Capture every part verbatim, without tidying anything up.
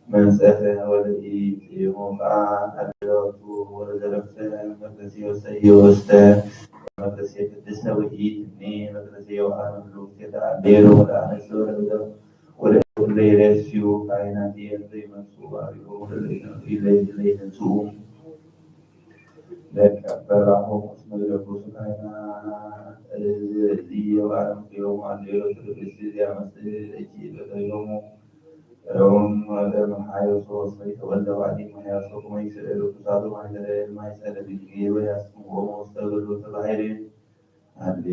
መንጸፈ ወለኢት ሞቃ አለቱ ወለዘረፍተ መቅደስዮ ሰዮ ወስተ መቅደስዮ ቅድስተ ወኢት እኒ መቅደስዮ አነ ሁሉ ጌታ ሌሎ ወለአነስ ወለእደ ወለእደ ለይረስዩ ካህናት የእንተ ይመጽኡ አብዮ ወለለይነሱ ለቀበራሆ እስመ ይለብሱ ካህናት እዝዮ አነ ምስሌሆሙ አሌሎ ትርግስ ዚያመስ እኪ በቀዮሙ ሮም ወደ መሐዮሶ እስመ ይተወልደ ዋዲ መሐዮሶ ከመ ይስእሉ ቅዱሳቱ ማይዘረ ማይጸለ ቢልጌ ወያስምዖሙ ውስተ ገድሉ ተባሄሪ። አሌ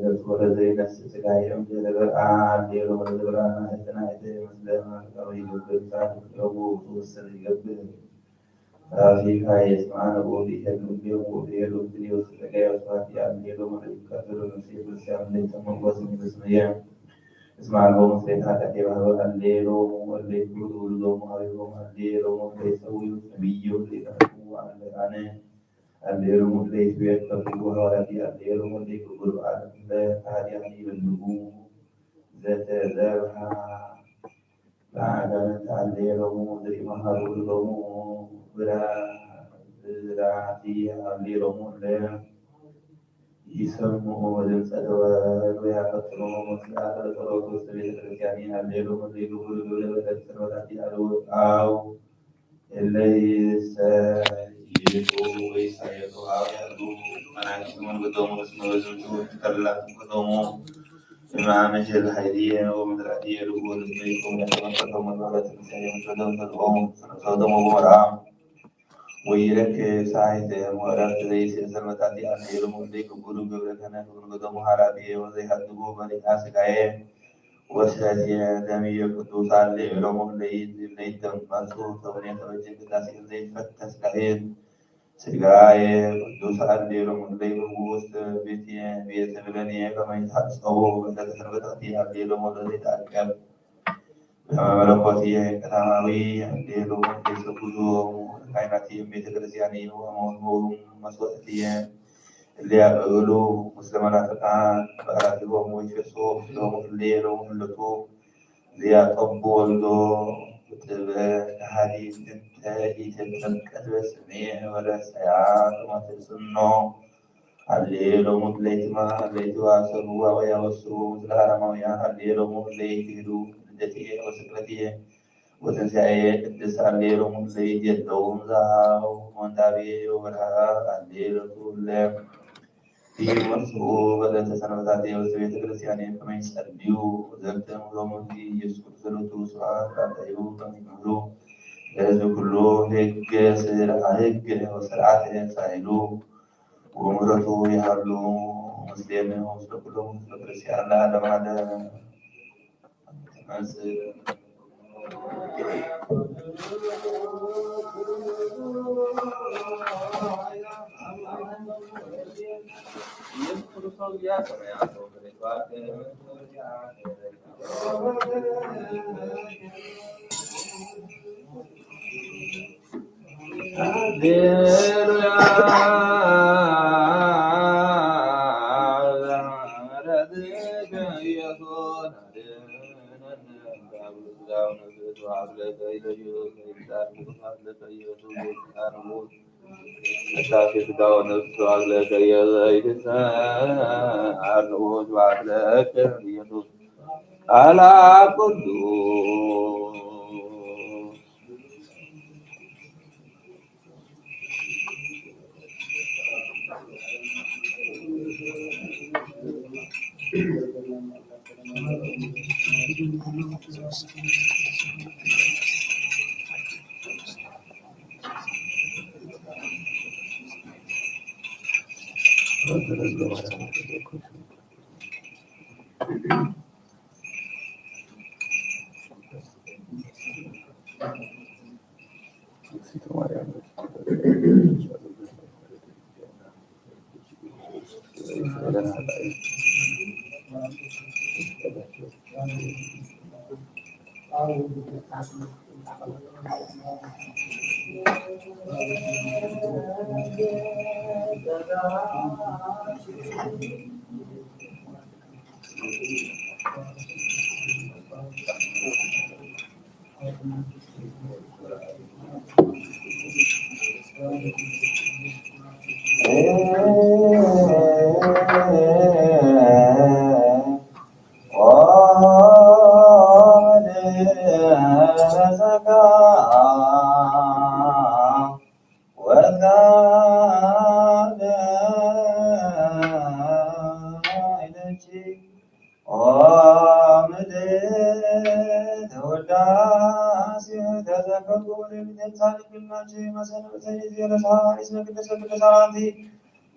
ለጾረ ዘይነስ ስጋዬ እምድህረ በርአ አሌሎ ወለዘበርአ እትናይተ ምስለ ማርቃዊ ይገብር ጻድቅ ዮሙ ውእቱ ውስተ ይገብር። ፋሲካ የስማነ ወዲሄሉ እንዲሁ ወዲሄሉ እንዲሁ ስጋዬ ወስፋት አሌሎ ወለይቀትሉ ነፍሴ ክርስቲያን ለይተመወስ እንዲስመየ። እስመ አልቦ ምስሌት ኃጢአት የባህሩ አሌሎ ወለይኩሉ ሎሙ አብዮሙ አሌሎ ወለይሰውዩ ነቢዩ ለይቀርቡ አለ አነ። አሌሎ ወለይትቤት ከብዱ ሐዋርያት አሌሎ ወለይኩሉ አለ ኃጢአት ይበልጉ። ዘተዘብሐ ለአጋንንት አሌሎሙ ዘይመሃሩ ሎሙ ብራ-፣ ብራቲ አሌሎሙ ለይሰምዑ ድምፀ ደወል ወያፈጥኑ ስርዓተ ጸሎት ውስተ ቤተ ክርስቲያን አሌሎሙ ዘይገብሩ ግብረ በደል ሰንበታት አልወጣው። እለ ይሰይጡ ወይሳየጡ ሐዋርያቱ መናፍስት መንግዶሙ እስመ በዝንቱ ተድላቱ ቅዶሙ እማመሸ ለኃይልየ ወምድራትየ ልዑል እስመ ይኩን ለተመልከተው መንበረ ትንሳኤ ምስለ ደም ተልቆሙ ሰረሰው ደሞ በመርአም ወይረክ ሳይተ ወረፍት ዘይስእሰር መጣቲ አለ የሎሙ እለ ይገብሩ ግብረ ከነ መንግዶሙ ሐራብየ ወዘይሐድጉ በሊአ ስጋየ ወሰትየ ደምየ ቅዱሳን ለይሎሙ ለይደመጹ ተውኔተ በጀ ቅዳሴ ዘይፈተስ ካህን ስጋየ ቅዱሳን ለይሎሙ ለይብሉ ውስተ ቤትየ ቤተ ብለንየ ከመ ይትሐጸቡ በዕለተ ሰንበት አቲ አለ የሎሙ ለዘይትዐቀብ በመለኮትየ ቀዳማዊ አለ የሎሙ ለይሰግዱ ካህናትየ ቤተ ክርስቲያንየ ወአመንቦሙ መስዋዕትየ እለ ያበእሉ ምስለ መናፍቃን በአራቲሆሙ ወይፌሶ ምስሌሆሙ እለ የሎሙ ህለቱ ዘያጠቡ ወልዶ ጥበ ከሃዲ እንተ ኢትትመልቀት በስሜ ወረሰያ ከመ ትጽኖ አሌ ሎሙ ለይትማ-፣ ለይትዋሰሉ ወያወስሩ ምስለ አረማውያን አሌ ሎሙ ለይትሄዱ ልደትየ ወስቅለትየ ወትንሳኤ ቅድስ አሌ ሎሙ ለይትየለው ዛው ወንዳቤ ወበርሃ አሌ ሎቱ ለ ኢይመጽኡ በዕለተ ሰንበታትየ ውስተ ቤተ ክርስቲያንየ ከመ ይጸልዩ። ዘንተ እምሮሙ ኢየሱስ ክርስቶስ ሎቱ ስብሐት ለአንተ ይሁን ከመ ይምህሩ ለሕዝብ ኩሉ ሕግ ስርዓ-፣ ሕግ ወስርዓት ሳይሉ ወምህረቱ ይሃሉ ምስሌነ ወምስለ ኩሎሙ ሕዝበ ክርስቲያን ለዓለመ ዓለም።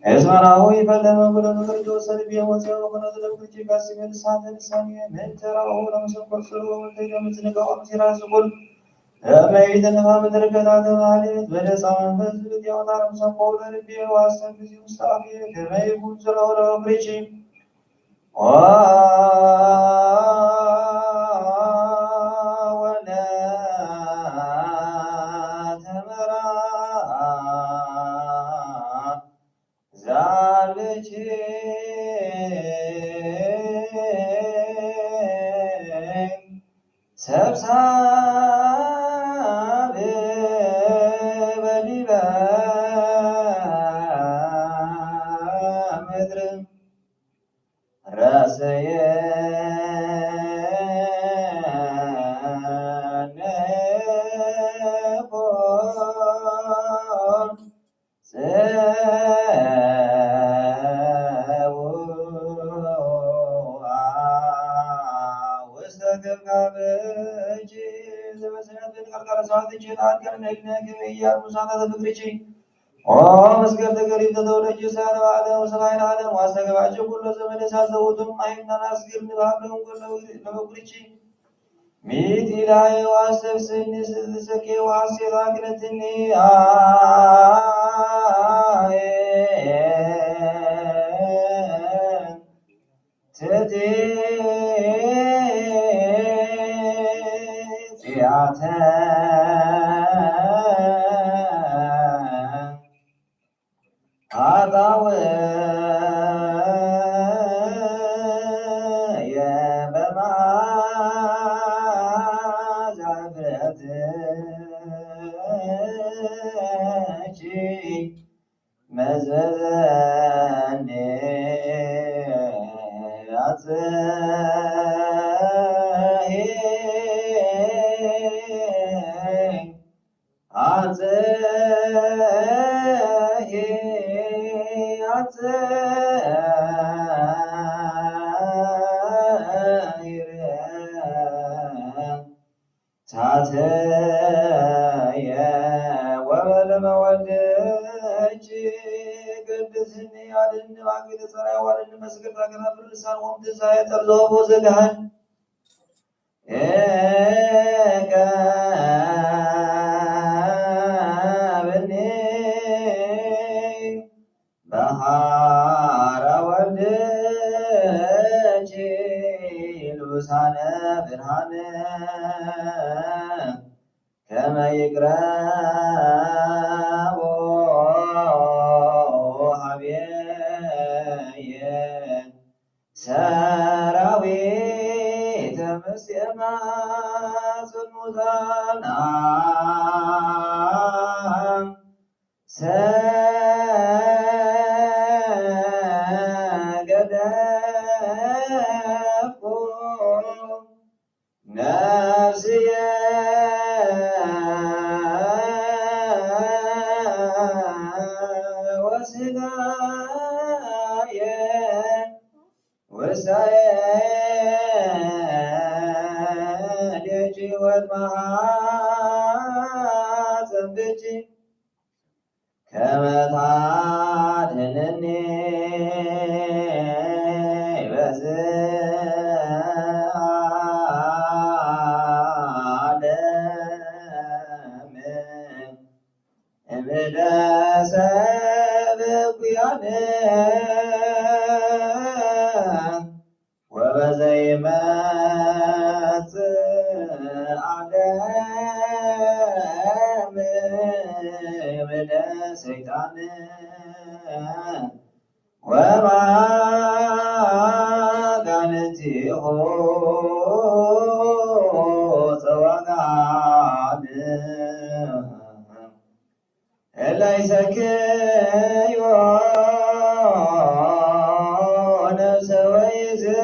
እስመ ናሁ ይፈለ መኩለ ፍቅር ጆሰ ልብየ ወፅአ ወኮነ ለፍቅርኪ ከስሜ ልሳተ ልሳንየ ምን ተራሁ ለመሰኮር ጽሩ ወልደ ለምትንቀው ምስራ ስቁል እመይት ንፋ ምድር ከታተ ማህሌት በደሳ መንፈስ ዝብት ያወታ ለመሰኮር ለልብየ ዋስተን ጊዜ ውስጣፊ ከመይኩን ጽሩ ለፍቅርኪ ኦ መስገር ተገሪብ ተተወለጅ ሳረ ዓለም ወሰማይ ለዓለም ዋስተገባቸው ኩሎ ዘመን ሳዘውቱም አይምናን አስግር ንባብ ለእንጎለ ለመጉሪቺ ሚት ኢላይ ዋስተብስኒ ስትሰኬ ዋሴት አግነትኒ አይ ትትጽያተ አጣወየ በማዛ ብረትኪ መዘዘኒ አጽሂ አጽሂ አጽሂ ታተየ ወበለመ ወልድኪ ቅድስኒ አድን ማንገተ ጸራይ ዋልን መስገድ ታገናብር ልሳን ወም ትንሳኤ ጠርዞ ቦዘ ገሃን ኤቀብኒ በሐራ ወልድኪ ልቡሳነ ብርሃን ከመ ይቅረቡ ሀቤየ ሰራዊተ ምስየ ማጽን ሙታን ሰገደኩ ነፍስየ ወስጋየ ውስተ እዴኪ ወማሐፀንኪ ከመ ታድህንኒ በዝህ ዓለም እምእደ ሰብ እኩያን ወበዘ ይመጽእ ዓለም እምእደ ሰይጣን ወማጋንንቲሁ ጸዋጋ ይዘክዮ ነፍሰ ወይዝቡ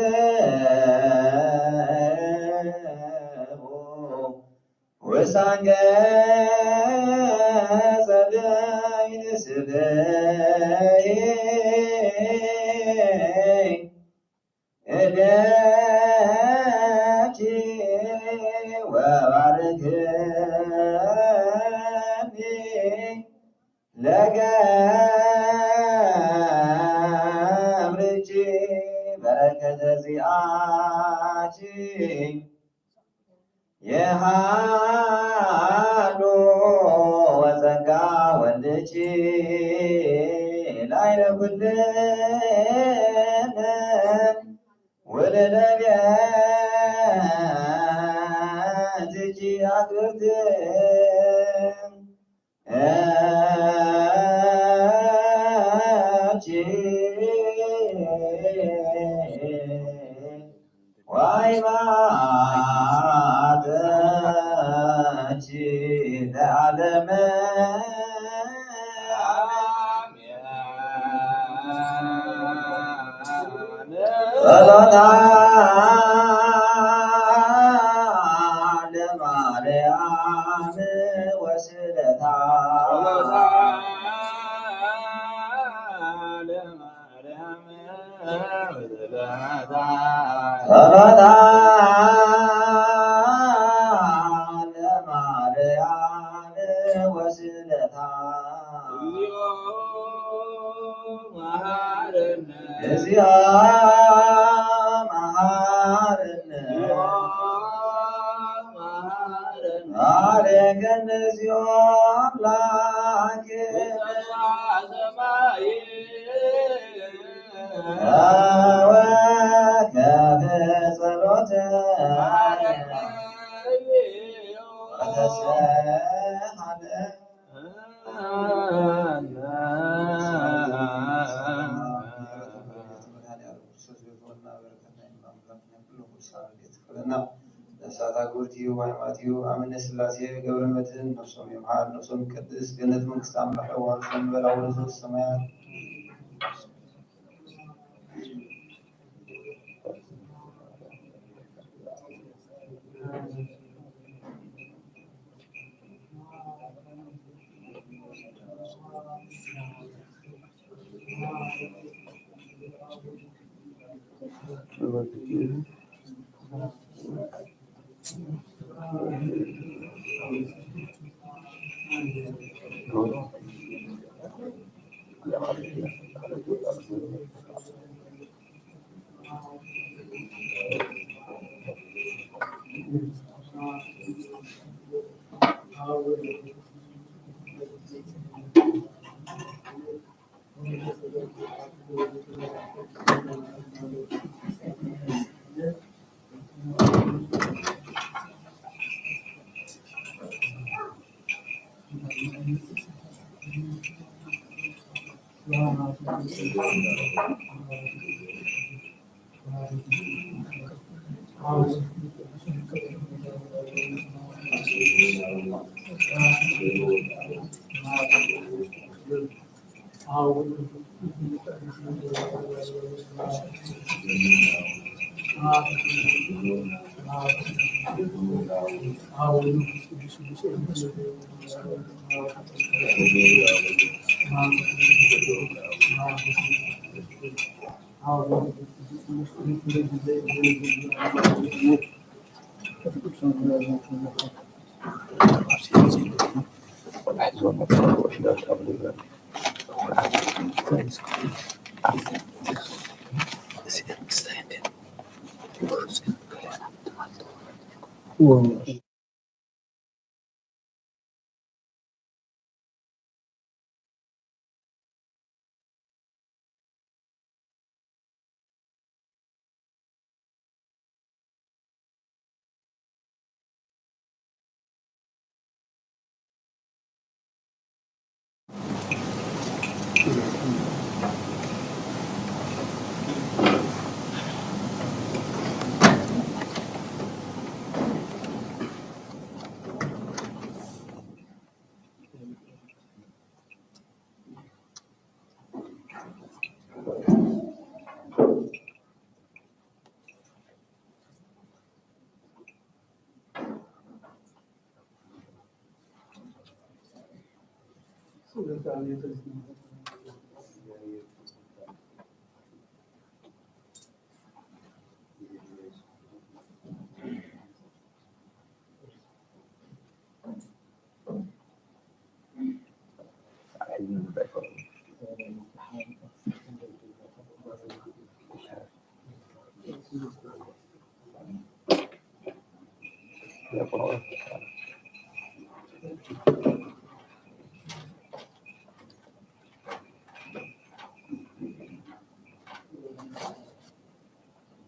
ውስተ አንቀጸ ዳይን ስብሒ እደኪ ወባርክኒ ለገብርኪ በረከተ ዚአኪ የሃሉ ወጸጋ ወልድኪ ላዕለ ኩልነ ወለነቢያትኪ አክብርት ወይማተኪ ለዓለመ ጸሎታ ለማርያም ወስእለታ። ጸሎታ ለማርያም ወስእለታ። እግዚኦ መሐረነ። እግዚኦ መሐረነ። እግዚኦ መሐረነ። ማረነ እግዚኦ አምላክ። ሰማይ። ወከፈ ጸሎተ። ወተሰሃለ። ነፍሳት አጎርቲዩ ሃይማኖቲዩ አምነ ሥላሴ ገብረ መድህን ነፍሶም ይምሐር፣ ነፍሶም ይቀድስ፣ ገነት መንግስተ አምላክ ወርሶም በላ ወርሶ ሰማያት።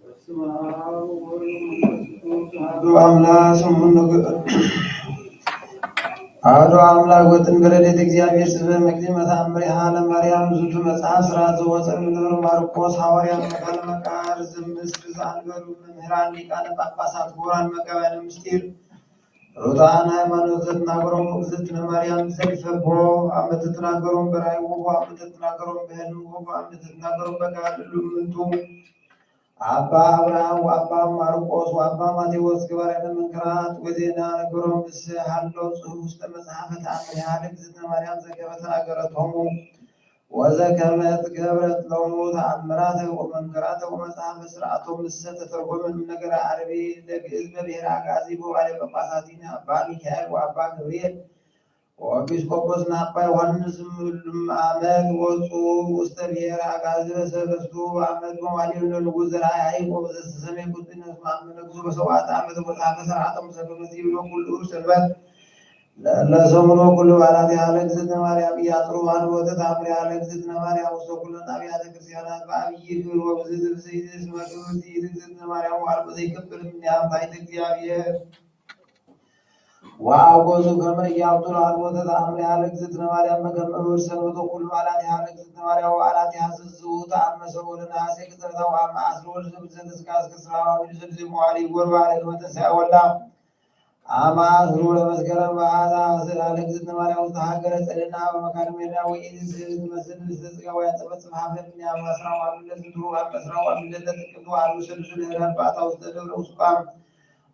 በስመ አብ ወወልድ ወመንፈስ ቅዱስ አሐዱ አምላክ። ስሙን ንግ-፣ አሐዱ አምላክ ወጥን በረድኤተ እግዚአብሔር ስበ መቅድመ ተአምሪሃ ለማርያም። ዝንቱ መጽሐፍ ሥርዓት ዘወፀ እምነ ማርቆስ ሐዋርያ መካነ መቃርዝ ምስር ዘአንበሩ መምህራን ሊቃነ ጳጳሳት ክቡራን መጋቢያነ ምስጢር ርቱዓነ ሃይማኖት ዘትናገሮም እግዝእትነ ማርያም ዘልፈቦ አመ ትትናገሮም በራእይ ወቦ አመ ትትናገሮም በሕልም ወቦ አመ ትትናገሮም በቃል እሉ እምንቱ አባ አብርሃም ወአባ ማርቆስ ወአባ ማቴዎስ ገባርያነ መንክራት ወዜና ነገሮም እስ ሀሎ ጽሑፍ ውስተ መጽሐፈ ተአምሪሃ ለእግዝእትነ ማርያም ዘከመ ተናገረቶሙ ወዘከመ ገብረት ሎሙ ተአምራተ ወመንክራተ ወመጽሐፈ ሥርዓቶም እሰ ተተርጎመ እምነገረ አረቢ ለግእዝ በብሔረ አግአዚ ወባለ ጳጳሳቲነ አባ ሚካኤል ወአባ ገብርኤል ወኤጲስቆጶስነ አባ ዮሐንስ እምዕሉም አመት ወፁ ውስተ ብሔረ አግአዚ በሰለስቱ አመት መዋዕሊሁ ለንጉሥ ዘርአ ያዕቆብ ዘሰሜ ቁስጥንጥዮስ አመ ነግሱ በሰብዓተ አመት ወመጽሐፈ ሥርዓቶም እሰ ከመ ይብሎ ኩሉ ሰንበት ለሰሙን ወኩሉ በዓላቲሃ ለእግዝእትነ ማርያም ኢያጽሩ ሀልወተ ተአምሪሃ ለእግዝእትነ ማርያም ውስተ ኩለን አብያተ ክርስቲያናት በአብይ ክብር ወብዝት ብስይት እስመ ክብርት ይእቲ እግዝእትነ ማርያም ወአልቦ ዘይከፍል እምኔሃ እምታይተ እግዚአብሔር። ወአውገዙ ከመ ኢያብጥሉ ሀልወተ ተአምሪሃ ለእግዝእትነ ማርያም በከመ እሁድ ሰንበት ወኩሉ በዓላቲሃ ለእግዝእትነ ማርያም ወበዓላቲሃ ዘዝውቱ አመ ሰውእ ለነሐሴ ቅጽበታ ወአመ አስሩ ወለሰሉስ ዘተስካስ ከስራ ወአምዱ ሰሉስ መዋዕል ይጎር በዓለ ከመ ተንሥአ ወልዳ አመ አስሩ ለመስከረም በአታ ስእለ ለእግዝእትነ ማርያም ውስተ ሀገረ ጸደና በመካነ ሜዳ ወኢይእቲ ስእል ትመስል ምስለ ሥጋ ወያጸበት ጽፍሐ በእምኔሃ። አመ እስራ ወአምድ ለዝንቱ ወአመ እስራ ወአምድ ለጥቅምት ወአርብ ሰሉስ ለህዳር በአታ ውስተ ደብረ ቁስቋም።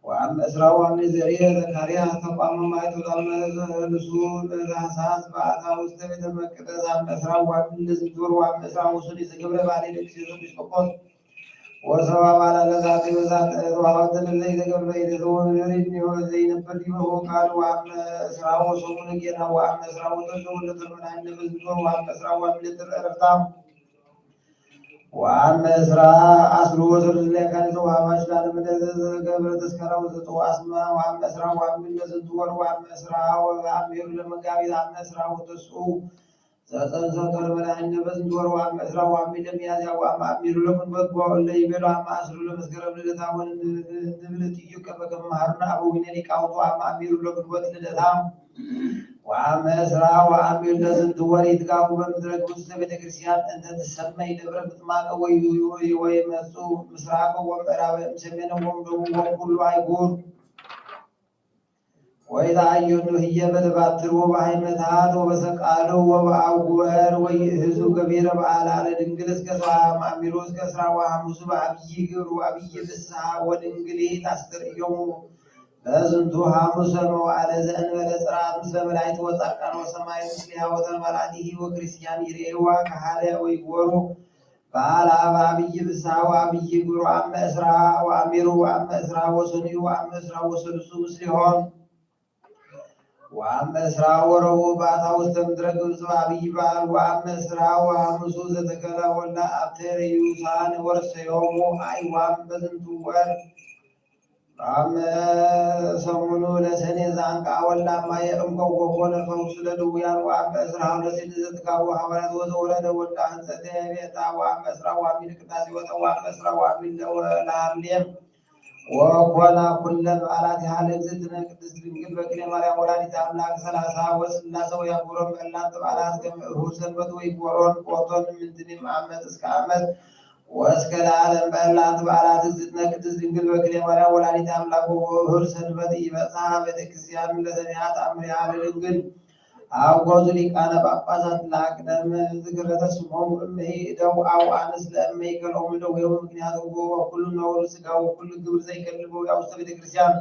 ወአመ እስራ ወአምድ ዘርኤ ዘካርያስ ተቋመ ማይቶት አመ ሰሉሱ ለታህሳስ በአታ ውስተ ቤተ መቅደስ። አመ እስራ ወአምድ ለዝንቱ ወር ወአመ እስራ ወሰሉስ ዘገብረ ባሌ ለቅዱስ ኤጲስቆጶስ ወሰባ ባላ ለዛቲ በዛት ተዋወተ ለዘይ ተገብረ ይደተወ ምድር ይወ ዘይነበር ይወ ቃል። ወአመ እስራ ወሰሙን ጌና ወአመ እስራ ወተሰው ለተመናኝ ለበዝንቶ ወአመ እስራ ወአምድ ለጥር ዕረፍታ ወአመ እስራ አስሩ ወሰሉስ ለካቲት ወአመ አሽራ ለምድር ዘገብረ ተስካራ ወዘተወ አስማ ወአመ እስራ ወአምድ ለዝንቱ ወር ወአመ እስራ ወአምድ ለመጋቢት አመ እስራ ወተስኡ ዘጸንሰቶ ለመድኃኒነ በዝንቱ ወር ወአመ እስራ ወአምድ ለሚያዝያ ወአመ አሚሩ ለግንቦት ወእለ ይቤሉ አመ አስሩ ለመስከረም ልደታ ወንብል ትዩ ከመ መሃሩነ አበዊነ ሊቃውንቱ አመ አሚሩ ለግንቦት ልደታ ወአመ እስራ ወአምድ ለዝንቱ ወር ይትጋቡ በምድረ ግብጽ ውስተ ቤተ ክርስቲያን እንተ ትሰመይ ደብረ ምጥማቅ ወይመጹ ምስራቅ ወምዕራብ እምሰሜን ወምደቡብ ወኩሉ አይጉር ወይትአየኑ ህዬ በደባትር ወበሃይመታት ወበሰቃሎ ወበአጉበር ወይእህዙ ገቢረ በዓላ ለድንግል እስከ ሰዓት አሚሩ እስከ እስራ ወሐሙሱ በአብይ ክብር ወአብይ ፍስሐ ወድንግል ታስተርእዮሙ በዝንቱ ሐሙሰ መዋዕለ ዘእንበለ ጽርዓት ምስለ መላእክት ወጻድቃን ወሰማዕት ምስሌሃ ወተመላእቲሂ ወክርስቲያን ይርእይዋ ከሃለ ወይግበሩ በዓላ በአብይ ፍስሐ ወአብይ ክብር። ወአመ እስራ ወአሚሩ ወአመ እስራ ወሰኑይ ወአመ እስራ ወሰሉሱ ምስሌሆም ወአመ እስራ ወረቡዕ በአታ ውስተ ምድረ ግብጽ በአብይ በዓል። ወአመ እስራ ወሐሙሱ ዘተከለ ወልዳ አብተረ ርዩሳን ወርሰዮሙ አይዋም በዝንቱ ወር። ወአመ ሰሙኑ ለሰኔ ዘአንቅዐ ወልዳ ማየ እምቀው ወኮነ ፈውሱ ለድውያን። ወአመ እስራ ለስድስት ዘትጋቡ ሐዋርያት ወዘወረደ ወልዳ ህንጸተ ቤታ። ወአመ እስራ ወአሚር ቅዳሴ ወጠ። ወአመ እስራ ወአሚር ለሐምሌ ወኮና ኩለ በዓላቲሃ ለእግዝእትነ ቅድስት ድንግል በክልኤ ማርያም ወላዲተ አምላክ ሠላሳ ወሥላሴ ወያክብሮም በእላንት በዓላት ከመ እሁድ ሰንበት ወይክበሮን ቆቶን ምንትኒ እምዓመት እስከ ዓመት ወእስከ ለዓለም። በእላንት በዓላት እግዝእትነ ቅድስት ድንግል በክልኤ ማርያም ወላዲተ አምላክ ወእሁድ ሰንበት ኢበጽሐ ቤተ ክርስቲያን ለሰሚዐ ተአምሪሃ ለድንግል አውገዙ ሊቃነ ጳጳሳት ለአቅደመ ዝክረተ ስሞሙ እምሂ እደው አው አንስ ለእመ ይከልኦሙ እደዊሆሙ ምክንያት ወኩሉ ነውር ሥጋ ወኩሉ ግብር ዘይከልእ በውያ ውስተ ቤተ ክርስቲያን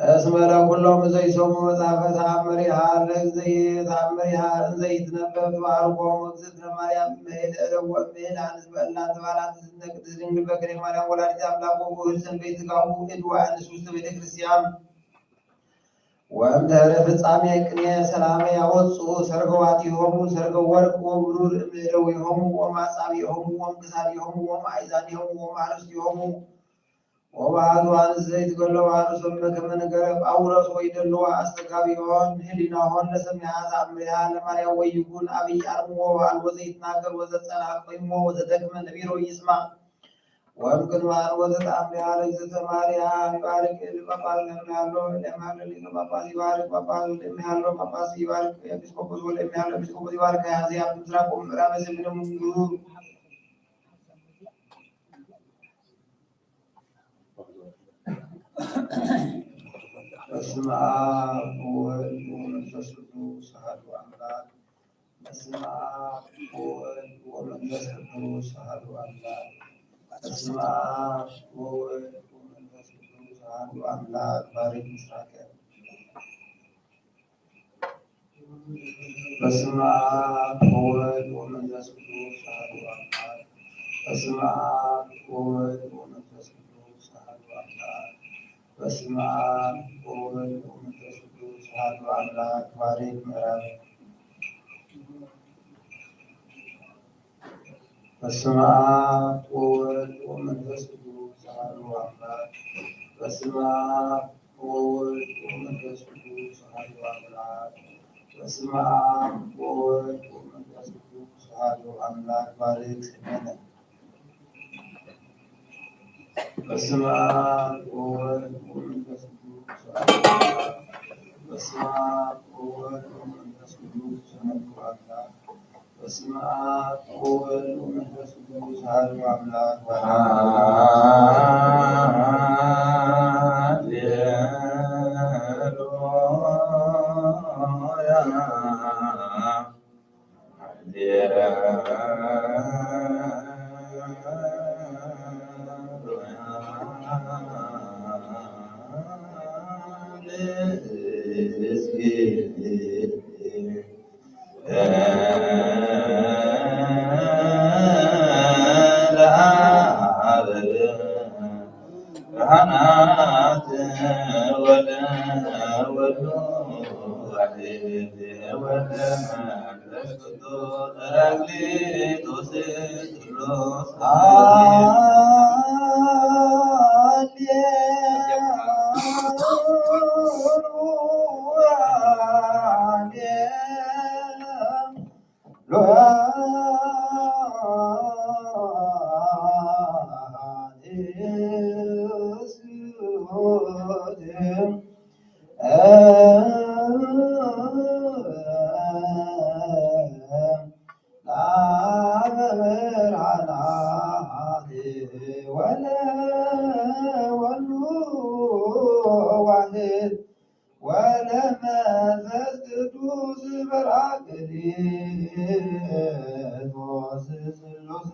እስመ ለኩሎሙ ዘይሰሙ መጽሐፈ ተአምሪሃ ለእግዝእትነ ተአምሪሃ እንዘ ይትነበብ ተባረኮሙ እግዝእትነ ማርያም እምሄለ እደወ እምሄለ አንስ በእላን ተባላት እዝነ ቅድስት ድንግል በክሌ ማርያም ወላዲተ አምላክ ወውእቱ ሰንበይት ጋሁ እድ ወአንስ ውስተ ቤተ ክርስቲያን። ወእምድህረ ፍጻሜ ቅኔ ሰላመ ያወጽኡ ሰርገዋቲሆሙ ሰርገ ወርቅ ወብሩር እምእደዊሆሙ ወማጻቢሆሙ ወምክሳዲሆሙ ወማእዛኒሆሙ ወማርስቲሆሙ ወበአሐዱ አንስ ዘይትገለቡ አርእሶሙ በከመ ነገረ ጳውሎስ ወይደልዋ አስተጋብኦን ህሊናሆን ለሰሚዐ ተአምሪሃ ለማርያም ወይኩን አብይ አርምሞ ወአልቦ ዘይትናገር ወዘጸንዐ ቆይሞ ወዘደክመ ነቢሮ ይስማዕ። ወእምቅድመ አን ወዘተአምሪሃ ለእግዝእትነ ማርያም ይባርክ ሊቀ ጳጳስ ለእምያሎ ለእምያሎ ሊቀ ጳጳስ ይባርክ ጳጳስ ወለእምያሎ ጳጳስ ይባርክ ኤጲስቆጶስ ወለእምያሎ ኤጲስቆጶስ ይባርክ። ሀዚያ ምስራቅ ወምዕራብ ሰሜን ወደቡብ። በስመ አብ ወወልድ ወመንፈስ ቅዱስ አሐዱ አምላክ። በስመ አብ ወወልድ ወመንፈስ ቅዱስ አሐዱ አምላክ። በስመ አብ ወወልድ ወመንፈስ ቅዱስ አሐዱ አምላክ። ባርክ ምስራቀ። በስመ አብ ወወልድ ወመንፈስ ቅዱስ አሐዱ አምላክ። በስመ አብ ወወልድ ወመንፈስ ቅዱስ አሐዱ አምላክ። በስመ አብ ወወልድ ወመንፈስ ቅዱስ አሐዱ አምላክ። ባርክ ምዕራብ። በስመ አብ ወወልድ ወመንፈስ ቅዱስ አሐዱ አምላክ። በስመ አብ ወወልድ ወመንፈስ ቅዱስ አሐዱ አምላክ። በስመ አብ ወወልድ ወመንፈስ ቅዱስ አሐዱ አምላክ። ባርክ ስሜነ። በስመ አብ ወወልድ ወመንፈስ ቅዱስ አሐዱ አምላክ። በስመ አብ ወወልድ ወመንፈስ ቅዱስ አሐዱ አምላክ። በስመ አብ ወወልድ ወመንፈስ ቅዱስ አሐዱ አምላክ። ሃሌሉያ። ወለመንፈስ ቅዱስ በራቅሊጦስ ስሉስ።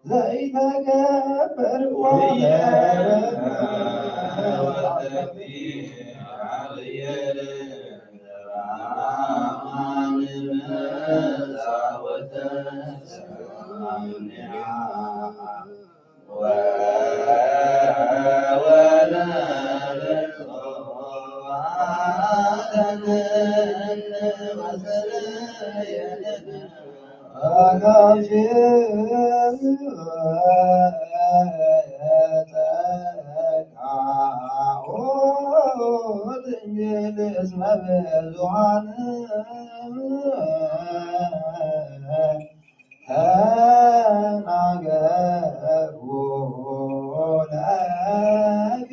ዘይተከበር ወተክቢር ተናገሩ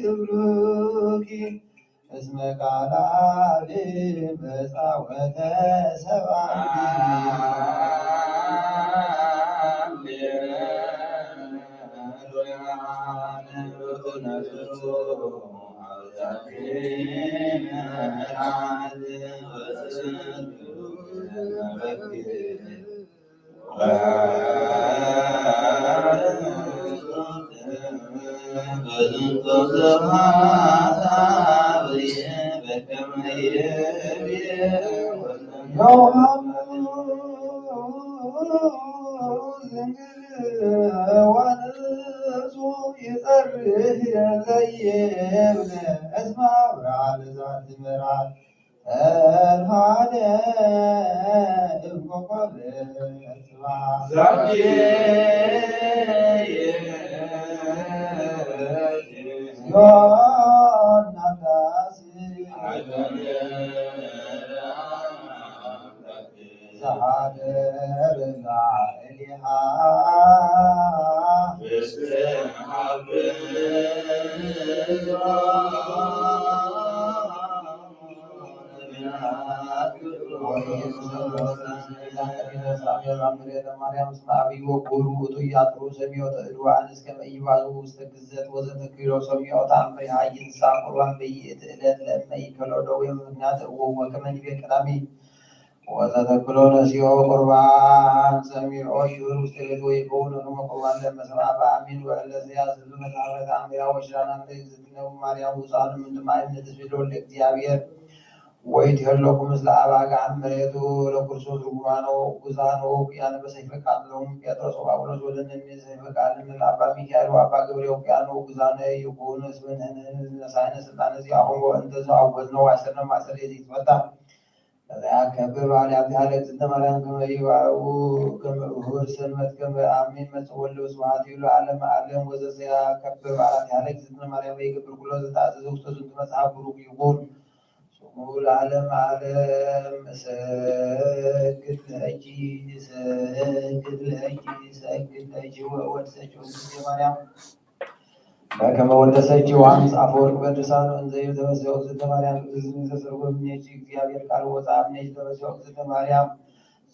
ለክብሩኪ እስመ ቃለ አብ መጻ ወተሰብአ። ወዘተክሎ ነሲኦ ቁርባን ሰሚዖ ይሁር ውስተ ቤቱ ወይከውን ለክሙ ቁርባን ለመሰምዐ በአሚን ወእለ ዘያስሉ መታህፈት አምያ ወሽራና ለእግዝእትነ ማርያም ውፃኑ ምን ድማይም ንትስቢት ለወልደ እግዚአብሔር ወይትሄለቁ ምስለ አባግዕ እምሬቱ ለክርስቶስ ርጉማነ ወእጉዛነ ወውቅያነ በሰይፈ ቃልም ጴጥሮስ ወጳውሎስ ወለነኒ ሰይፈ ቃልም ለአባ ሚካኤል ወአባ ገብርኤል ወውቅያነ ወእጉዛነ ይኩኑ እስመ ንሕነ ነሳይነ ስልጣነ ዚአሆሙ ወእንተ ዘአውገዝነ ወአሰርነ ማእሰር ለይትፈታ። ከመያከብር ባልያቲሃ ለእግዝእትነ ማርያም ከመ ይባኡ ከመ እሁድ ሰንበት ከመ አሚን መጽእ ወልድ ወስብሐት ይብሉ ለዓለመ ዓለም። ወዘሰያከብር ባልያቲሃ ለእግዝእትነ ማርያም ወይገብር ኩሎ ዘተአዘዘ ውስተ ዝንቱ መጽሐፍ ብሩክ ይኩን ስሙ ለዓለመ ዓለም። እሰግድ ለኪ እሰግድ ለኪ እሰግድ ለኪ ወእወድሰኪ እግዝእትየ ማርያም። በከመ ወደሰኪ ዮሐንስ አፈወርቅ በድርሳኑ እንዘ ይብል ተፈስሒ እግዝእትነ ማርያም እግዝእትነ ዘሰርጎ እምኔኪ እግዚአብሔር ቃል ወፃ እምኔኪ ተፈስሒ እግዝእትነ ማርያም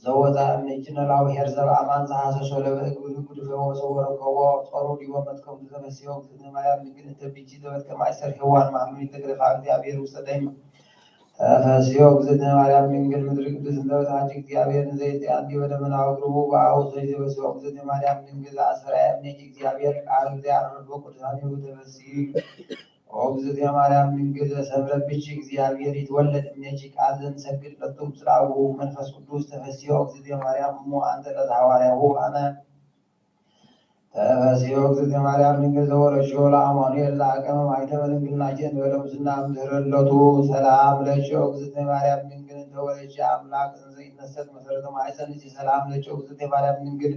ዘወፃ እምኔኪ ነላው ኄር ዘበአማን ዘሐሰሶ ለበእግብሉ ጉድፈ ወሰወረ ከቦ ጾሩ ዲቦ መትከብቱ ተፈስሒ እግዝእትነ ማርያም ድንግል እንተ ብኪ ዘበትከ ማእሰር ሔዋን ማህመሚ ተግረፋ እግዚአብሔር ውስተ ደይን ተፈስሒ እግዝእትነ ማርያም ድንግል ምድር ቅድስት እንተ በታች እግዚአብሔር እንዘ ይትአንዲ በደመና ወግርቡ በአሁ ሰጅ ተፈስሒ እግዝእትነ ማርያም ድንግል ዘአሰራየ እምኔኪ እግዚአብሔር ቃል እንዘ ያረፈ ቅዱሳን ይሁን ተፈስሒ እግዝእትነ ማርያም ድንግል ዘሰምረ ብኪ እግዚአብሔር ይትወለድ እምኔኪ ቃል ዘንሰግድ ለቱ ምስለ አቡሁ መንፈስ ቅዱስ ተፈስሒ እግዝእትነ ማርያም እሙ አንተ ለዘሐዋርያሁ አነ ተፈስሒ እግዝእትነ ማርያም ድንግል ዘወለድሽዎ ለአማኑኤል ዘአቀመ ማይተመ ድንግልናኪ እንበለ ሙስና እምድህረ ልደቱ። ሰላም ለኪ እግዝእትነ ማርያም ድንግል እንተ ወለድኪ አምላክ እንዘ ይትነሰት መሰረተ ማሕፀንኪ። ሰላም ለኪ እግዝእትነ ማርያም ድንግል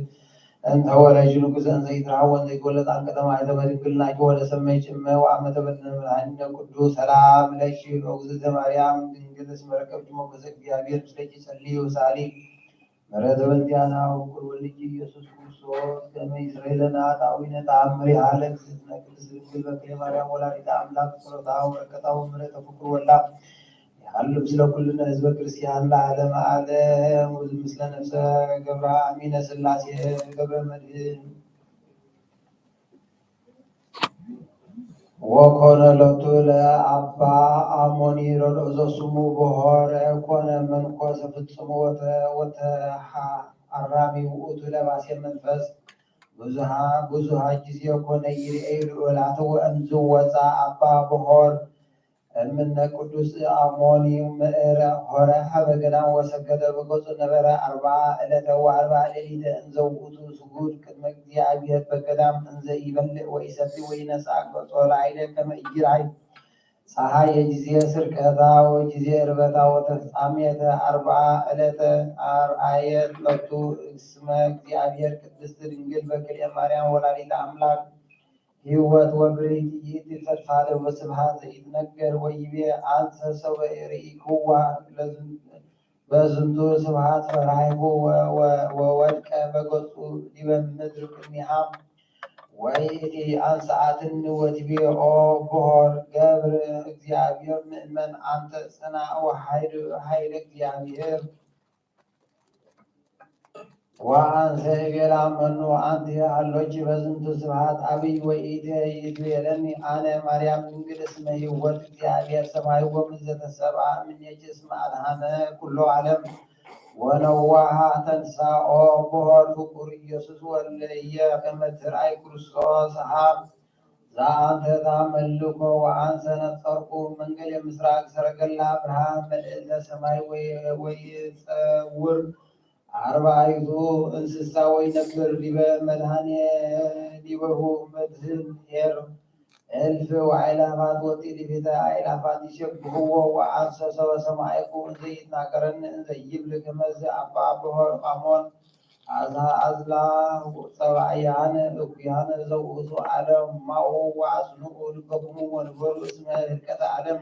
እንተ ወለድኪ ንጉሰ እንዘ ይትረሃው ወእንዘ ይትወለድ አንቀጸ ማይተመ ድንግልናኪ ወለሰመይኪ እመ ወአመ ተበድነ መድኃኒነ ቅዱስ። ሰላም ለኪ እግዝእትነ ማርያም ድንግል እስመ ረከብኪ ሞገሰ እግዚአብሔር ምስሌኪ ጸልዪ ወሳሊ ምሕረተ በእንቲአነ ወፍቁር ወልድኪ ኢየሱስ ክርስቶስ ከመ ይስረይ ለነ ኃጣውኢነ። ተአምሪሃ ለእግዝእትነ ቅድስት ድንግል በክሌ ማርያም ወላዲተ አምላክ ጸሎታ ወበረከታ ወምሕረተ ፍቁር ወልዳ ይሃሉ ምስለ ኩልነ ህዝበ ክርስቲያን ለዓለመ ዓለም። ወምስለ ነፍሰ ገብረ አሚነ ሥላሴ ገብረ መድህን። ወኮነ ሎቱ ለአባ አሞኒ ረድኦ ዘስሙ በሆር ኮነ መንኮሰ ፍጹም ወተ-፣ ወተሐ አራሚ ውእቱ ለባሴ መንፈስ ብዙሃ፣ ብዙሃ ጊዜ ኮነ ይርኤ ልዑላተ ወእምዝ ወፃ አባ በሆር እምነ ቅዱስ አሞኒ ምእረ ሆረ ሀበ ገዳም ወሰገደ በገጹ ነበረ አርብዓ ዕለተ ወአርብዓ ሌሊተ እንዘ ውእቱ ስጉድ ቅድመ እግዚአብሔር በገዳም እንዘ ይበልዕ ወይሰቲ ወይነስእ ገጾ ላዕሌ ከመ ኢይርአይ ጸሐይ የጊዜ ስርቀታ ወጊዜ እርበታ ወተፍጻሜተ አርብዓ ዕለተ አርአየት ሎቱ። እስመ እግዚአብሔር ቅድስት ድንግል በክልኤ ማርያም ወላዲተ አምላክ ሕይወት ወብርህት ይእቲ ተድፋደ ወስብሐት ዘኢትነገር ወይቤ አንሰ ሰው ርኢክዋ ለዝን-፣ በዝንቱ ስብሐት ፈራይሁ ወ-፣ ወ-፣ ወወድቀ በገጹ ዲበ ምድር ቅድሚሃ። ወይእቲ አንሰአትኒ ወትቤ ኦ ብሆር ገብር እግዚአብሔር ምእመን አንተ ጽናዕ ወኃይል ኃይለ እግዚአብሔር። ወአንሰ እቤላ መኑ አንቲ ሀሎኪ በዝንቱ ስብሐት አብይ ወኢትቤለኒ አነ ማርያም ድንግል እስመ ሕይወት እግዚአብሔር ሰማይ ወምድር ዘተሰብአ እምኔኪ እስመ አድኃነ ኩሎ ዓለም። ወነዋሃ ተንሳ ኦ ብሆር ፍቁር ኢየሱስ ወለየ ከመ ትርአይ ክርስቶስ ሀ ዘአንተ ታመልኮ ወአንሰ ነጸርኩ መንገለ ምስራቅ ሰረገላ ብርሃን መልዕልተ ሰማይ ወይ-፣ ወይጸውር አርባዕቱ እንስሳ ወይነብር ዲበ መድኃኔ ዲበሁ መድህን ኄር እልፍ ወአእላፋት ወጥእልፊተ አእላፋት ይሴብሕዎ። ወአንሰ ሰበ ሰማዕኩ እንዘ ይትናገረኒ እንዘ ይብል ከመዝ አባ ብሆር ቃሞን አዝላ ጸባእያነ እኩያነ ዘውእቱ ዓለም ማኡ ወአጽንዑ ልበክሙ ወንበሩ እስመ ህልቀተ ዓለም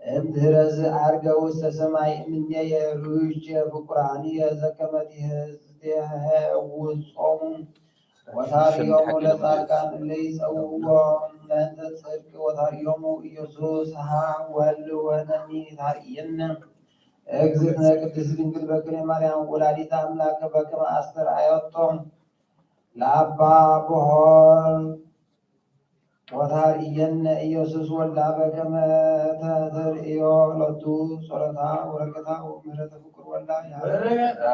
እምድህረዝ ዐርገ ውስተ ሰማይ እምኔየ ርኡየ ፍቁራንየ ዘከመ ትኄውጾሙ ወታርዮሙ ለጻድቃን እለ ይጸውዕዎ ለእንተ ጽድቅ ወታርዮሙ ኢየሱስ ሀ ወልወነኒ ታርእየነ እግዝእትነ ቅድስት ድንግል በክልኤ ማርያም ወላዲተ አምላክ በከመ አስተርአየቶ ለአባ ብሆር ወታርእየነ ኢየሱስ ወልዳ በከመ ተርእዮ ሎቱ ጸሎታ ወበረከታ ወምህረተ ፍቁር ወልዳ ያበረከታ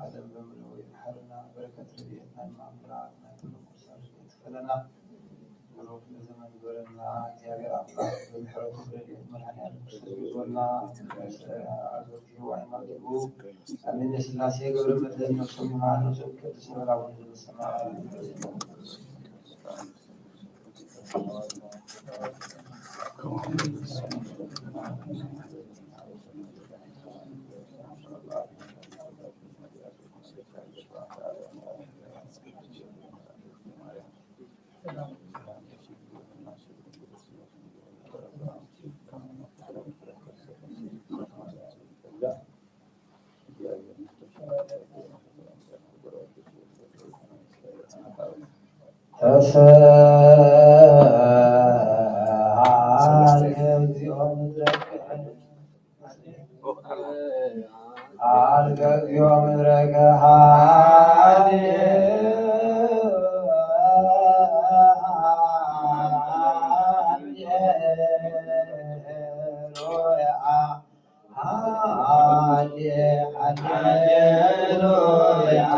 ዓለም በሙሉ ይምሐረና። በረከት ረድኤትና እምነ አምላክ ናይ ኩሉ ቅዱሳን ይክፈለና። ብሩክ ለዘመን ይግበረና። እግዚአብሔር አምላክ በምሕረቱ በረድኤቱ መድኃኔዓለም ክርስቶስ ይዞና አዞቲ ወአይማዲሁ አሜን። ሥላሴ ገብረ መድኅን ነፍሶም ይማር ነፍሶም ይቀድስ ይበል አቡነ ዘበሰማያት። ተሰአል እግዚኦ ምድረከ። አልገ እግዚኦ ምድረከ ሀሌ ሉያ።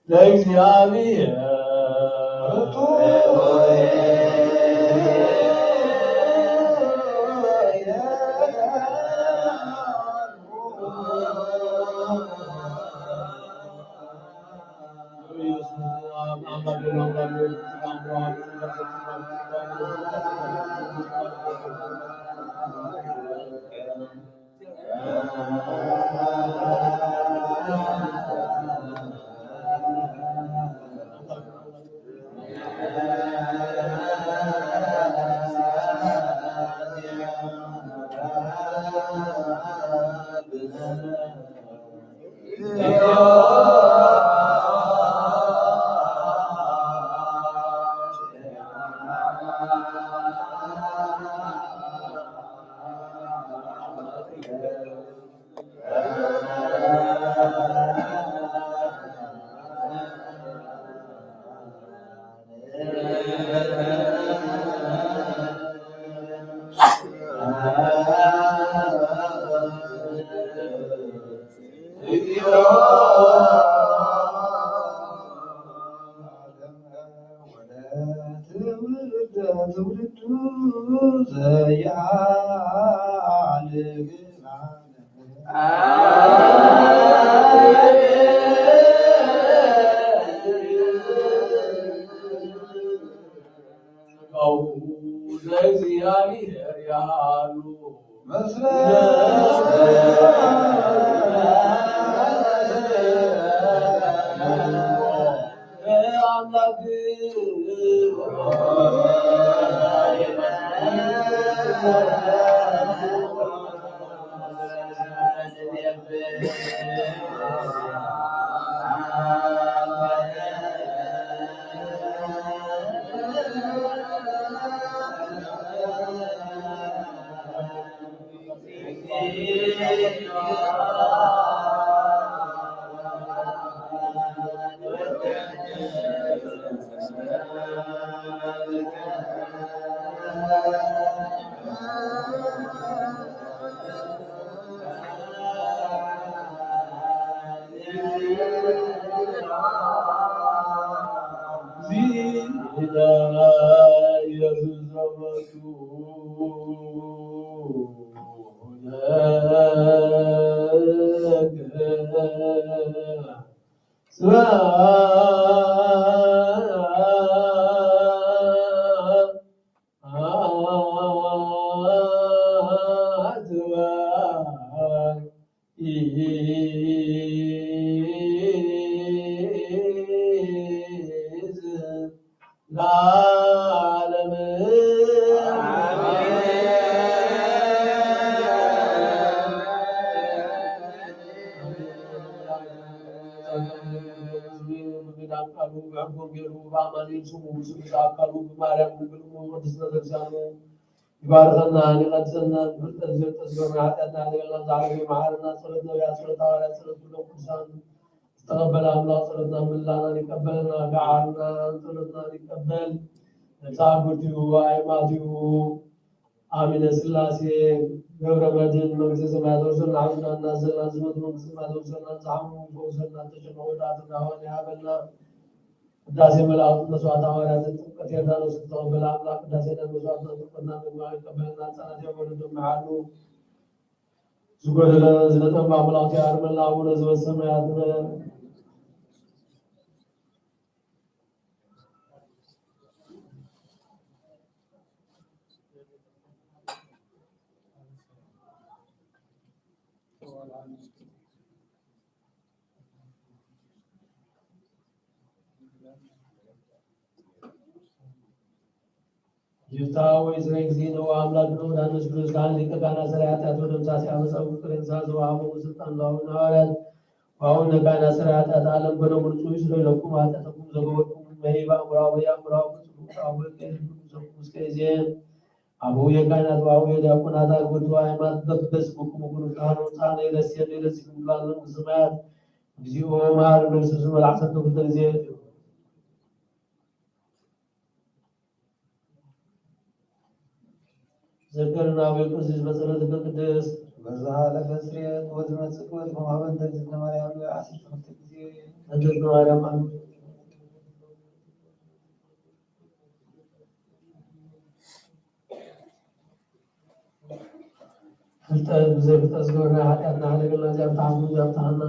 ለእግዚአብሔር። ይባርከና፣ ይቀድሰና፣ ይፍጠር ይፍጠር ይበልና፣ ሐጢአትና ይቅር ይበልና፣ ዛሬ ይማረና፣ ጸሎት ነቢያት፣ ጸሎት ሐዋርያት፣ ጸሎት ኩሎም ቅዱሳን ይተቀበል አምላክ ጸሎትና ምህላናን ይቀበልና፣ ገዓርና ጸሎትናን ይቀበል። ነፍስ አጎትዩ፣ አእማትዩ፣ አሚነ ሥላሴ ገብረ መድን መንግስተ ሰማያት አውርሰና፣ ሐዘንና እናዝንና፣ ዝመቱ መንግስተ ሰማያት አውርሰና፣ ዛሐሙ ይፈውሰና፣ ተጨነቁ ዳትና ሆን ይሃበልና። ቅዳሴ መላእክት፣ መስዋዕተ ሐዋርያት፣ ጥምቀተ ዮርዳኖስ ተቀበለ አምላክ። ቅዳሴና መስዋዕትና ጥምቀትና ደግሞ ይቀበልና፣ ሕፃናት ያጎደሉን መሐሉ፣ ዝጎደለ ዝነጠበ አምላክ ያርመላ። አቡነ ዘበሰማያት ይትቀደስ ይፍትሐ ወኢይስረይ እግዚእነ ወአምላክነ ወመድኃኒነ ኢየሱስ ክርስቶስ ካህን ሊቀ ካህናት ሠራየ ኃጢአት ወደምሳሴ አመፃ ወይቅሬታ ዘወሀቦሙ ስልጣን ለአቡነ ሐዋርያት ወአቡነ ካህናት ሠራየ ኃጢአት ዓለም በደሙ ንጹሕ ይስረይ ለክሙ ኃጢአተክሙ ዘገበርክሙ እምይእዜ በአእምሮ ወበአእምሮ ወበጽሉእ ወበጸሎት ወበጸሎት ቅዱሳን እስከ ይዜ አቡየ ካህናት ወአቡየ ዲያቆናት አግብቶ ሃይማኖት በቅደስ ቡኩ ቡኩ ካህኑ ጻነ ይለስየን ይለስየን ላለን ስማያት እግዚኦ መሐረነ ክርስቶስ መላእክተ ተኩተን ዜ ዘከርና አቡየ ቀሲስ በጸሎትከ ቅድስት። በዛ ለፈስሬት ወዝመጽእ ወዝመዋበን ተግዝእትነ ማርያም አስር ትምህርት ጊዜ። ተግዝእትነ ማርያም አሜን። ፍልጠት ብዘይ ፍልጠት ዝገበርናዮ ኃጢአትና ሀለገልና፣ ዚያብትሃ ዚያብትሃና።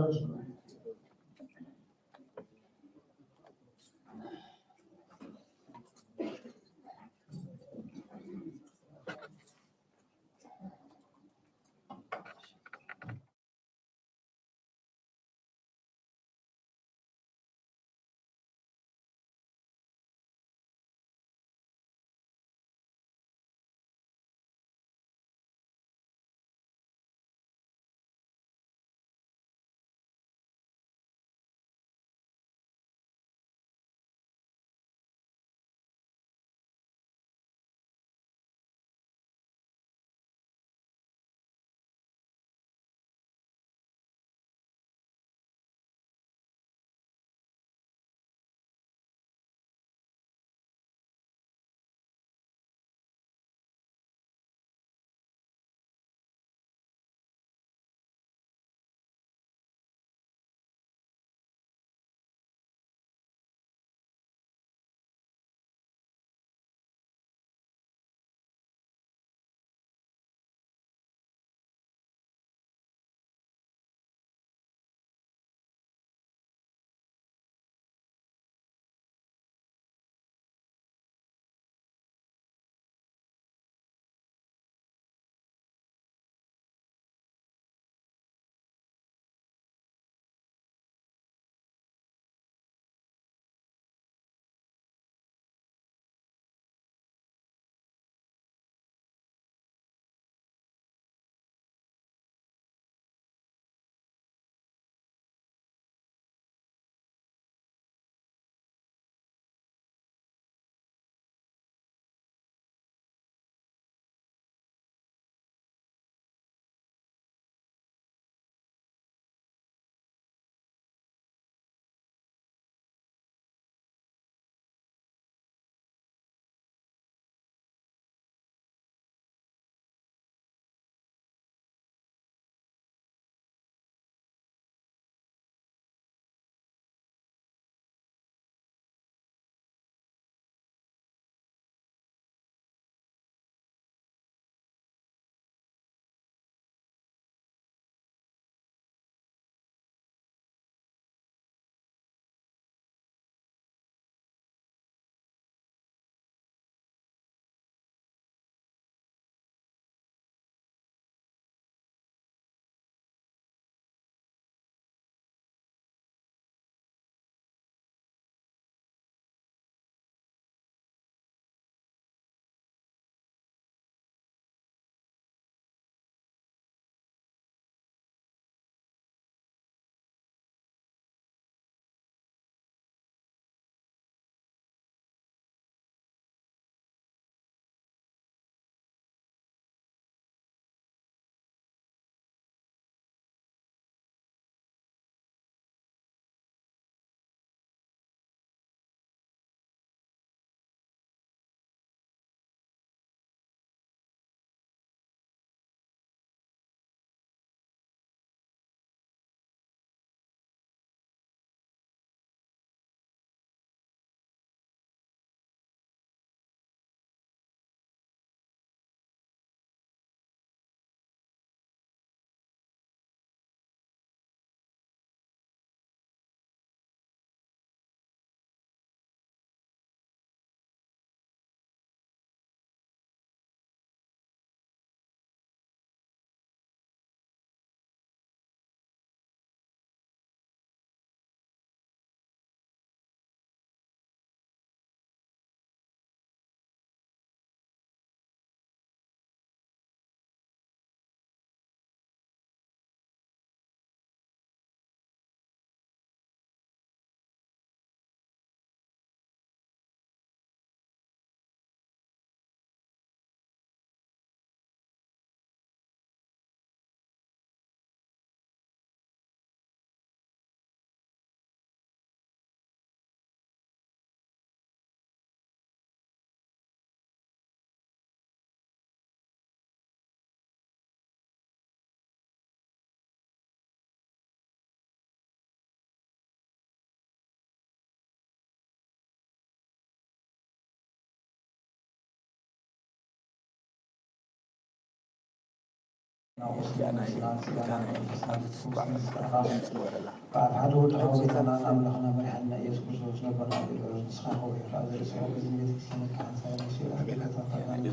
በዓል ሐድ ወልድ ሐውዜታና አምላኽና መርሐና ኢየሱስ ክርስቶስ ነበርና ዲዮስ ንስኻ ሆይ ራእዘ ርእስኻ በዝን ቤተክርስቲያን ከሐንሳይ ነፍሲ ወከፍ ተታታና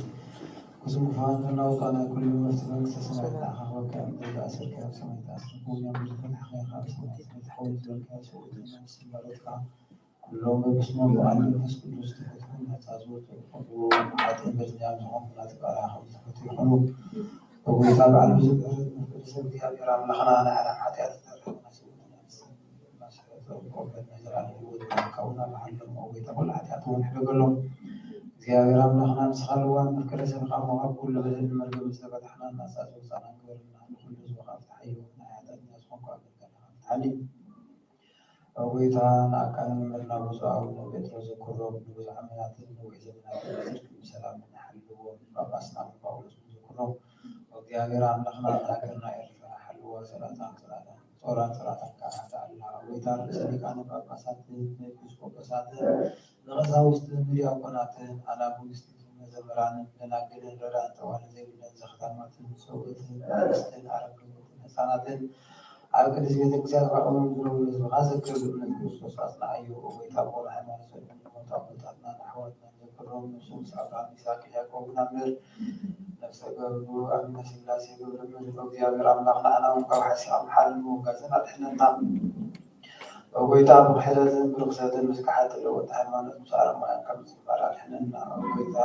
ከስንኩፋን ተናውጣና ኩሉ መፍትሒ መንግስተ ሰማያት ንዓኻ ክበካ እምድር ዝኣሰርካዮ ኣብ ሰማይ ተኣስር፣ ወሚያ ምድር ፈትሐኻ ኣብ ሰማይ ተፈትሐ፣ ወዝበልካዮ ሰውእትና ንስም መረትካ፣ ኩሎም በብስሞም ብቃል መንፈስ ቅዱስ ተፈትሑ፣ ናጻ ዝወጹ ይኾኑ፣ ኃጥእን በደለኛን ዝኾኑ ናቲ ቃልኻ ከም ዝተፈትሑ ይኾኑ። በጎይታ በዓል ብዙሕ ምሕረት መፍቀሪ ሰብ እግዚኣብሔር ኣምላኽና ናይ ዓለም ኃጢኣት ዝተረፈ ናይ ሰውእትና ንስም መሰረት ዘውቆበት ናይ ዘላለም ህይወት ካብ ካውና ብሓሎም። ኦ ጎይታ ኩሉ ኃጢኣት እውን ሕደገሎም። እግዚኣብሔር ኣምላኽና ንስኻ ልዋም መፍቀሪ ሰብ ኢኻ እሞ ካብ ኩሉ በደልን መርገምን ዝተፈታሕናን ናጻ ዝወጻእናን ግበረልና። ንኹሉ ህዝብኻ ፍትሓዮ፣ ናይ ኃጢኣተኛ ዝኾንኩ ኣገልጋልኻ ፍትሓኒ። ኦ ጎይታ ንኣቃንምን መርና ብፁዕ ኣቡነ ጴጥሮስ ዘክሮም፣ ንብዙሕ ኣመታትን ንውሕ ዘመናትን ብጽድቅን ብሰላምን ሓልዎም። ጳጳስና ኣቡነ ጳውሎስ እውን ዘክሮም። ኦ እግዚኣብሔር ኣምላኽና ንሃገርና ኤርትራ ሓልዋ፣ ሰላጣን ጸላእታን ጾራን ጸላእታን ከኣ ተኣላ። ኦ ጎይታ ርእሰ ሊቃነ ጳጳሳትን ንኤጲስቆጶሳትን ንቀሳውስትን ንዲያቆናትን ኣናጉንስትን መዘምራንን ደናግልን ረዳእን ጠዋሊ ዘይብለን ዘኽታማትን ሰውእትን ኣንስትን ኣረጋውያንን ሕጻናትን ኣብ ቅድስት ቤተ ክርስቲያን ተቓውሞም ዝነብሩ ህዝብኻ ዘክር። ብእምነት ክርስቶስ ኣጽንዓዮ። ኦ ጎይታ ብኹሉ ሃይማኖት ጸንዑ ዝሞቱ ኣቦታትናን ኣሕዋትናን ዘክሮም። ንሱ ምስ ኣብርሃም፣ ይስሐቅ፣ ያዕቆብ ናብ ምድር ነፍሰ ገሩ ኣሚነ ሥላሴ ገብረ ምድር። ኦ እግዚኣብሔር ኣምላኽ ንዓና እውን ካብ ሓሳም ሓልን ምውጋዝን ኣድሕነና። ኦ ጎይታ ብክሕደትን ብርኽሰትን ምስ ገሓት እተለወጠ ሃይማኖት ምስ ኣረማውያን ካብ ምጽንባር ኣድሕነና። ኦ ጎይታ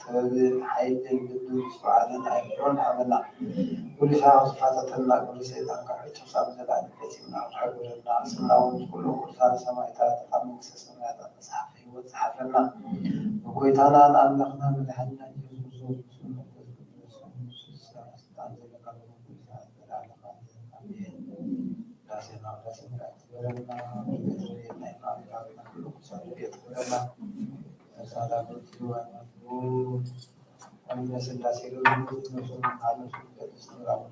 ጥበብን ሓይልን ልብን ምስትውዓልን ኣእምሮን ሃበና። ኩሉ ሻዕ ዝፋተተና ግብሪ ሰይጣን ካብ ሕጂ ክሳብ ንዘለኣለም ፈጺምና ክንሕል ግበረና። ስምና እውን ምስ ኩሎም ቅዱሳን ሰማእታት ኣብ መንግስተ ሰማያት ኣብ መጽሓፍ ህይወት ጽሓፈና። ብጎይታናን ኣምላኽናን መድሓኒናን ኢየሱስ ክርስቶስ ምስኡ መንፈስ ቅዱስ ንሱ ስልጣን ዘለካ ብኩሉ ሰዓት ዘለዓለም ኣሜን። ቅዳሴና ቅዳሴ መላእክት ይግበረልና። በረከት ረድኤት ናይ እመ ኣምላኽና ኩሉ ቅዱሳን ረድኤት ይግበረልና። ተሳላ ብርቱ ሃይማኖት ኣቡነ ሥላሴ ገብሩ ነፍሶም መቃብር ቅድስት መቃብር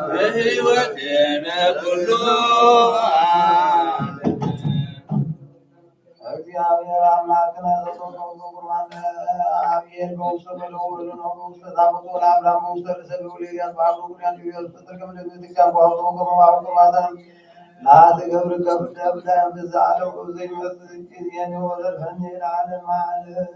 በህይወቴ በኩሉ እግዚአብሔር አምላክነ ዘጾመ በቁርባን አብሔር በውስተ መለወሉ ነው። በውስተ ታቦቱ ለአብርሃም በውስተ ርእሰ ልዑል ኤልያስ በአብሮ ጉዳን ሊዮስ በትርገም ለምትጋም በአውቶ በመባው በማዘን ላትገብር ገብር ደብዳም ብዛ አለው ዘይመጽእ ጊዜን ወዘልፈኒ ለዓለም ዓለም።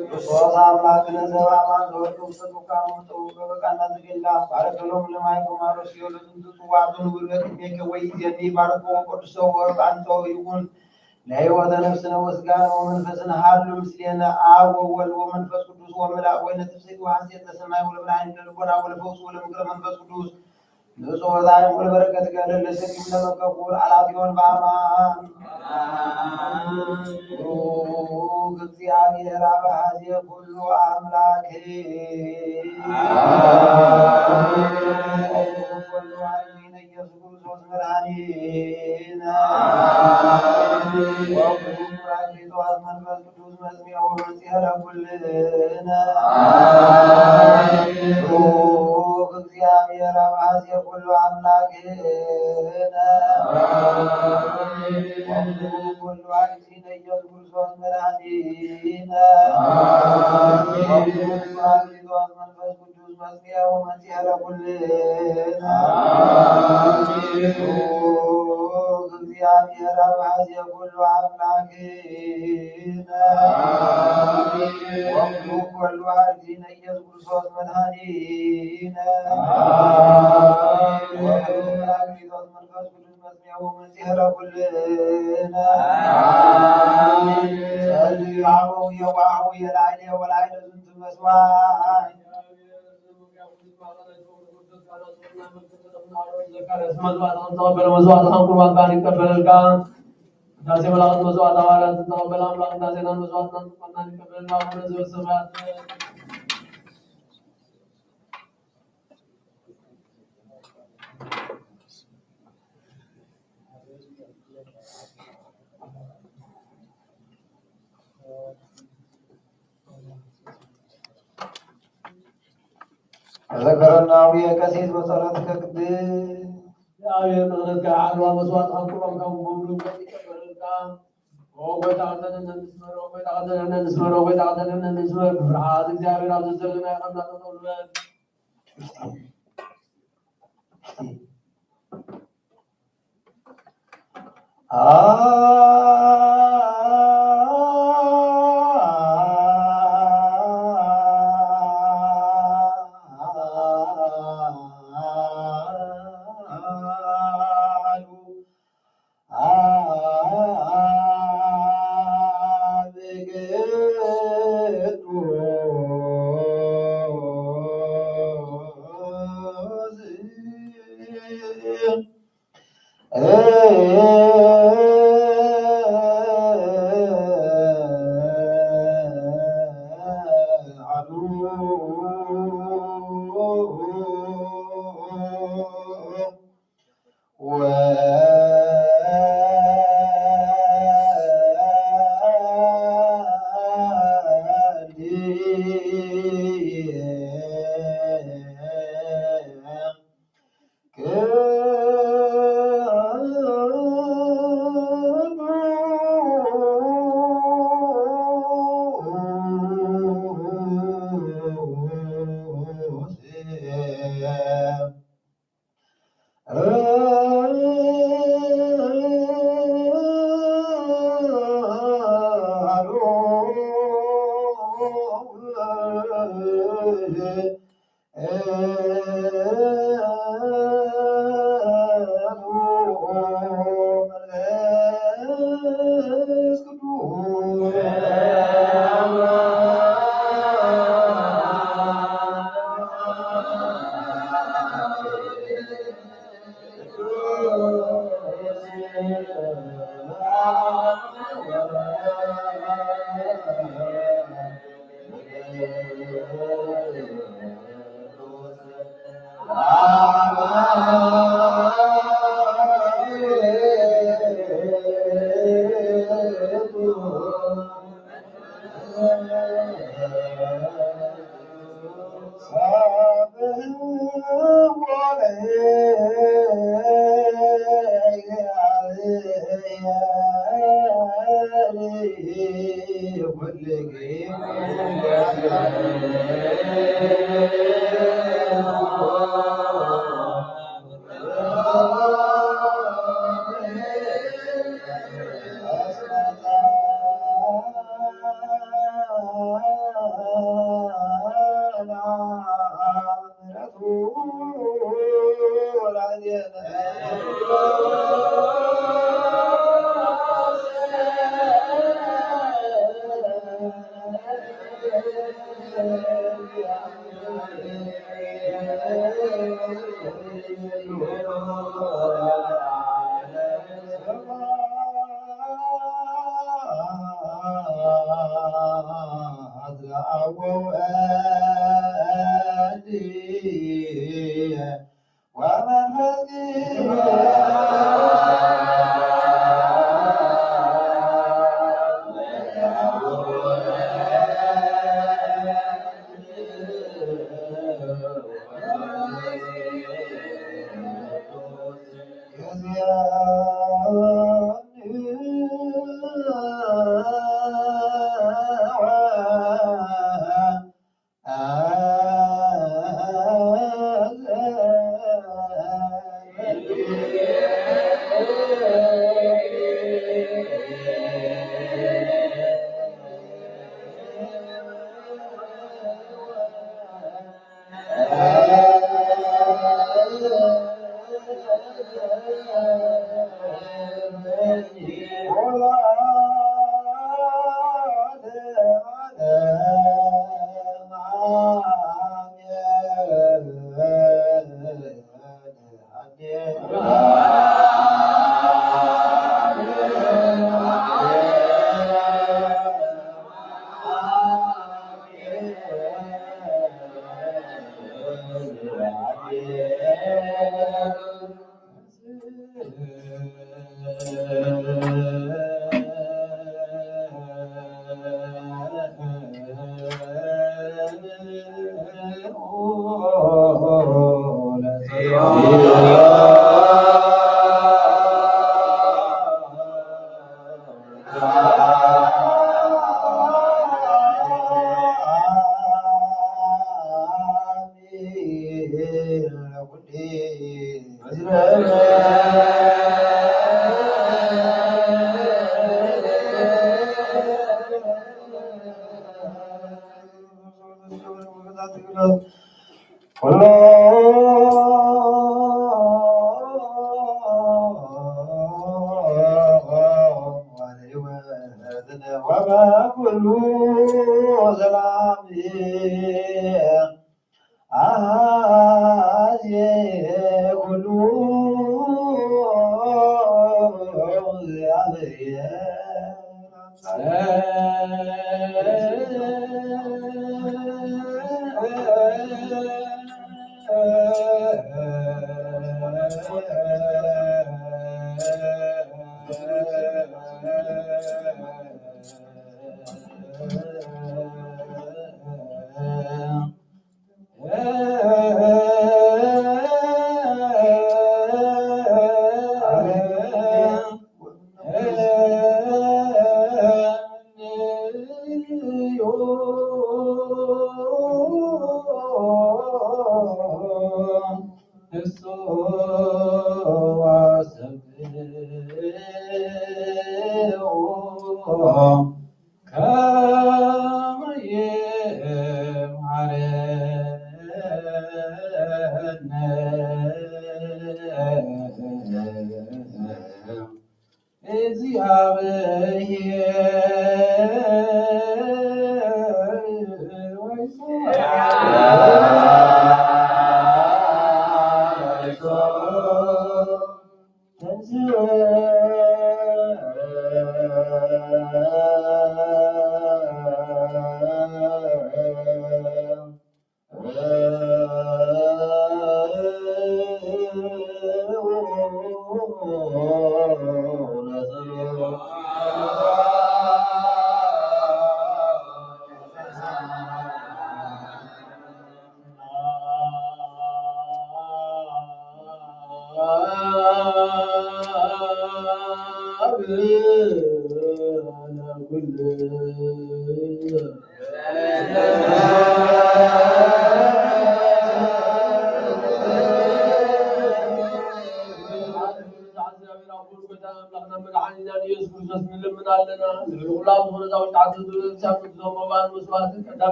ክርስቶስ አምላክነ ዘበአማን ዘወልድ ውስተ ዱካን ወተውህበ በቃና ዘገሊላ ባረከ ሎሙ ለማይ ከማሮስ የወለዱ ጽዋቱን ውልበት እሜከ ወይዜኒ ባርኮ ወቀድሶ ወባንቶ ይኩን ለሕይወተ ነፍስነ ወስጋነ ወመንፈስነ ሀሉ ምስሌነ አብ ወወልድ ወመንፈስ ቅዱስ ወመልአክ ወይነ ትፍስሕት ወሐሴት ለሰማይ ወለብርሃን ለልቦና ወለፈውስ ወለምክረ መንፈስ ቅዱስ ንጹሕ ወዛይ ወለበረከት ገለል ለሰኪም ለመከቡር አላት ይሆን በአማን። ቡሩክ እግዚአብሔር አብ ሀዜ ኩሉ አምላክ። አሜን። ወወልድ ዋሕድ ኢየሱስ ክርስቶስ መድኃኒነ። አሜን። ወቡሩክ ራኪ ተዋሕድ መንፈስ ቅዱስ መጽንዕ ወመንጽሔ ለኩልነ። አሜን። ቡሩክ እግዚአብሔር አብ ሀዜ ኩሉ አምላክነ። አሜን። ወቡሩክ ወልድ ዋሕድ ኢየሱስ ክርስቶስ መድኃኒነ። አሜን። ወቡሩክ ራኪ ተዋሕድ መንፈስ ቅዱስ መጽንዕ ወመንጽሔ ለኩልነ። አሜን። ቡሩክ እግዚአብሔር አብ ሀዜ ኩሉ አምላክነ። አሜን። ወቡሩክ ወልድ ዋሕድ ኢየሱስ ክርስቶስ መድኃኒነ። አሜን። ወቡሩክ ራኪ ተዋሕድ መንፈስ ቅዱስ መጽንዕ ወመንጽሔ ለኩልነ። አሜን። ጸልዩ አበው የዋሁ የላዕሌ ወላዕሌ ዝንቱ መስዋዕት። መስዋዕት ቁርባን ይቀበልልካ። ቅዳሴ መላእክት፣ መስዋዕት ሐዋርያት ተቀበለ አምላክ። ቅዳሴናን መስዋዕትናን ቁርባንናን ይቀበልልን አቡነ ዘበሰማያት። ተዘከረነ አቡየ ቀሲስ በጸሎትከ ቅድስት። እግዚአብሔር ምሕረትከ የዐልዋ መስዋዕት ቁርባን ከሙ በሙሉ ይቀበልልካ። ኦ ጐይታ፣ አንተን እንስመር፣ ኦ ጐይታ፣ አንተን እንስመር፣ ኦ ጐይታ፣ አንተን እንስመር። በፍርሃት እግዚአብሔር አብዝተን ልናየው ቀና ተጠውልበን።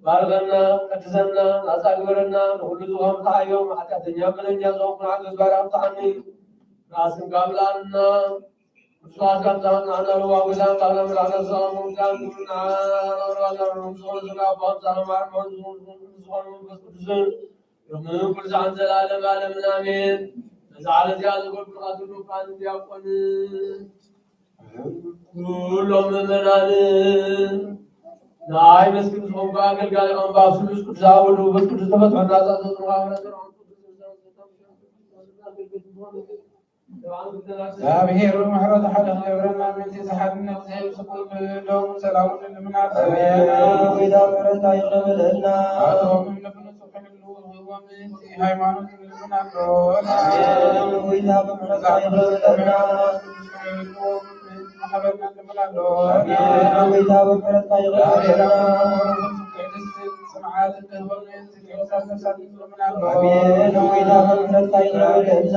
ባርኸና፣ ቀድሰና፣ ናጻ ግበረና፣ ንኹሉ ዝኸም ተሓዮም፣ ሓጢኣተኛ በደለኛ ዝኾንኩ ንዓና ገባር ኣምጽኣኒ፣ ራስን ጋብላልና፣ ርሑም ኩሉ ዛዕን ዘላለም ዓለምን ኣሜን። እዛ ዓለም እዚኣ ዘገልግሉኻ ዘለዉ ካህንን ዲያቆንን ኩሎም ምእመናንን ናይ መስጊድ ዝኾንኩም ኣገልጋሊ ኣንባ ስሉስ ቅዱስ ኣብ ወልድ መንፈስ ቅዱስ ተፈትሖ እናጻጸ ጽኑዕ ኣምላኽ እግዚኣብሔር ብምሕረቱ ሓደ ክገብረና ምእንቲ ዝሓድነ እግዚኣብሔር ስቁል ሎም ሰላሙን ንምናተ። ኣሜን። ጌታ ምሕረትካ ይቕረ በለልና። ኣቶም ንብንጹሕ ክልሉ ወምእንቲ ሃይማኖት ንልምናሎ። ኣሜን። ጌታ ምሕረትካ ይቕረ በለልና። ኣሜን። ጌታ ምሕረትካ ይቕረ በለልና። ቅድስት ጽንዓት እንድትሆን ምእንቲ ቅዱሳን ነፍሳት ንልምናሎ። ኣሜን። ጌታ ምሕረትካ ይቕረ በለልና።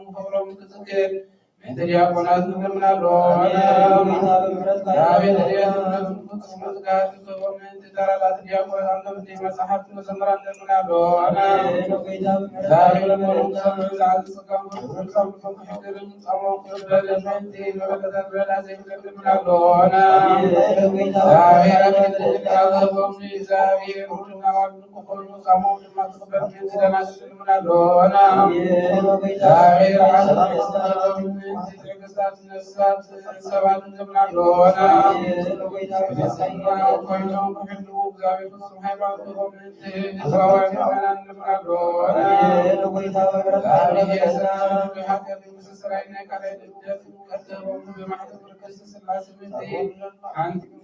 ጸማም ገብሮም ክዝክር ምእንቲ ዲያቆናት እንለምናለን። አሜን። እግዚአብሔር ለዲያቆናት ፍጹም ዝጋት ክብሮም ምእንቲ ተራላት ዲያቆናት አንተ ምእንቲ መጻሕፍት መዘምራን እንለምናለን። አሜን። እግዚአብሔር ለሞሎም ሰምዕ ዛዝ ጸጋም ፍጹም ጸምቶም ሕድርም ጸሞም ክብር ምእንቲ መበለታት ረዳ ዘይብለን እንለምናለን። አሜን። እግዚአብሔር አብ ምእንቲ ተራላት ክብሮም እግዚአብሔር ሁሉና ዋሉ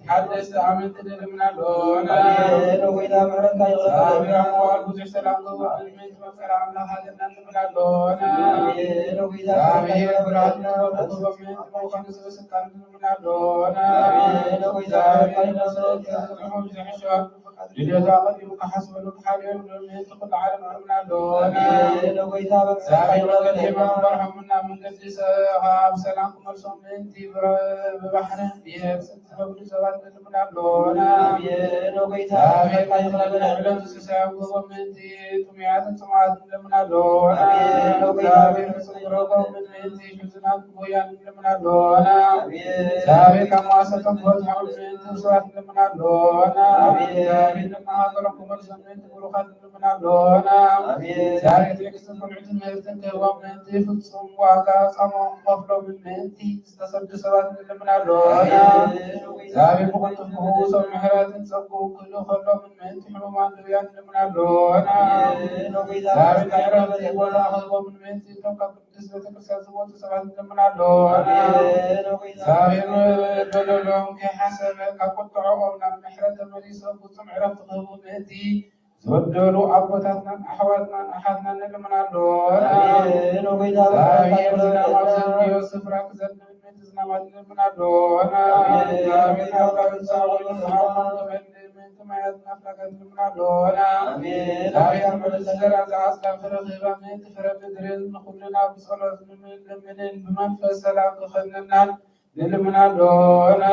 ሐደስ አመት እንለምናለን። አሜን። ወይዳ ምህረት ታይዘን። አሜን። አሞዋል ብዙ ሰላም ገብሮም ምእንቲ መፍቀር አምላክ አገናን እንለምናለን። አሜን። ወይዳ አሜን። ምህረት ብርሃን ታይዘን። ገብሮም ምእንቲ መውቀን ስልጣን እንለምናለን። አሜን። ወይዳ አሜን። ምህረት ታይዘን። ልደታ ቀዲሙ ከሐስበሉ ከሐልዮን ምእንቲ ኩሉ ዓለም እንለምናለን። አሜን። ወይዳ ምህረት ታይዘን። አሜን። ወይዳ ምህረት ታይዘን። አብ ሰላም ክመልሶም ምእንቲ ብረ-፣ ብባሕርን ብየብስን ዝነብሩ ሰባት እንለምናለን። አሜን። ኦ ጌታ፣ አሜን። ጸጋ ይብዛልን። ዕለቱ ሲሳይ አብ ገብሮም ምእንቲ ጥሙያትን ጽሙኣትን እንለምናለን። አሜን። ኦ ጌታ፣ አሜን። ጽምሮ ገብሮም ምእንቲ ሕዙናት እቡያን እንለምናለን። አሜን። አሜን። ካብ መዋሰቶም ቦት ሐውል ምእንቲ ብሱዋት እንለምናለን። አሜን። አሜን። ካብ ሃገሮም ክመልሶም ምእንቲ ብሩኻት እንለምናለን። አሜን። አሜን። ትዕግስትን ቅኑዕን ትምህርትን ክህቦም ምእንቲ ፍጹም ዋጋ ጻሞም ከፍሎም ምእንቲ ዝተሰዱ ሰባት እንለምናለን። አሜን። አሜን። ብቕልጡፍ ክፍውሶም ምሕረትን ጸግኡን ክህሉ ከሎ ምእንቲ ሕሙማን ድውያን እንለምናለን። አሜን። አሜን። ምሕረት ቦታ ክህቦም ምእንቲ እቶም ካብ ቅድስት ቤተክርስትያን ዝሞቱ ሰባት እንለምናለን። አሜን። አሜን። በደሎም ከይሓሰበ ካብ ቁጥዐኦም ናብ ምሕረት ተመሊሶም ፍጹም ዕረፍቲ ክህቡ ምእንቲ ዝበደሉ ኣቦታትናን ኣሕዋትናን ኣሓትናን ንልምን ኣሎና። ኣሜን። ኦ ጐይታ፣ ዛብሄር ዝናም ኣብ ዘንብዮ ስፍራ ክዘንብ ምእንቲ ዝናማት ንልምን ኣሎና። ኣሜን። ዛብሄር ኣብ ዳዊት ሳኦል ዝሃቦ ምእንቲ ማያት ናፍላጋት ንልምን ኣሎና። ኣሜን። ዛብሄር ምእንቲ ዘርኣ ዝዓጽዳ ፍረ ክህባ ምእንቲ ፍረ ምድርን ንኹልና ብጸሎት ንልምንን ብመንፈስ ሰላም ክኸነናን ንልምን ኣሎና።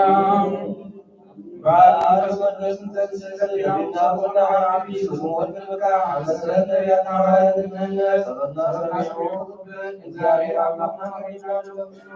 በዓል መንፈስ ቅዱስ እንተ ንስእዘ ዲና ሰቦና ዓቢ ስሙ ወልድ ብካ መሰረት ነቢያት ሐዋርያት እንመነ ጸሎትና ሰሚዑ ክብል እግዚኣብሔር ኣምላክና ሆይ ንለምኖ።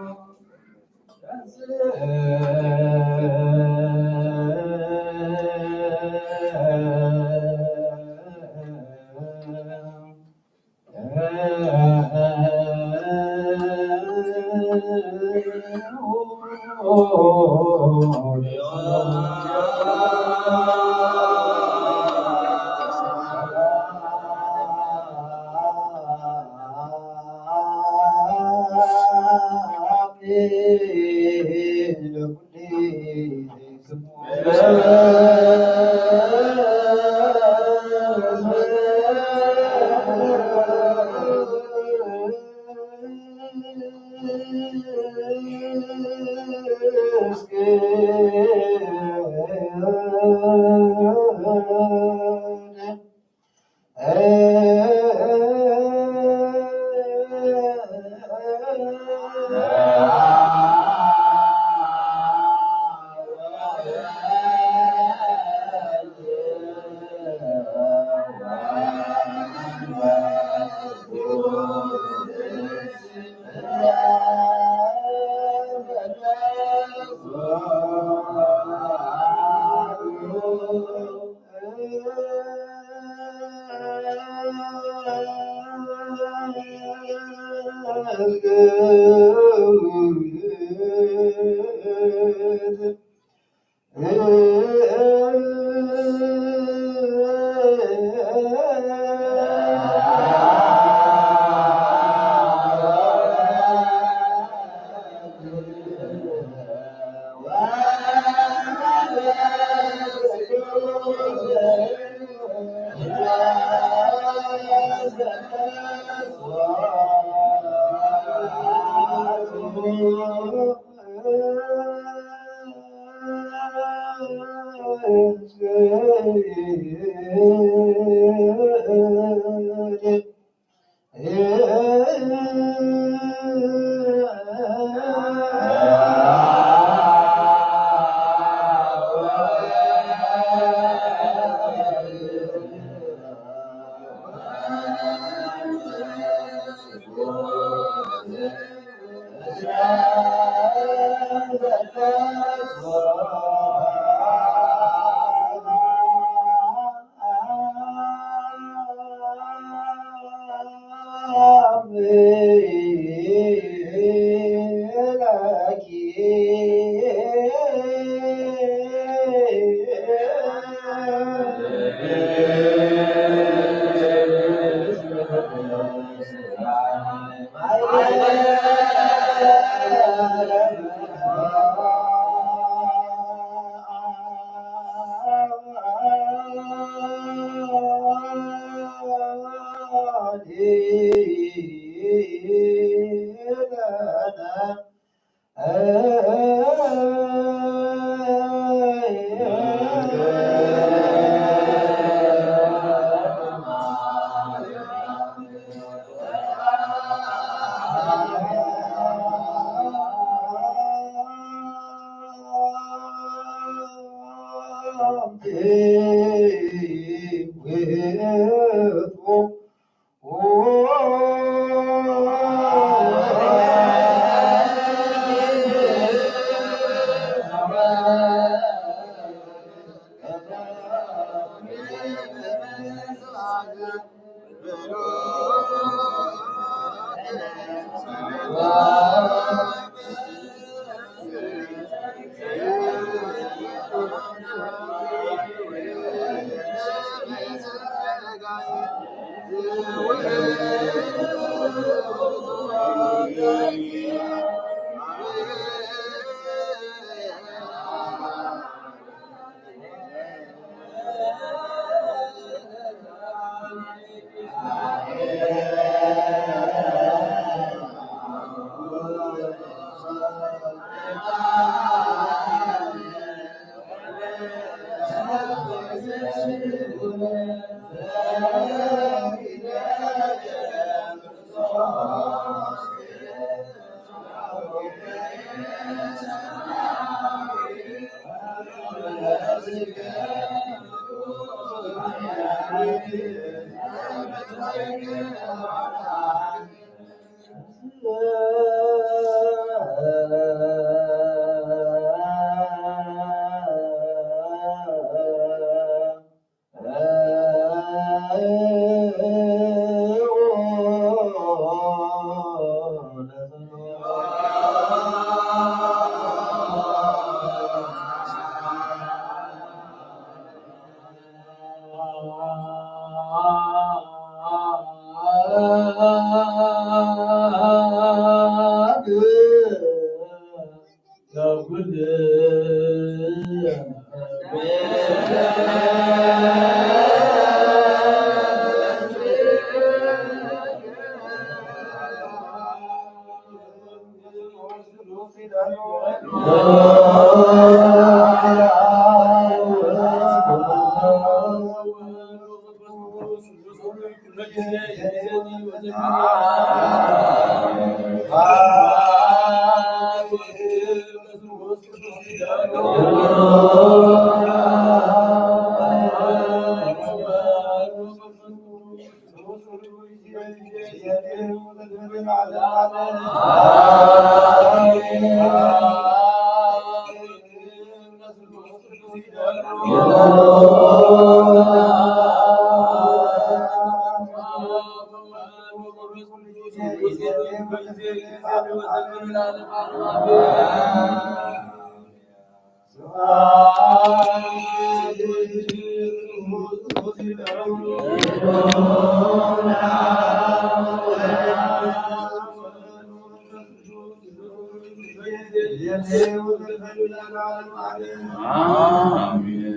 آمين.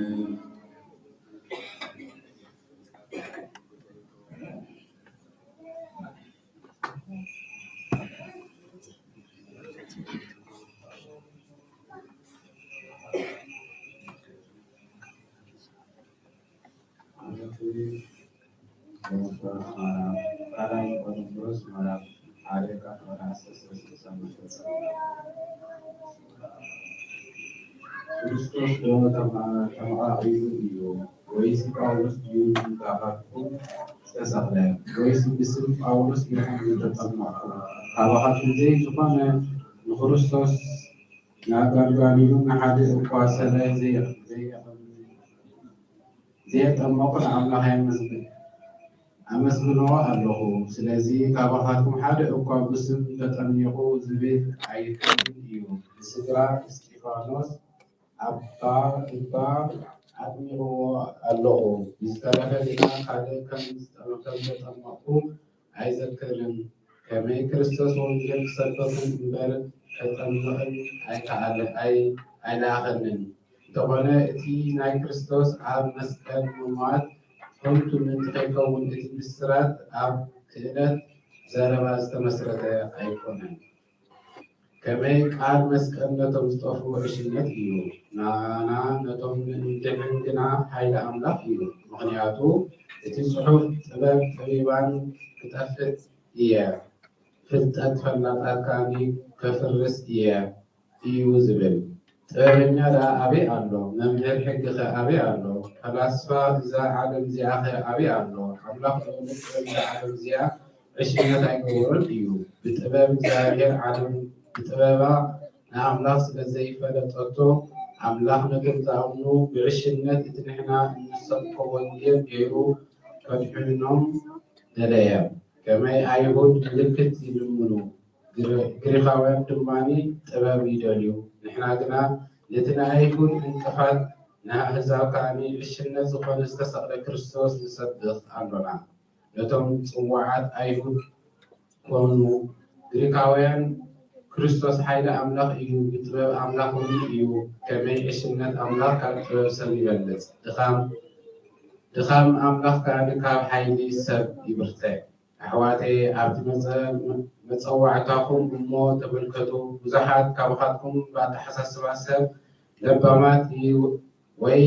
ክርስቶስ ዶ ተማ-፣ ተማቃቂሉ እዩ? ወይስ ጳውሎስ እዩ ባካትኩም ዝተሰቅለ? ወይስ ብስም ጳውሎስ ኢኹም ዝተጠመቅኩም? ካባካትኩም ዘይዝኾነ ንክርስቶስ ንኣገልጋሊኡ ንሓደ እኳ ሰለ ዘየ-፣ ዘየ-፣ ዘየጠመቁ ንኣምላኽ ኣመስግ-፣ ኣመስግንዎ ኣለኹ። ስለዚ ካባኻትኩም ሓደ እኳ ብስም ተጠሚቁ ዝብል ኣይህሉን እዩ። ንስድራ እስጢፋኖስ ኣባ እባ ኣጥሚቅዎ ኣለኹ። ብዝተረፈ ግና ካልእ ከም ዝጠመ-፣ ከም ዘጠመቅኩ ኣይዘክርን። ከመይ ክርስቶስ ወንጌል ክሰብኸኩም እምበር ከጠምቕን ኣይከኣለ-፣ ኣይ-፣ ኣይለኣኸንን። እንተኾነ እቲ ናይ ክርስቶስ ኣብ መስቀል ምሟት ከንቱ ምእንቲ ከይከውን፣ እቲ ብስራት ኣብ ክእለት ዘረባ ዝተመስረተ ኣይኮነን። ከመይ ቃል መስቀል ነቶም ዝጠፍኡ ዕሽነት እዩ፣ ናና ነቶም ንድሕን ግና ኃይሊ ኣምላኽ እዩ። ምኽንያቱ እቲ ጽሑፍ፣ "ጥበብ ጠቢባን ክጠፍእ እየ፣ ፍልጠት ፈላጣት ከኣኒ ከፍርስ እየ" እዩ ዝብል። ጥበበኛ ደኣ ኣበይ ኣሎ? መምህር ሕጊኸ ኣበይ ኣሎ? ፈላስፋ እዛ ዓለም እዚኣኸ ኣበይ ኣሎ? ኣምላኽ ዶ ንጥበብ እዛ ዓለም እዚኣ ዕሽነት ኣይገበሮን እዩ? ብጥበብ እግዚኣብሔር ዓለም ብጥበባ ንኣምላኽ ስለ ዘይፈለጠቶ፣ ኣምላኽ ነቶም ዝኣምኑ ብዕሽነት እቲ ንሕና እንሰብኮ ወንጌል ገይሩ ከድሕኖም ደለየ። ከመይ ኣይሁድ ምልክት ይልምኑ፣ ግሪ-፣ ግሪኻውያን ድማ ጥበብ ይደልዩ። ንሕና ግና ነቲ ንኣይሁድ ዕንቅፋት፣ ንኣህዛብ ከኣ ዕሽነት ዝኾነ ዝተሰቕለ ክርስቶስ ንሰብኽ ኣሎና። ነቶም ጽዋዓት ኣይሁድ ኮኑ ግሪካውያን፣ ክርስቶስ ኃይሊ ኣምላኽ እዩ፣ ብጥበብ ኣምላኽ እውን እዩ። ከመይ ዕሽነት ኣምላኽ ካብ ጥበብ ሰብ ይበልጽ፣ ድኻም፣ ድኻም ኣምላኽ ከኣ ካብ ኃይሊ ሰብ ይብርትዕ። ኣሕዋተየ፣ ኣብቲ መጸ-፣ መጸዋዕታኹም እሞ ተመልከቱ። ብዙሓት ካብኻትኩም ብኣተሓሳስባ ሰብ ለባማት እዩ፣ ወይ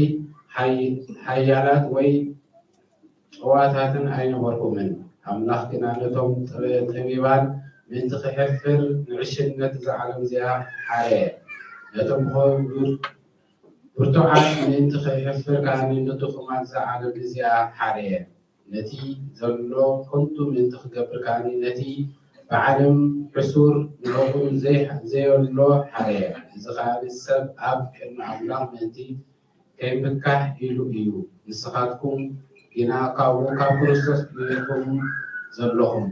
ሓይ-፣ ሓያላት ወይ ጨዋታትን ኣይነበርኩምን። ኣምላኽ ግና ነቶም ጠ-፣ ጠቢባን ምእንቲ ኺሐፍር ንዕሽነት እዛ ዓለም እዚኣ ሓረየ። ነቶም ብር-፣ ብርቱዓት ምእንቲ ኺሐፍር ከኣ ንድኹማት እዛ ዓለም እዚኣ ሓረየ። ነቲ ዘሎ ከንቱ ምእንቲ ክገብር ከኣ ነቲ ብዓለም ሕሱር ንዕኡ ዘይ-፣ ዘየሎ ሓረየ። እዚ ከኣ ሰብ ኣብ ቅድሚ ኣምላኽ ምእንቲ ከይምካሕ ኢሉ እዩ። ንስኻትኩም ግና ካብኡ፣ ካብ ክርስቶስ ኢኹም ዘለኹም።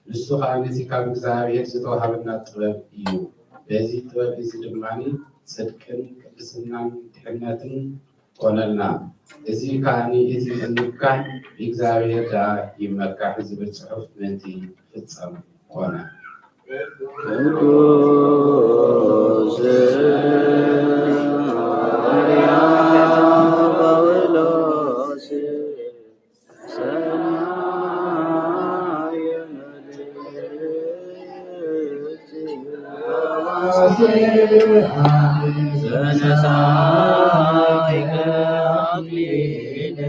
ንሱ ከኣ ነቲ ካብ እግዚኣብሔር ዝተዋህበና ጥበብ እዩ። በዚ ጥበብ እዚ ድማ ጽድቅን ቅድስናን ድሕነትን ኮነልና። እዚ ከኣ እቲ ዝምካሕ ብእግዚኣብሔር ደኣ ይመካሕ ዝብል ጽሑፍ ምእንቲ ክፍጸም ኮነ። ቅዱስ ሐዋርያ ጳውሎስ ሰናየ መልእክት ዘነሳይከ አክሊለ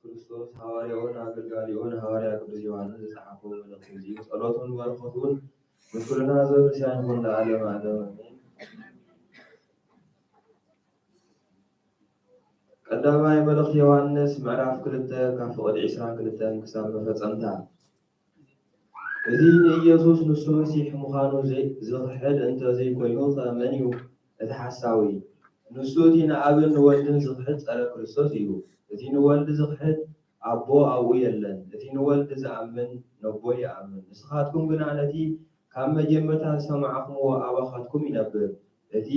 ክርስቶስ ሐዋርያውን አገልጋሊውን ሐዋርያ ቅዱስ ዮሐንስ ዝጸሐፈው መልእኽት እዚ ጸሎቱን በረኸቱን ምስ ኩልና ህዝበ ክርስቲያን ይኹን ለዓለመ ዓለም ኣሜን። ቀዳማይ መልእኽት ዮሐንስ ምዕራፍ ክልተ ካብ ፍቕዲ ዒስራን ክልተን ክሳብ መፈጸምታ። እዚ ንኢየሱስ ንሱ መሲሕ ምዃኑ ዘይ-፣ ዝኽሕድ እንተ ዘይኮይኑ ኸእ መን እዩ እቲ ሓሳዊ? ንሱ እቲ ንኣብን ንወልድን ዝኽሕድ ጸረ ክርስቶስ እዩ። እቲ ንወልድ ዝኽሕድ ኣቦ ኣብኡ የለን። እቲ ንወልድ ዝኣምን ነቦ ይኣምን። ንስኻትኩም ግና ነቲ ካብ መጀመርታ ዝሰማዕኩምዎ ኣባኻትኩም ይነብር። እቲ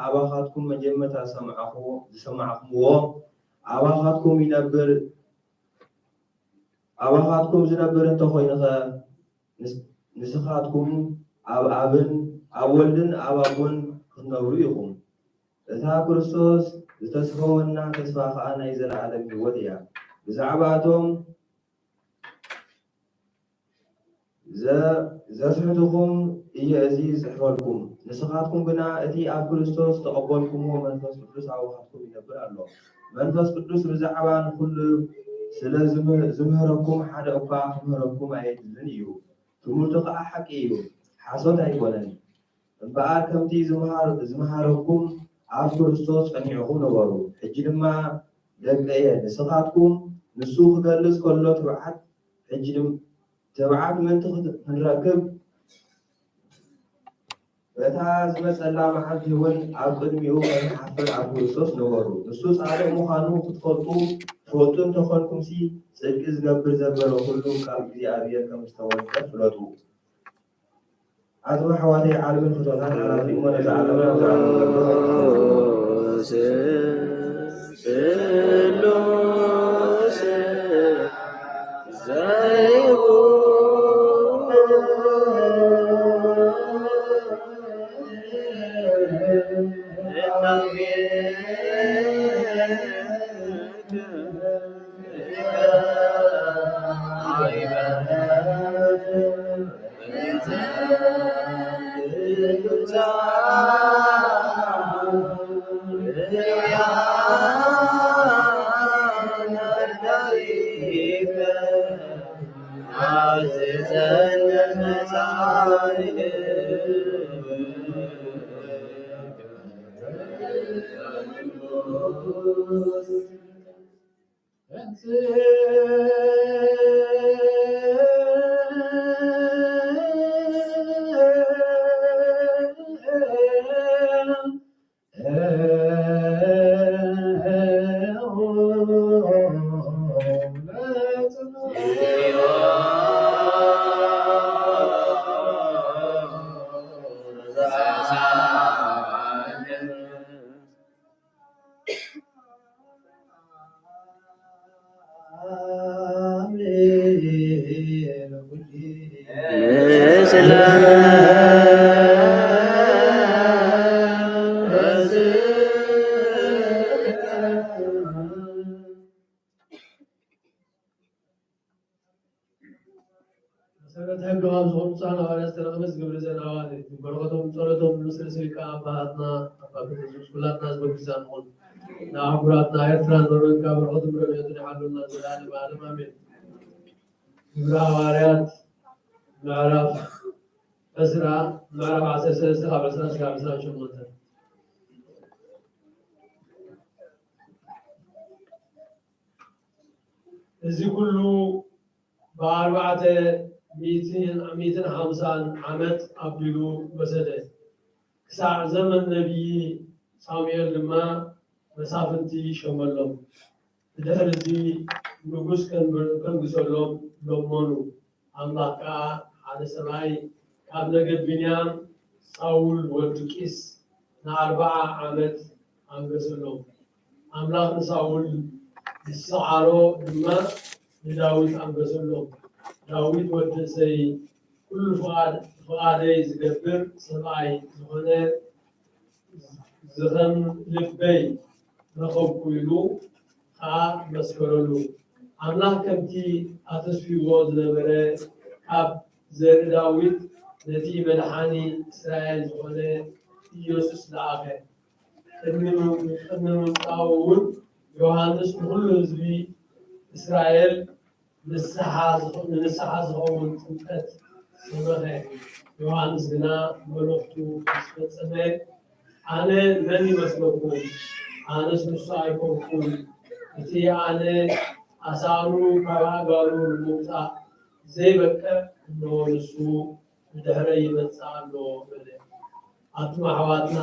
ኣባኻትኩም መጀመርታ ዝሰማዕኩ-፣ ዝሰማዕኩምዎ ኣባኻትኩም ይነብር፣ ኣባኻትኩም ዝነብር እንተኾይኑኸ፣ ንስ-፣ ንስኻትኩም ኣብ ኣብን ኣብ ወልድን ኣብ ኣቦን ክትነብሩ ኢኹም። እታ ክርስቶስ ዝተስፈወና ተስፋ ኸኣ ናይ ዘለዓለም ህይወት እያ። ብዛዕባ እቶም ዘ-፣ ዘስሕቱኹም እየ እዚ ዝጽሕፈልኩም። ንስኻትኩም ግና እቲ ኣብ ክርስቶስ ዝተቐበልኩምዎ መንፈስ ቅዱስ ኣባኻትኩም ይነብር ኣሎ። መንፈስ ቅዱስ ብዛዕባ ንኹሉ ስለ ዝም-፣ ዝምህረኩም ሓደ እኳ ክምህረኩም ኣየድልን እዩ። ትምህርቱ ኸኣ ሓቂ እዩ፣ ሓሶት ኣይኮነን። እምበኣር ከምቲ ዝምሃር-፣ ዝመሃረኩም ኣብ ክርስቶስ ጸኒዕኩም ንበሩ። ሕጂ ድማ ደቀየ፣ ንስኻትኩም ንሱ ክገልጽ ከሎ ትብዓት፣ ሕጂ ድም-፣ ትብዓት ምእንቲ ክት-፣ ክንረክብ በታ ዝመጸላ መዓልቲ እውን ኣብ ቅድሚኡ ከይንሓፍር ኣብ ክርስቶስ ንበሩ። ንሱ ጻድቕ ምዃኑ ክትፈልጡ ትፈልጡ እንተኾንኩምሲ፣ ጽድቂ ዝገብር ዘበለ ኩሉ ካብ እግዚኣብሔር ከም ዝተወልደ ፍለጡ። ኣቱም ኣሕዋተይ፣ ዓለምን ፍትወታን ሓላፊ እሞ፣ ነዛ ዓለምን ኣብዛ ዓለም ዘሎ መሰረት ሕግ ኣብ ዝኾኑ ብፁዓን ሃዋርያት ዝተረኽበ ዝግብር ዘን ኣዋልድ፣ በረኸቶም ጸሎቶም ምስ ርእሲ ሊቃነ ኣባታትና ኣባ ጴጥሮስ ኩላትና ህዝበ ክርስቲያን ንኹን። ንኣህጉራትና ኤርትራን ኖርወይን ከኣ በረኸቱን ረድኤቱን ይሓሉልና ንዘለዓለመ ዓለም ኣሜን። ግብረ ሃዋርያት ምዕራፍ ዕስራ፣ ምዕራፍ ዓሰርተ ሰለስተ ካብ ዕስራ እስካብ ዕስራን ሸሞንተን። እዚ ኩሉ ብኣርባዕተ ሚእትን፣ ሚእትን ሓምሳን ዓመት ኣቢሉ ወሰደ። ክሳዕ ዘመን ነቢይ ሳሙኤል ድማ መሳፍንቲ ሸመሎም። ብድሕርዚ ንጉስ ከንብ-፣ ከንግሰሎም ለመኑ። ኣምላኽ ከኣ ሓደ ሰብኣይ ካብ ነገድ ብንያም ሳውል ወዲ ቂስ ንኣርብዓ ዓመት ኣንገሰሎም። ኣምላኽ ንሳውል ዝሰዓሮ ድማ ንዳዊት ኣንገሰሎ። ዳዊት ወዲ እሰይ፣ ኩሉ ፍቓድ-፣ ፍቓደይ ዝገብር ሰብኣይ ዝኾነ ዝኸም ልበይ ረኸብኩ ኢሉ ኸኣ መስከረሉ። ኣምላኽ ከምቲ ኣተስፊዎ ዝነበረ፣ ካብ ዘርኢ ዳዊት ነቲ መድሓኒ እስራኤል ዝኾነ ኢየሱስ ለኣኸ። ቅድሚ ም-፣ ቅድሚ ምምጻኡ እውን ዮሃንስ ንኹሉ ህዝቢ እስራኤል ንስሓ ዝኸ-፣ ንንስሓ ዝኸውን ጥምቀት ሰበኸ። ዮሃንስ ግና መልእኽቱ ምስ ፈጸመ፣ ኣነ መን ይመስለኩም? ኣነስ ንሱ ኣይኮንኩን። እቲ ኣነ ኣሳእኑ ካብ ኣእጋሩ ንምውጻእ ዘይበቅዕ፣ እንሆ ንሱ ብድሕረይ ይመጽእ ኣሎ በለ። ኣቱም ኣሕዋትና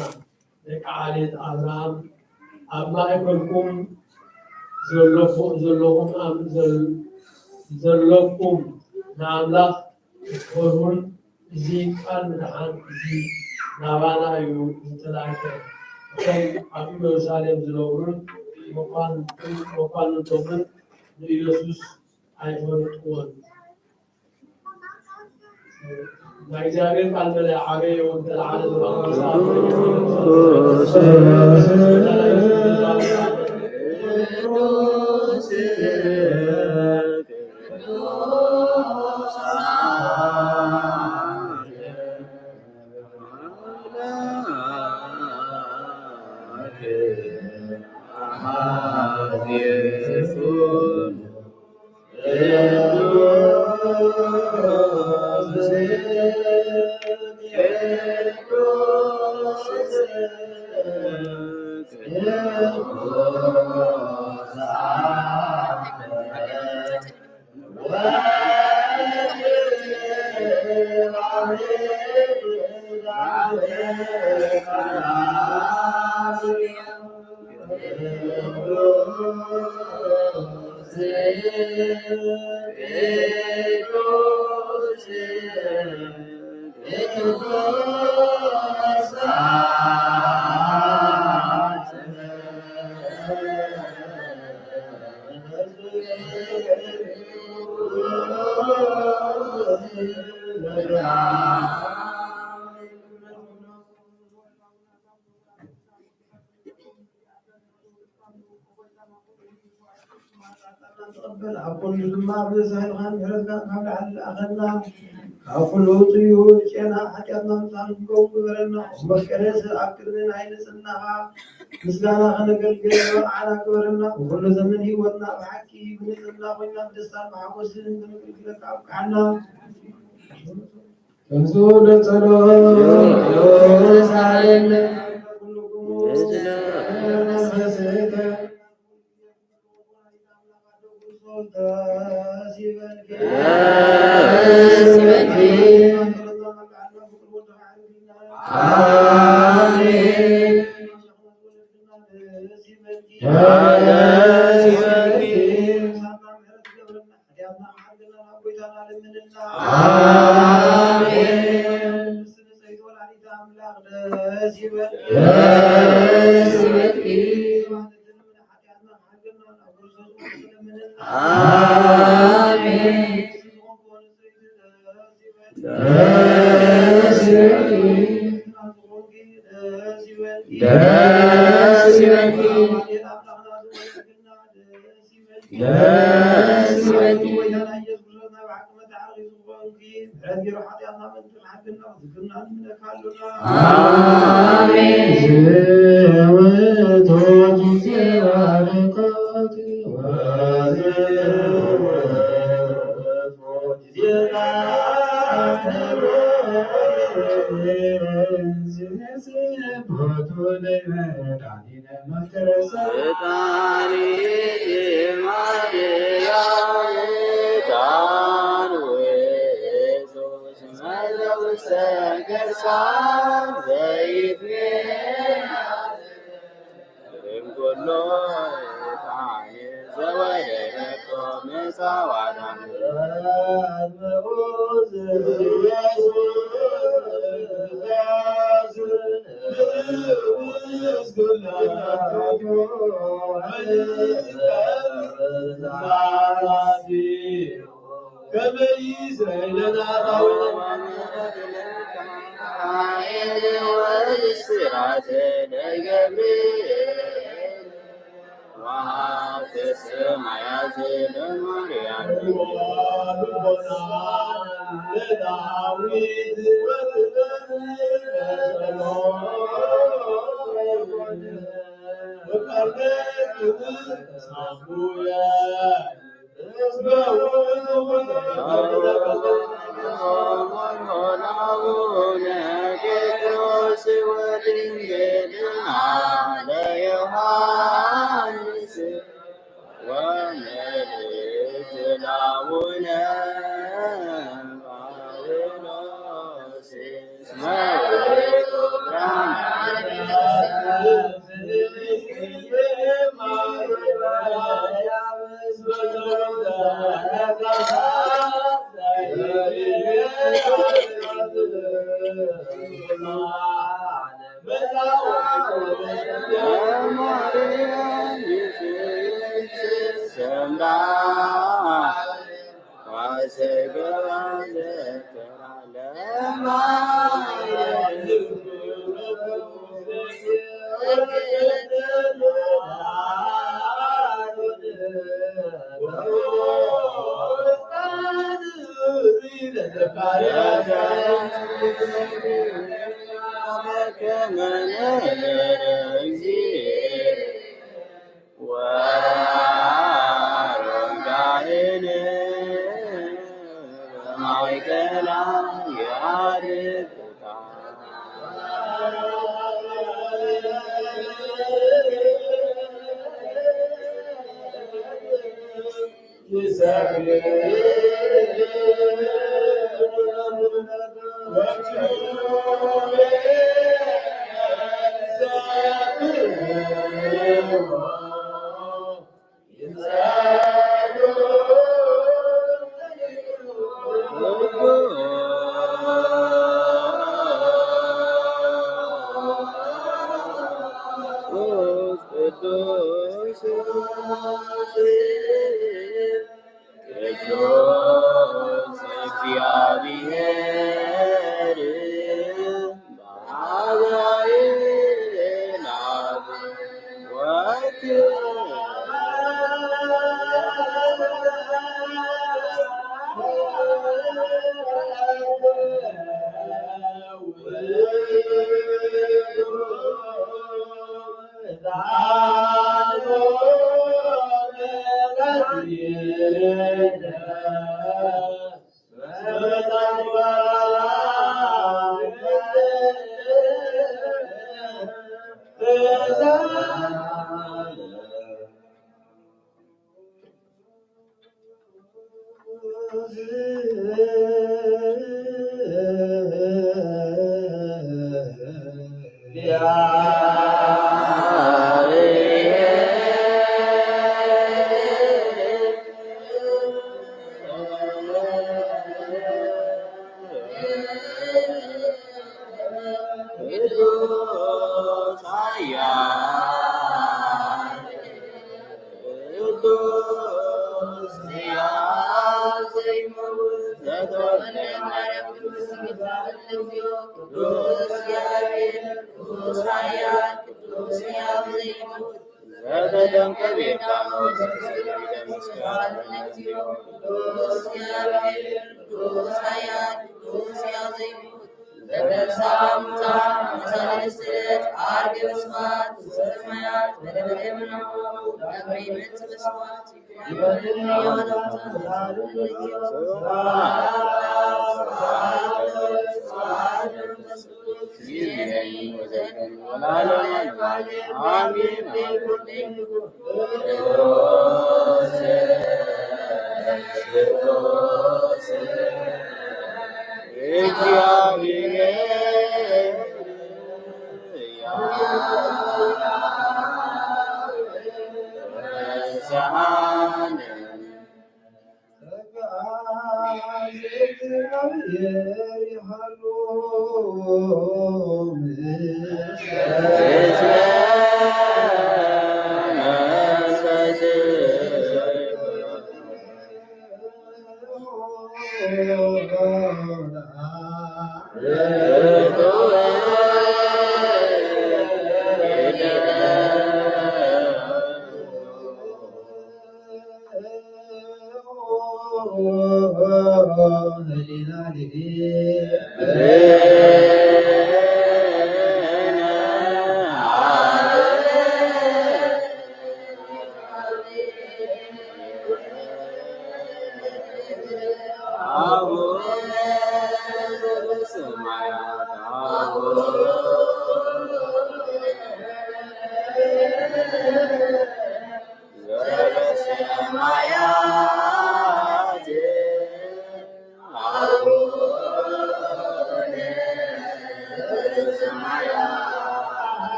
ደቂ ዓሌት ኣብርሃም፣ ኣብ ማእከልኩም ዘለኹ-፣ ዘለኹም ኣም-፣ ዘል-፣ ዘለኩም ንኣምላኽ ክትፈርሁን፣ እዚ ቃል ምድሓን እዚ ናባና እዩ ዝተላእከ። እቶም ኣብ ኢየሩሳሌም ዝነብሩን መኳንንቱ-፣ መኳንንቶምን ንኢየሱስ ኣይፈለጥዎን። ናይ እግዚኣብሔር ቃል መለ ዓበየ ወንተለዓለ ዘበለ ትቀበል፣ ኣብ ኩሉ ድማ ብዝሕ ኢልካ ምሕረትካ ካብ ላዕሊ ልኣኸልና። ካብ ኩሉ ውጹእ እዩ፣ ንጨና ሓጢኣትና ምሳና ንከውን ግበረና። መፍቀሬ ሰብ ኣብ ቅድሚ ናይ ንጽህናኻ ምስጋና ከነገልግል ዝበቕዓና ግበረና። ብኩሉ ዘመን ህይወትና ብሓቂ ብንጽህና ኮይና ብደስታን ብሓጎስን ከነገልግለካ ኣብቅዓና። እምሱ ለጸሎት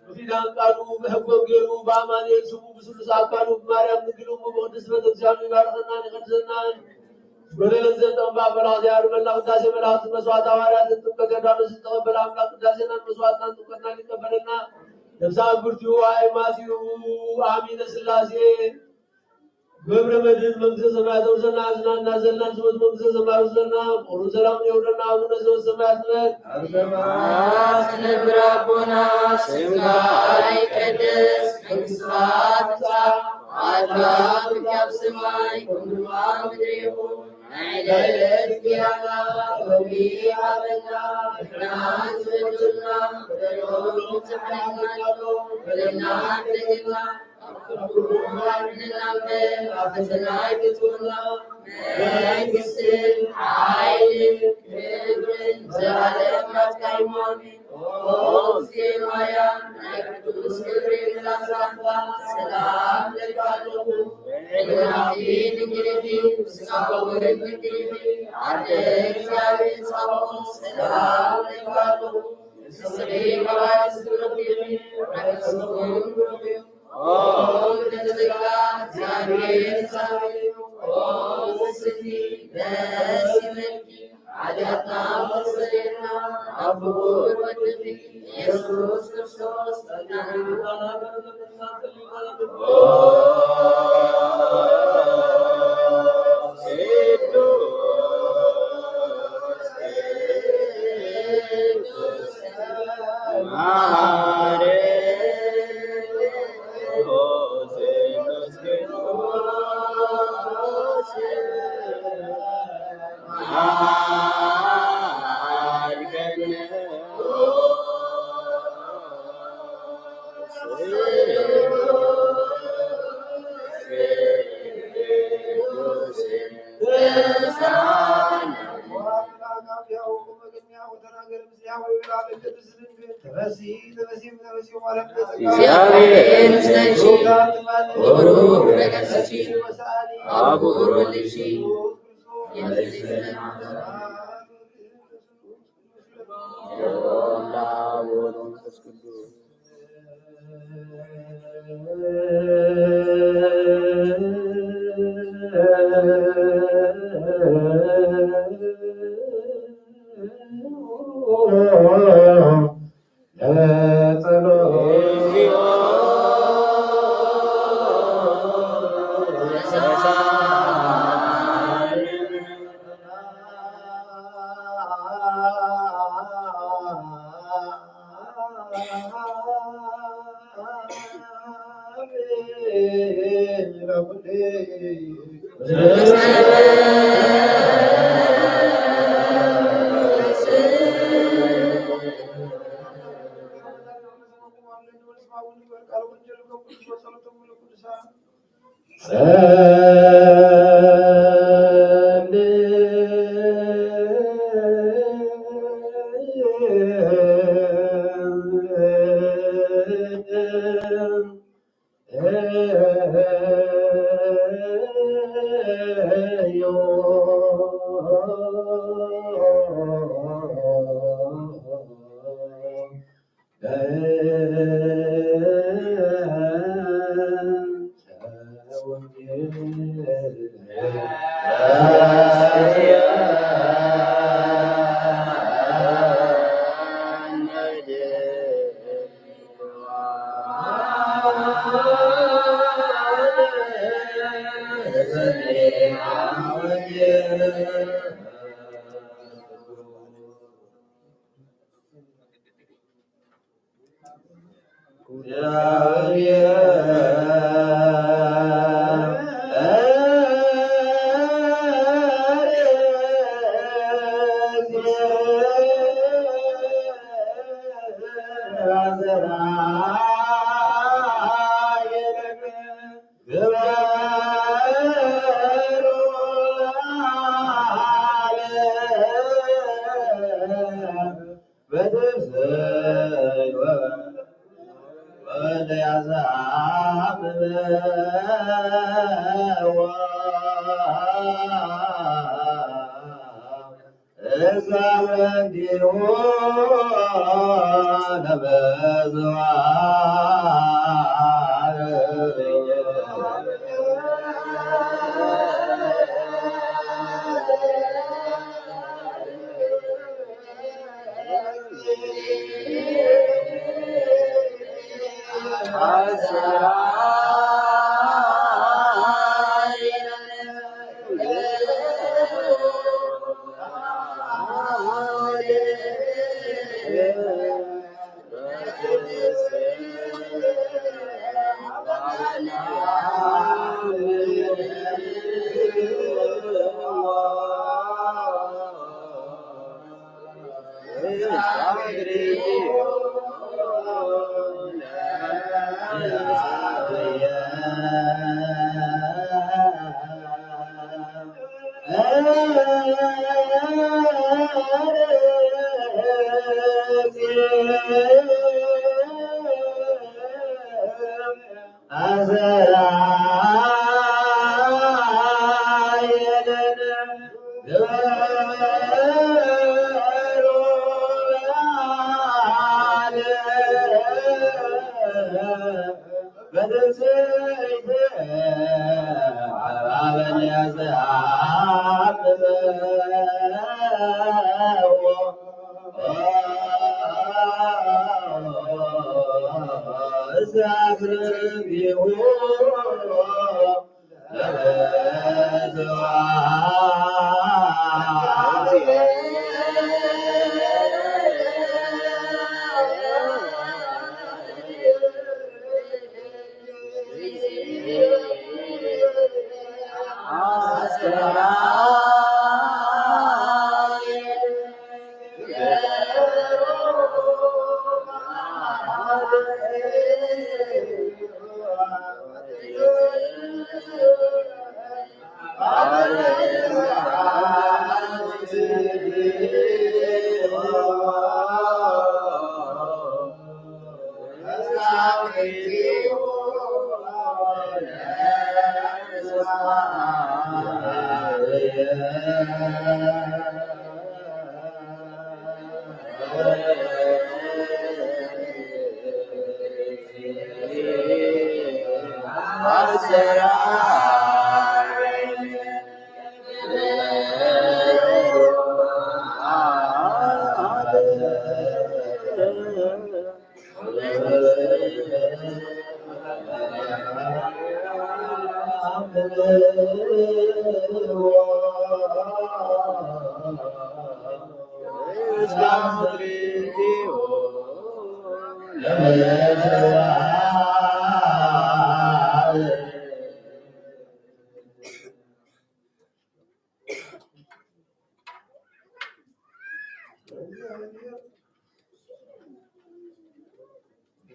በኪዳን ቃሉ በሕግ ወንጌሉ በአማኑኤል ስሙ በስሉስ አካሉ በማርያም ድንግል እሙ በቅድስት ቤተ ክርስቲያኑ ይባርከናል ይቀድሰናል። ይጎደለን ዘንድ ጠንባ በላዚያሩ መላ ቅዳሴ መላእክት መስዋዕት ሐዋርያትን ጥምቀት ዮርዳኖስን ተቀበለ አምላክ ቅዳሴናን መስዋዕትናን ጥምቀትናን ይቀበለና ነፍሳ ግብርቲሁ አእማቲሁ አሚነ ሥላሴ ገብረ መድህን መንግስተ ሰማያት አውርሰና። አዝናና ዘናን ስመት መንግስተ ሰማያት አውርሰና። ቁሩ ሰላም የውደና አቡነ ዘበሰማያት ነህ። አርሰማ ትነብር አቦና ስምካ ይቀደስ መንግስትካ ትምጻእ ፈቃድካ በከም በሰማይ ከምኡ በምድር ይኹን። ዕለት እንጀራና ሎሚ ሀበና። ንሕና ዝበደልና በደሎም ንስሐ ንሕና ንበድል በደልና ይሕደግልና። ፈተና ኣይትእትወና፣ መንግስትን ሓይልን ክብርን ዘላለም ናትካ እዩ። ኣሜን። ኦ እግዝእትየ ማርያም፣ ናይ ቅዱስ ገብርኤል ሰላምታ ሰላም እብለኪ ኣለኹ። ብልዕቲ ድንግል ኢኺ፣ ብስጋኺ እውን ድንግል ኢኺ። ኣደ እግዚኣብሔር ጸባኦት ሰላም እብለኪ ኣለኹ። ንስኺ ካብ ኣንስቲ ተለይኺ፣ ፍረ ከርሥኺ እውን ብሩኽ እዩ። ኦ ምልእተ ጸጋ፣ እግዚኣብሔር ምሳኺ እዩ። ኦ ቅድስቲ፣ ደስ ይበልኪ፣ ሓጢኣትና ኣስተሰርየልና፣ ኣብ ፍቁር ወድኺ ኢየሱስ ክርስቶስ ጸጋና። እግዚአብሔር ይመስገን። ወሩህ ነገር ሰጪ አቡር ወልድሺ።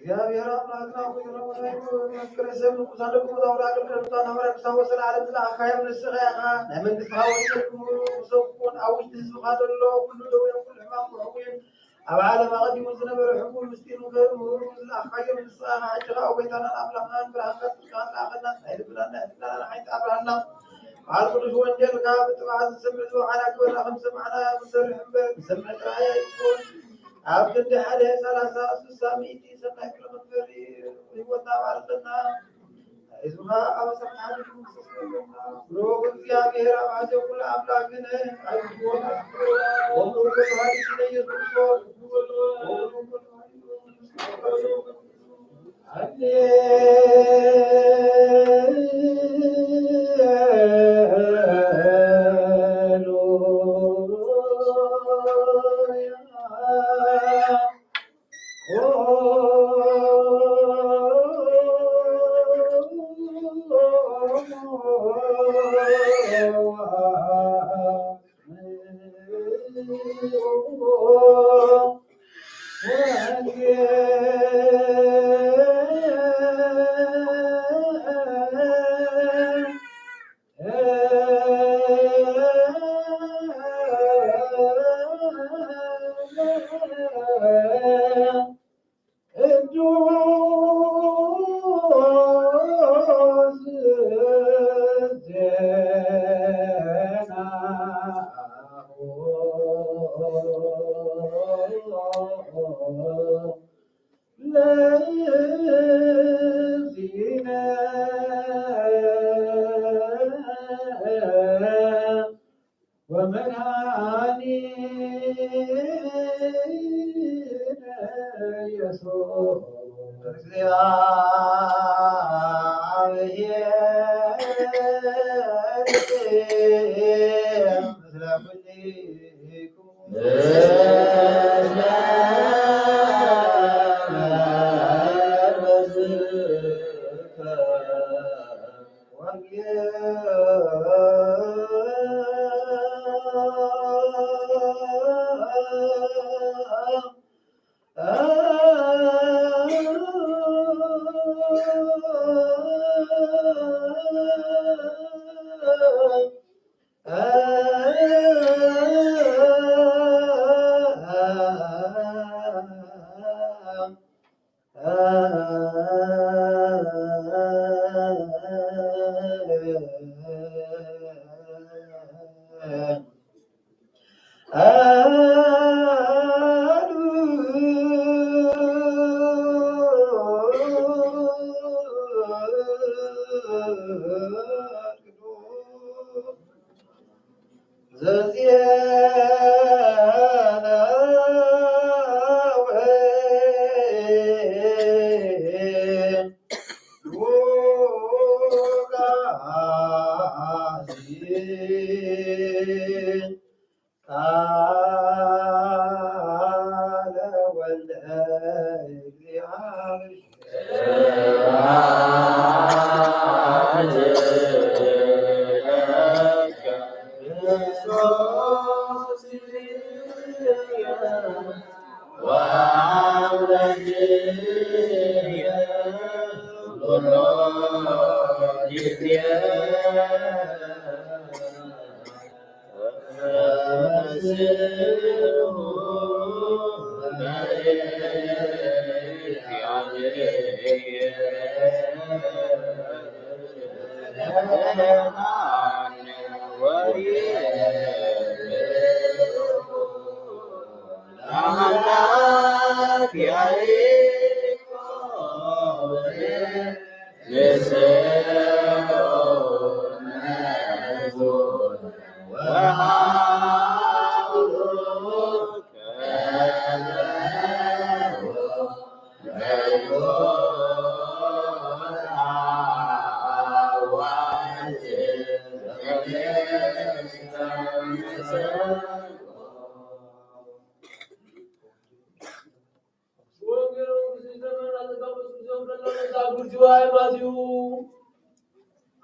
Зиявиярай ኣብ ዓለም ኣቐዲሙ ዝነበረ ሕቡእ ምስጢር ንኸርእይ ምህሩ፣ ዝለኣኽኻዮ ንስኻ ኸኣ ሕጂ ኸኣ ኣቦይታናን ኣምላኽናን ብርሃንካ ጽድቅኻን ለኣኸልና፣ ናይ ልብናን ናይ ህልናን ዓይኒ ኣብርሃልና። ቃል ቅዱስ ወንጌልካ ብጥብዓት ዝሰምዕ ዝወዓላ ግበረና፣ ከም ዝሰማዕና ክንሰርሕ እምበር፣ ክንሰምዕ ጥራይ ኣይኩን። ኣብ ክንዲ ሓደ ሰላሳ፣ ስሳ፣ ሚእቲ ሰናይ ፍረ ክንፈሪ ህይወትና ባርኸልና። ህዝብኻ ኣብ ኣሳልጣ ሓዲግ መንግስቲ ሰማይ። ብሩክ እግዚኣብሔር ኣብ ኣዘ ኩሉ ኣምላክነ ኣይትወና። ወብሩ ኩሉ ሃዲግ ኢየሱስ ክርስቶስ።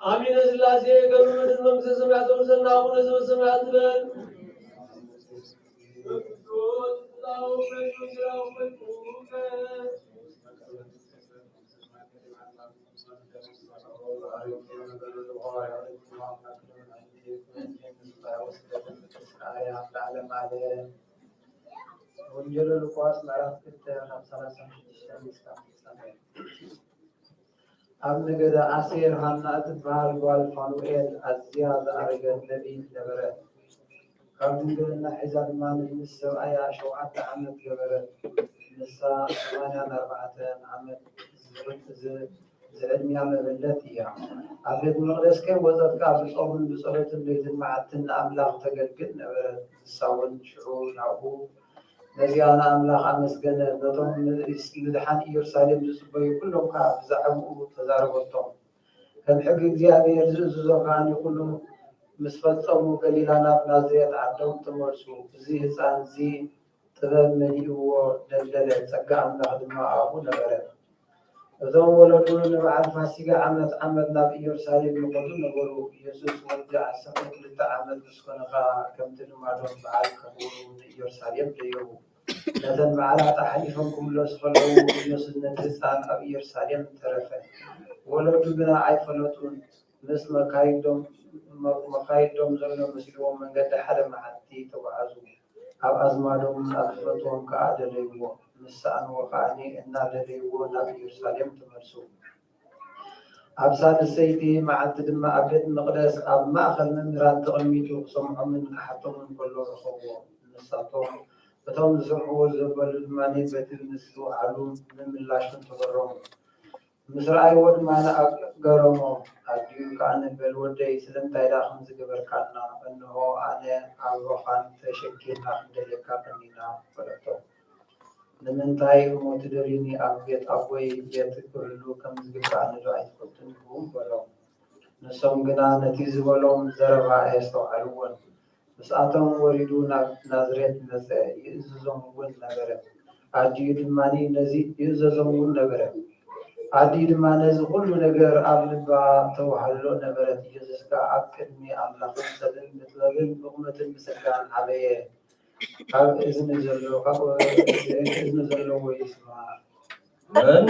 አሚነ ሥላሴ ገብረ መድኅን መንግሥተ ሰማያት ተውርሰና አቡነ ዘበሰማያት ትበል። ወንጌል ሉቃስ ምዕራፍ ክልተ ካብ ሰላሳ ሽዱሽተ እስካብ ፍጻሜ። ኣብ ነገደ ኣሴር ሃና እትበሃል ጓል ፋኑኤል ኣዝያ ዝኣረገት ነቢይት ነበረት። ካብ ድንግልና ሒዛ ድማ ምስ ሰብኣያ ሸውዓተ ዓመት ገበረት። ንሳ ሰማንያን ኣርባዕተን ዓመት ዝዕድሚያ መበለት እያ። ኣብ ቤት መቕደስ ከይወጸት ከኣ ብጾምን ብጸሎትን ለይትን መዓልትን ንኣምላኽ ተገልግል ነበረት። ንሳ እውን ሽዑ ናብኡ መጺኣ ንኣምላኽ ኣመስገነት። ነቶም ንድሓን ኢየሩሳሌም ዝጽበዩ ኩሎም ከኣ ብዛዕባኡ ተዛረበቶም። ከም ሕጊ እግዚኣብሔር ዝእዝዞ ከኣ ኩሉ ምስ ፈጸሙ ገሊላ ናብ ናዝሬት ዓዶም ተመልሱ። እዚ ህጻን እዚ ጥበብ መሊእዎ ደልደለ፣ ጸጋ ኣምላኽ ድማ ኣብኡ ነበረ። እቶም ወለዱ ንበዓል ፋሲጋ ዓመት ዓመት ናብ ኢየሩሳሌም ይኸዱ ነበሩ። ኢየሱስ ወዲ ዓሰርተ ክልተ ዓመት ምስ ኮነ ኸኣ ከምቲ ልማዶም በዓል ከኽብሩ ንኢየሩሳሌም ደየቡ። ነተን በዓላት ኣሕሊፎም ክምለሱ ከለዉ ኢየሱስ ነቲ ህጻን ኣብ ኢየሩሳሌም ተረፈ። ወለዱ ግና ኣይፈለጡን። ምስ መካይዶም፣ መ-፣ መካይዶም ዘሎ መሲልዎም መንገዲ ሓደ መዓልቲ ተጓዓዙ። ኣብ ኣዝማዶም ኣብ ዝፈትዎም ከኣ ደለይዎ። ምስ ሰኣንዎ ከኣ እናደለይዎ ናብ ኢየሩሳሌም ተመልሱ። ኣብ ሳልሰይቲ መዓልቲ ድማ ኣብ ቤት መቕደስ ኣብ ማእከል መምህራን ተቐሚጡ ክሰምዖምን ክሓቶምን ከሎ ረኸብዎ። ንሳቶም እቶም ዝሰምዕዎ ዘበሉ ድማ በቲ ምስትውዓሉ ምምላሹን ተገረሙ። ምስ ረኣይዎ ድማ ንኣብ ገረሞም። ኣዲኡ ከኣ ንበል፣ "ወደይ፣ ስለምንታይ ደኣ ከምዚ ገበርካና? እንሆ፣ ኣነ ኣቦኻን ተሸኪምና ክንደልየካ ቀኒና" በለቶ። "ንምንታይ እሞ ትደልዩኒ? ኣብ ቤት ኣቦይ ቤት ክህሉ ከም ዝግብኣኒ ዶ ኣይትፈልጡን?" ኢሉ በሎም። ንሶም ግና ነቲ ዝበሎም ዘረባ ኣየስተውዓልዎን። ምስኣቶም ወሪዱ ናብ ናዝሬት መጸ፣ ይእዝዞም እውን ነበረ። ኣዲኡ ድማ ነዚ ይእዘዞም እውን ነበረ። ኣዲኡ ድማ ነዚ ኩሉ ነገር ኣብ ልባ ተዋህልሎ ነበረት። ኢየሱስ ከኣ ኣብ ቅድሚ ኣምላኽን ሰብን ብጥበብን ብቑመትን ብጸጋን ዓበየ። ካብ እዝኒ ዘሎ፣ ካብ እዝኒ ዘለዎ ይስማዕ። መኑ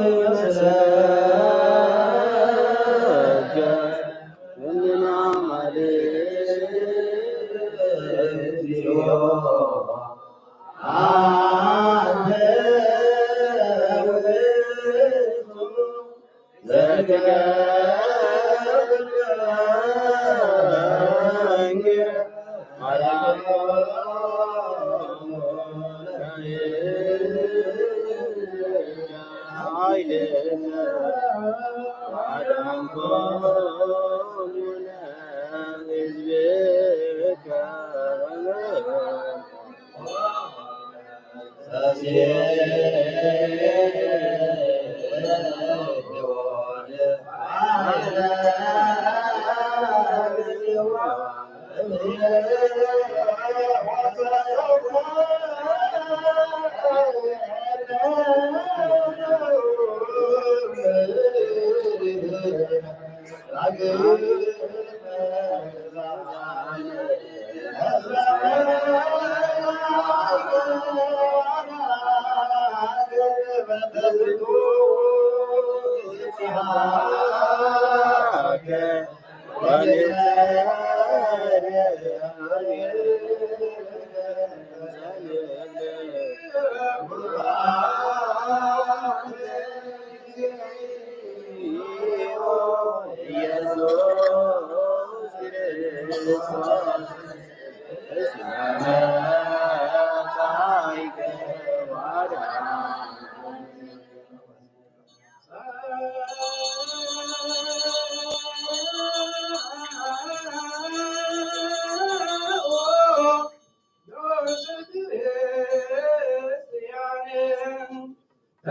ይመስለካ ኩልና ማለት እዩ።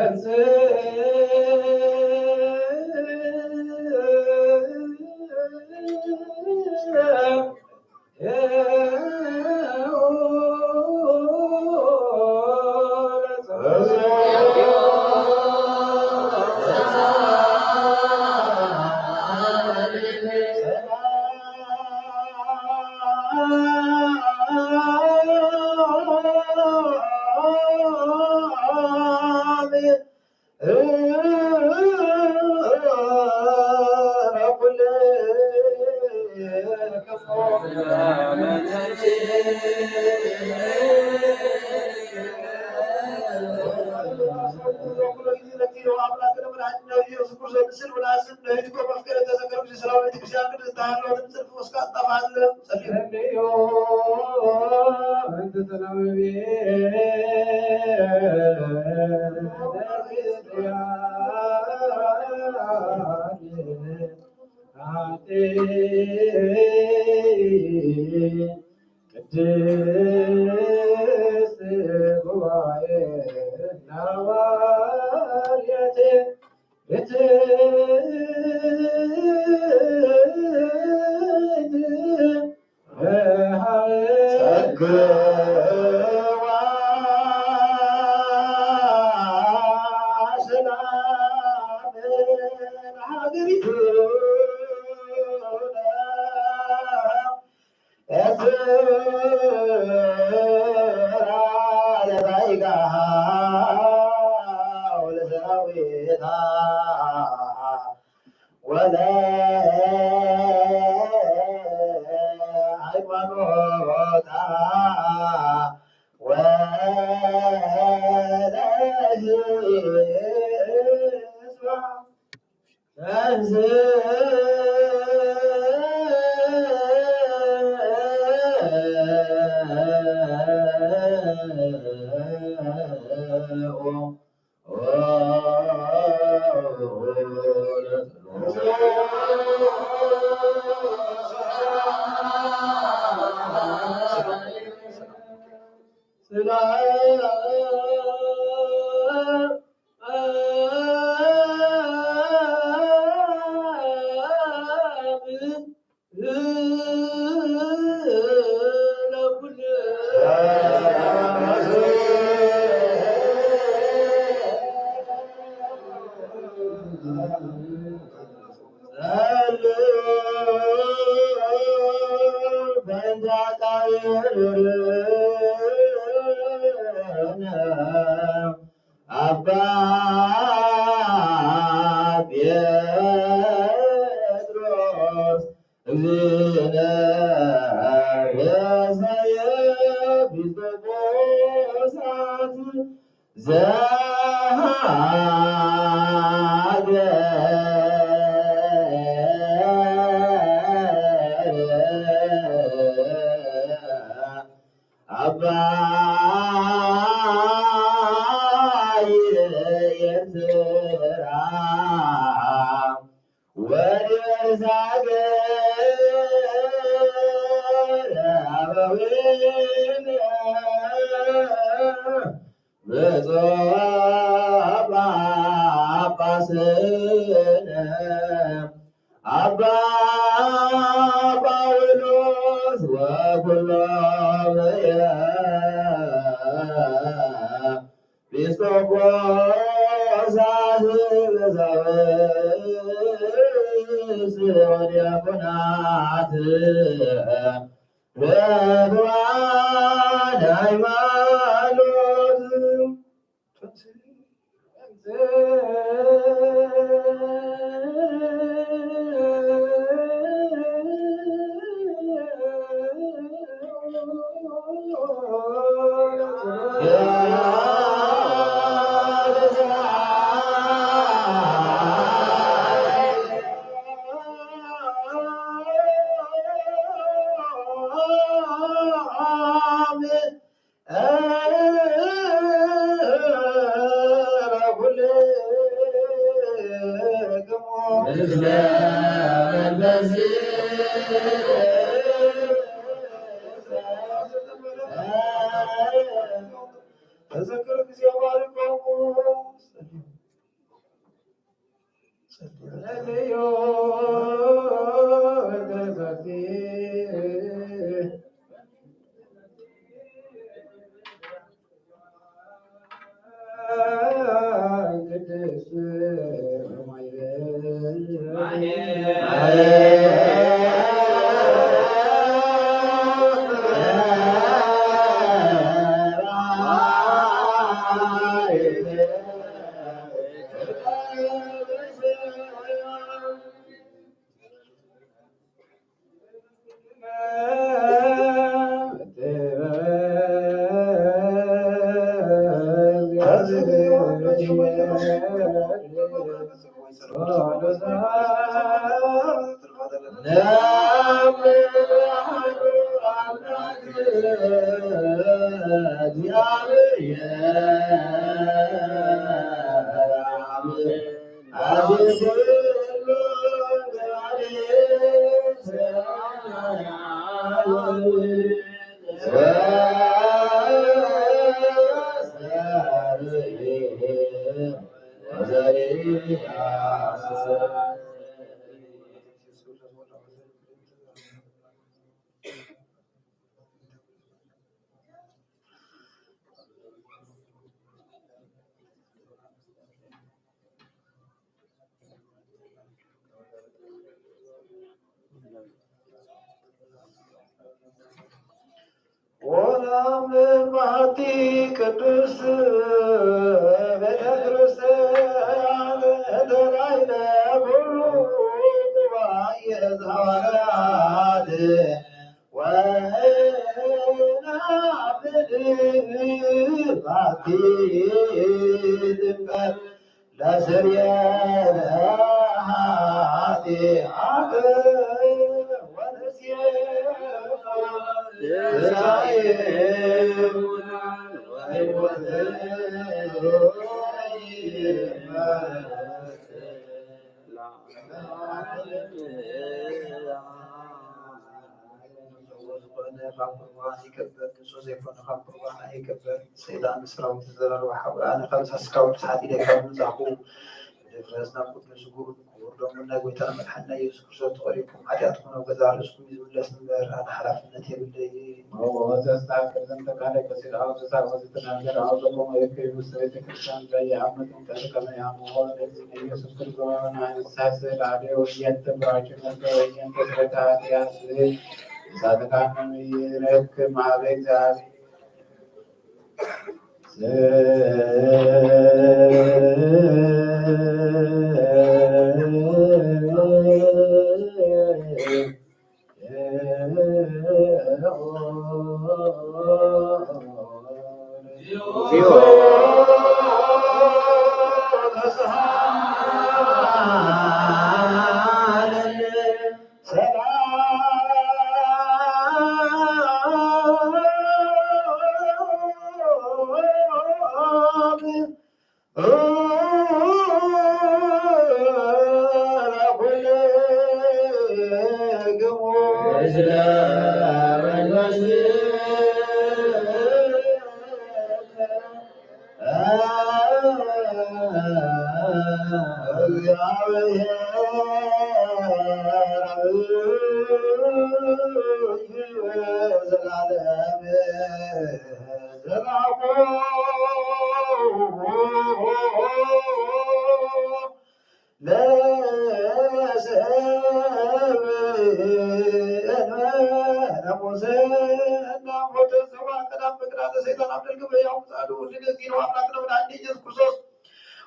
አንተ ውእቱ ቅድስት ጉባኤ ሐዋርያት ርትዕት ጸግዋ ሰላም ለሀገሪቱ አባ ጴጥሮስ እግዚእነ ርእሰ ኤጲስቆጶሳት ዘሀገረ አባይ ኤርትራ ወርሳገ አበዊነ ብፁዕ ጳጳስነ አባ ጳውሎስ ወኩሎም ኤጲስቆጶሳት ወቀሳውስት ወዲያቆናት ርቱዓነ ሃይማኖት። ወናም ማቲ ቅዱስ ቤተክርስቲያን ተላይለ ኩሉ ጉባኤ ዘሐዋርያት ወናም ማቲ ጥምቀት ለስርየተ ኃጢአት ወንስየተ ትንሳኤ ሙታን ወሕይወተ ሰይጣን ስራው ተዘራርባ ሐውራነ ከምሳ ስካው ሳት ኢለካ ምንዛኹ። ድፍረትና ቅዱስ ጉር ክቡር ደሙና ጎይታና መድሐኒና ኢየሱስ ክርስቶስ ተቆሪኩም ኃጢአትኩም አብ ገዛእ ርእስኩም ይዝምለስ እምበር፣ አነ ሐላፍነት የብለይ። ወተስታክል ዘንተ ቃለ ከሲል አው ተሳብ ወዘተናገር አው ዘቆመ ይከይ ውስተ ቤተ ክርስቲያን ዘየአምር ጥምቀት ከመ ያምሆ ለእግዚእነ ኢየሱስ ክርስቶስ ወመንሳስ ላዕሌሁ ወየንተ ብራኪ ነፍሰ ወየንተ ስርየተ ኃጢአት እሳትካንም ይረክብ ማህበ እግዚአብሔር።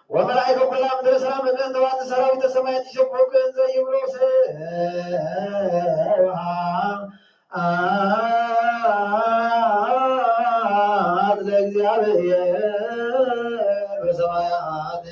ወመላእክተ ኩላ ምድር ሰላም ለከ እንተ አሐቲ ሰራዊተ ሰማያት ይሴብሑከ እንዘ ይብሉ ሰብሐ ስብሐት ለእግዚአብሔር በሰማያት።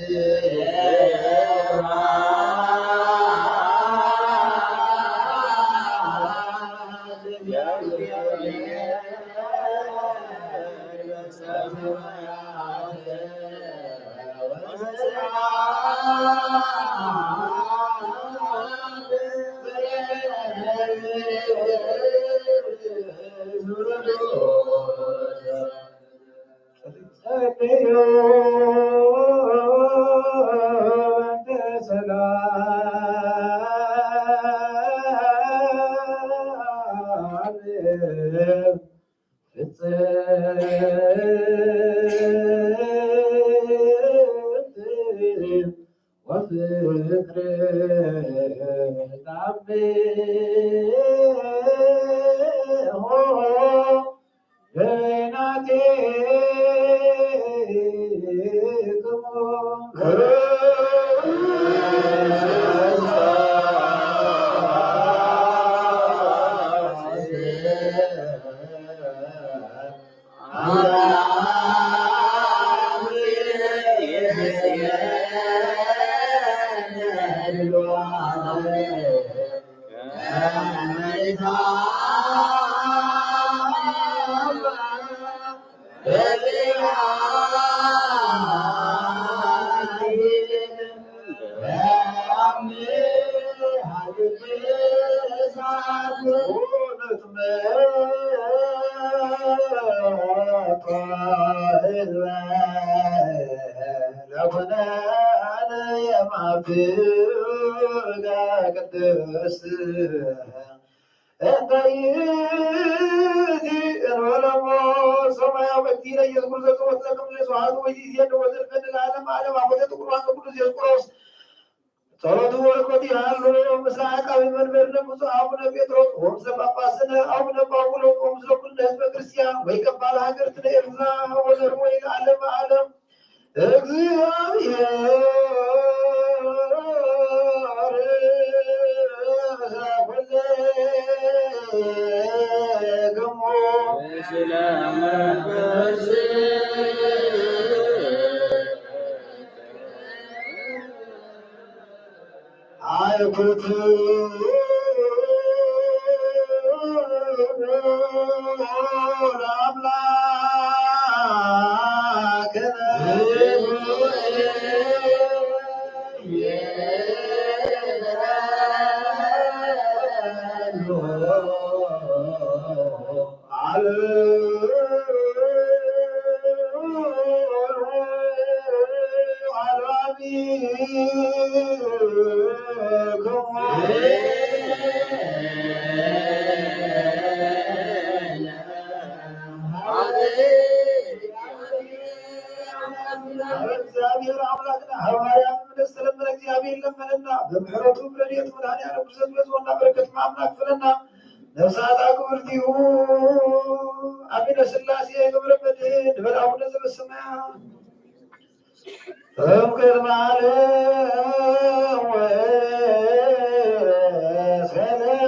ሰማያዊ አባታችን ሆይ፣ ስምህ ይቀደስ፣ መንግስትህ ትምጣ፣ ፈቃድህ በሰማይ እንደሆነች እንዲሁም በምድር ትሁን። የዕለት እንጀራችንን ስጠን ዛሬ፣ በደላችንን ይቅር በለን እንደዚሁም እኛ የበደልነውን ይቅር እንደምንል። አቤቱ፣ ወደ ፈተና አታግባን፣ ከክፉ ሁሉ አድነን እንጂ መንግስት ያንተ ናትና፣ ኃይል፣ ክብር፣ በረከት ለዘላለሙ አሜን። ጸሎቱ ወረከቱ ያሉ ምስለ አቃቤ መንበርነ ብፁዕ አቡነ ጴጥሮስ ወምስለ ጳጳስነ አቡነ ጳውሎስ ወምስለ ኩልነ ህዝበ ክርስቲያን ወይቀባ ለሀገርትነ ኤርትራ ወለርወይ ለዓለመ ዓለም። እግዚአብሔር እግዚአብሔር አምላክና ሐዋርያም እንደተለመነ እግዚአብሔር ለመነና በምሕረቱ በረድኤቱ መድኃኔዓለም ክርስቶስ በጽዮንና በረከት አምላክ ፍለና ነፍሳት አክብርቲሁ አሚነ ሥላሴ ገብረ መድኅን ንበል አቡነ ዘበሰማያት። እምቅድመ ዓለም ወእስከ ለዓለም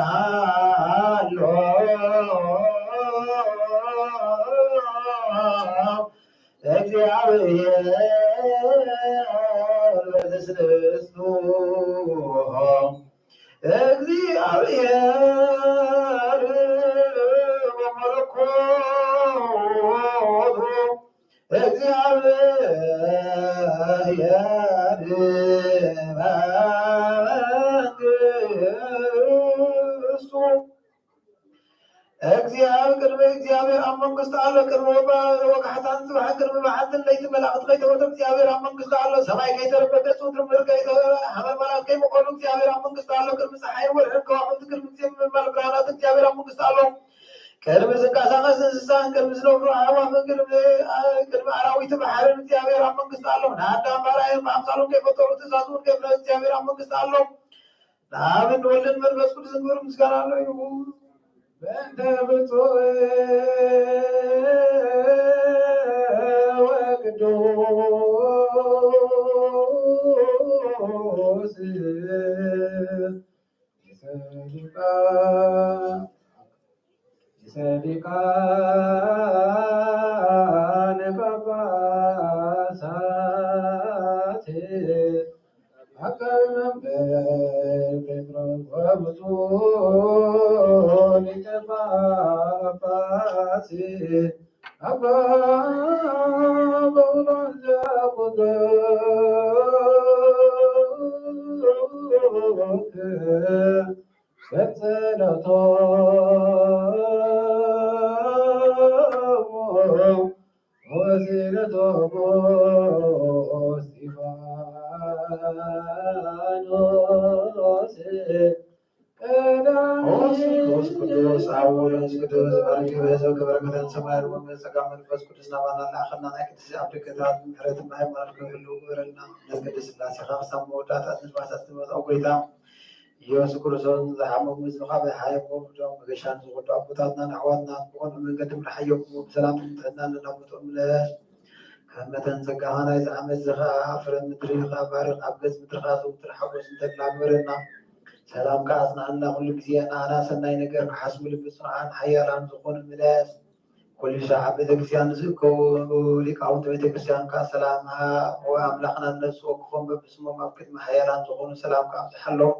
ሀሎ እግዚአብሔር በትስብእቱ እግዚአብሔር በመለኮቱ እግዚአብሔር በመንግስቱ። እግዚአብሔር ቅድመ እግዚአብሔር አብ መንግስቱ አሎ። ቅድመ ወባ ወካሕታን ጽባሕ ቅድመ መዓልትን ለይትን መላእክት ከይተወተሩ እግዚአብሔር አብ መንግስቱ አሎ። ሰማይ ከይተረበ ገጹ ምድር ከይተ-፣ ሐመልማላት ከይመቆሉ እግዚአብሔር አብ መንግስቱ አሎ። ቅድመ ፀሐይን ወርሕን ከዋክብትን ቅድመ ጊዜ ምልማል ብርሃናት እግዚአብሔር አብ መንግስቱ አሎ። ቅድመ ዝንቀሳቀስ እንስሳን ቅድመ ዝነብሩ አዕዋፍን ቅድመ፣ ቅድመ አራዊት ባሕርን እግዚአብሔር አብ መንግስቱ አሎ። ንአዳም ባርያህን በአምሳሉን ከይፈጠሩ ትእዛዙን ከይፍረስ እግዚአብሔር አብ መንግስቱ አሎ። ለአብን ወልድን መንፈስ ቅዱስን ክብር ምስጋና አለው ይሁን። በእንተ ብፁዕ ወቅዱስ ርእሰ ሊቃነ ጳጳሳት አቃቤ መንበር ጴጥሮስ ወብፁዕ ሊቀ ጳጳስ አባ ጳውሎስ ዘአቁዶስ በጸሎቶሙ ወስእለቶሙ እስጢፋኖስ ቀዳሚ። ቅዱስ ቅዱስ ቅዱስ አብ ወወልድ ወመንፈስ ቅዱስ ባርክ በህዝብ ከበረከተን ሰማይ ወመንፈስ ጸጋ መንፈስ ቅዱስ ናባና ለአኸና ናይ ቅዱስ አብ ድቀታት ምሕረትን ሃይማኖት ከፍሉ ግበረልና። እምነት ቅድስት ሥላሴ ካብ ሳም መወዳእታ ንፋሳት ዝመጽኦ ጎይታ ኢየሱስ ክርስቶስ ዝሓመሙ ህዝብኻ ብሓይም ወብርዶም መገሻን ዝወዱ ኣቦታትናን ኣሕዋትናን ብቕኑዕ መንገዲ ምርሓዮም እሞ ብሰላምን ጥዕናን ለናምልጦም ምለስ። ከም መጠን ጸጋኻ ናይዚ ዓመት እዚ ኸኣ ፍረ ምድሪ ኸኣ ባርኽ፣ ኣብ ገጽ ምድርኻ ዘውትር ሓጎስን ተድላን ግበረልና። ሰላምካ ኣጽንዓልና፣ ኩሉ ግዜ ንኣና ሰናይ ነገር ክሓስቡ ልቢ ጽኑዓን ሓያላን ዝኾኑ ምለስ። ኩሉ ሻዕ ቤተክርስቲያን ዝእከቡ ሊቃውንት ቤተክርስቲያን ከኣ ሰላም ወአምላኽና እነሱ ወክፎም በብስሞም ኣብ ቅድሚ ሓያላን ዝኾኑ ሰላምካ ኣብዝሓሎም።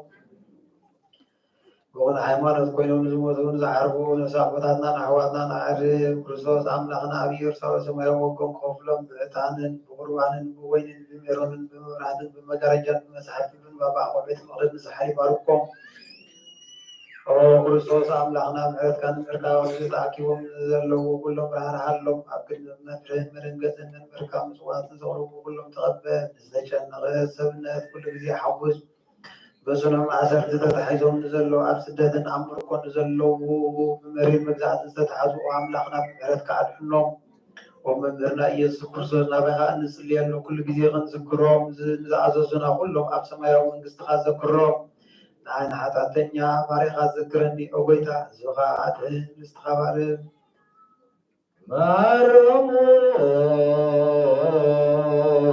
ብቕኑዕ ሃይማኖት ኮይኖም ንዝሞቱ ንዝዓርፉ ነፍሲ ኣቦታትናን ኣሕዋትናን ኣዕርፍ። ክርስቶስ ኣምላኽና ኣብ ኢየሩሳሌም ሰማያዊ ወግኦም ክኸፍሎም ብዕጣንን ብቁርባንን ብወይንን ብሜሮንን ብመብራህትን ብመጋረጃን ብመጽሓፍቲ ብንባብ ኣቑሑ ቤተ መቕደስ ንዝሓል ይባርኮም። ኦ ክርስቶስ ኣምላኽና ምሕረትካ ንምርካብ ኣብዚ ተኣኪቦም ንዘለዉ ኩሎም ራህርሃሎም። ኣብ ቅድሚ መፍርህን መደንገጽን መንበርካ ምጽዋትን ዘቕርቡ ኩሎም ተቐበል። ንዝተጨነቐ ሰብነት ኩሉ ግዜ ሓጉስ። በስኖም ማእሰርቲ ተታሒዞም ንዘለዉ፣ ኣብ ስደትን ኣብ ምርኮን ንዘለዉ፣ ብመሪር መግዛእቲ ዝተታሕዙ፣ ኦ ኣምላኽና ብምሕረትካ ኣድሕኖም። ኦ መምህርና ኢየሱስ ክርስቶስ ናባኻ እንጽልየሉ ኩሉ ግዜ ክንዝክሮም፣ ዝ-፣ ንዝኣዘዙና ኩሎም ኣብ ሰማያዊ መንግስትኻ ዘክሮም። ንዓይ ንሓጢኣተኛ ባርያኻ ዘክረኒ ኦ ጎይታ፣ ህዝብኻ ኣድሕን ንስትኻ ባርኽ። መሃሮሙ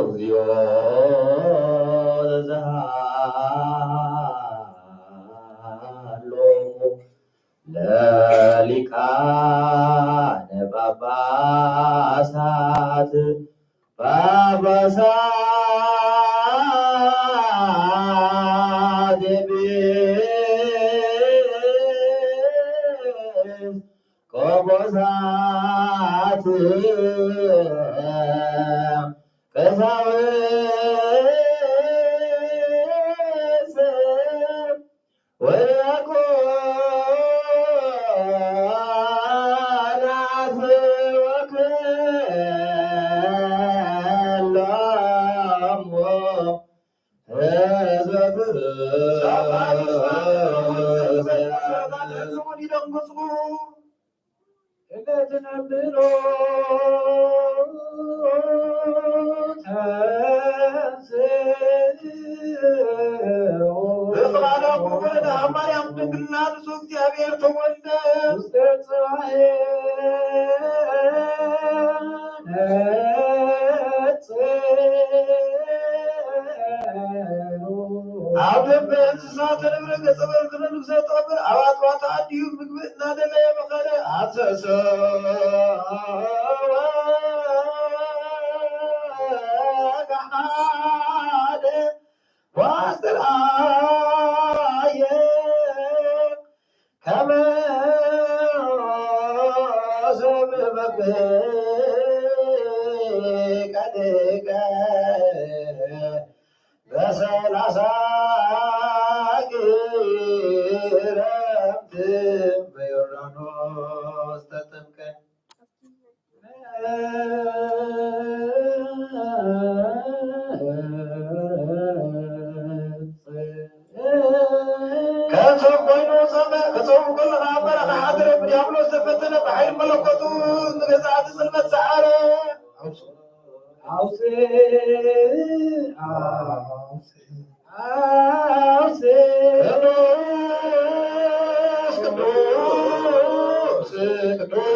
እግዚኦ ለዘሃሎሙ ለሊቃነ ጳጳሳት፣ ጳጳሳት ኤጲስ ቆጶሳት ቀሳውስት ወዲያቆናት ወኩሎሙ ህዝበ ክርስቲያን። እለትነብሎ ተንሥኡ። በቃለ አብ ወወልድ አብ ማርያም ድንግልና ንሱ እግዚአብሔር ተወልደ። ውስተ ጽባሕ ነጽእ። ኣብ ደንበ እንስሳ ተነብረ ገጸ በርክነ ንጉሰ ጠብር ኣብ ኣጥባታ ኣዲሁ ምግቢ እናደለየ መኸረ። አንሰሰ ወገሃደ ዋስተርአየ ከመ ሰብ መብቅዕ ቀድቀ በሰላሳ ክረምት በዮርዳኖስ ተጠምቀ። ከሰው ኮይኑ ጸመ፣ ከሰው ከሎ ነበረ፣ ከሓደረ ብዲያብሎስ ተፈተነ፣ ብሓይል መለኮቱ ንገዛእቲ ጽልመት ሰዓረ። አውስእ፣ አውስእ፣ አውስእ። ቅዱስ፣ ቅዱስ፣ ቅዱስ።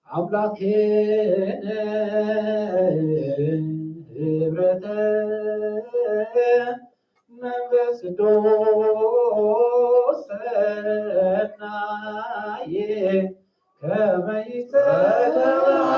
አምላኬ ንብረተ መንፈስ ቅዱስ ሰናየ ከመ ይጸድቅ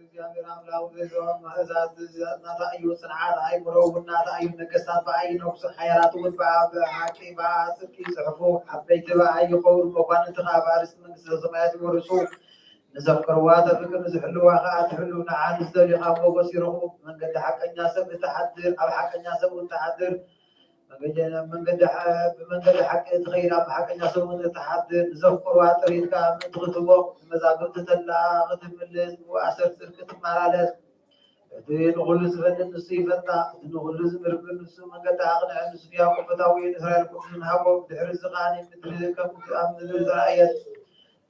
እግዚአብሔር አምላክ ወገዘ መእዛዝ እናታ እዩ ጽንዓት ኣይምረው እናታ እዩ ነገስታት በአይ ይነግሱ ሓያላት እውን በአ-፣ በሐቂ በጽድቅ ይጽሕፉ ዓበይቲ በአይ ይኸውሩ መኳንንቲ ኸዓ በአርስት መንግስተ ሰማያት ይወርሱ። ንዘፍቅርዋ ተፍቅር ንዝሕልዋ ኸዓ ትሕሉ ንዓ ንዝደልዩ ኸዓ ሞገስ ይረኽቡ። መንገዲ ሓቀኛ ሰብ እትሓድር ኣብ ሓቀኛ ሰብ እውን ትሓድር። መንገዲ፣ መንገዲ ሐ-፣ ብመንገዲ ሐቂ ትኸይድ፣ ኣብ ሐቀኛ ሰው ትሓድር፣ ንዘፍቅርዋ ጥሪት ከኣ ምእንቲ ክትህቦ፣ ንመዛግብቲ ተላ ክትምልስ፣ ብኣሰር ጽድቂ ትመላለስ። እቲ ንኹሉ ዝፈልጥ ንሱ ይፈልጣ፣ እቲ ንኹሉ ዝምርምር ንሱ መንገዲ ኣቕንዐ፣ ንሱ ንያዕቆብ ፈታዊ ንእስራኤል ቅዱስ ንሃቦ። ብድሕሪ እዚ ከኣ ምድሪ ከም ኣብ ምድሪ ዝረኣየት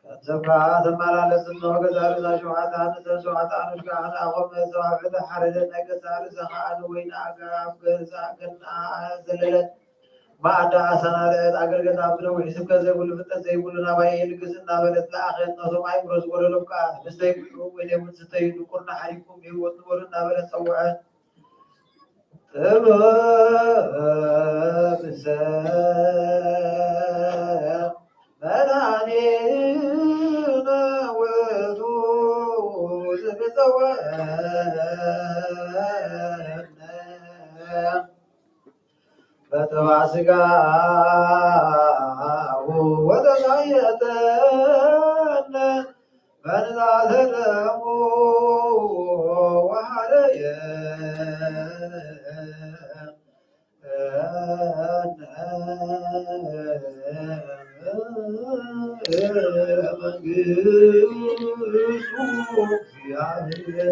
ከም ሰብ ከኣ ተመላለስ። እነሆ ገዛእ ርእሳ ሸውዓተ ኣንስትን ሸውዓተ ኣኖሽ ከኣ ንኣኾም ሰባብዕተ ሓረደት። ናይ ገዛእ ርእሳ ከኣ ንወይኒ ኣጋ-፣ ኣብ ገዛእ ገንኣ ዘለለት ማኣዳ ኣሰናድአት። ኣገልገልታ ብነዊሕ ስብከት ዘይብሉ ፍልጠት ዘይብሉ ናባይ ልግስ እናበለት ለኣኸት። ነቶም ኣእምሮ ዝጎደሎም ከኣ ህብስተ ይብልዑ ወይነ እውን ዝስተዩ ድንቁርና ሓሪቅኩም ብህይወት ንበሩ እናበለት ጸውዐት። ጥበብ ሰብ መድኃኒነ ውእቱ ዘተጸወዐነ በጥብዓ ሥጋ ወተሳየጠነ በንዛተ ደሙ ወሐረየ መንግሥቱ እግዚአብሔር።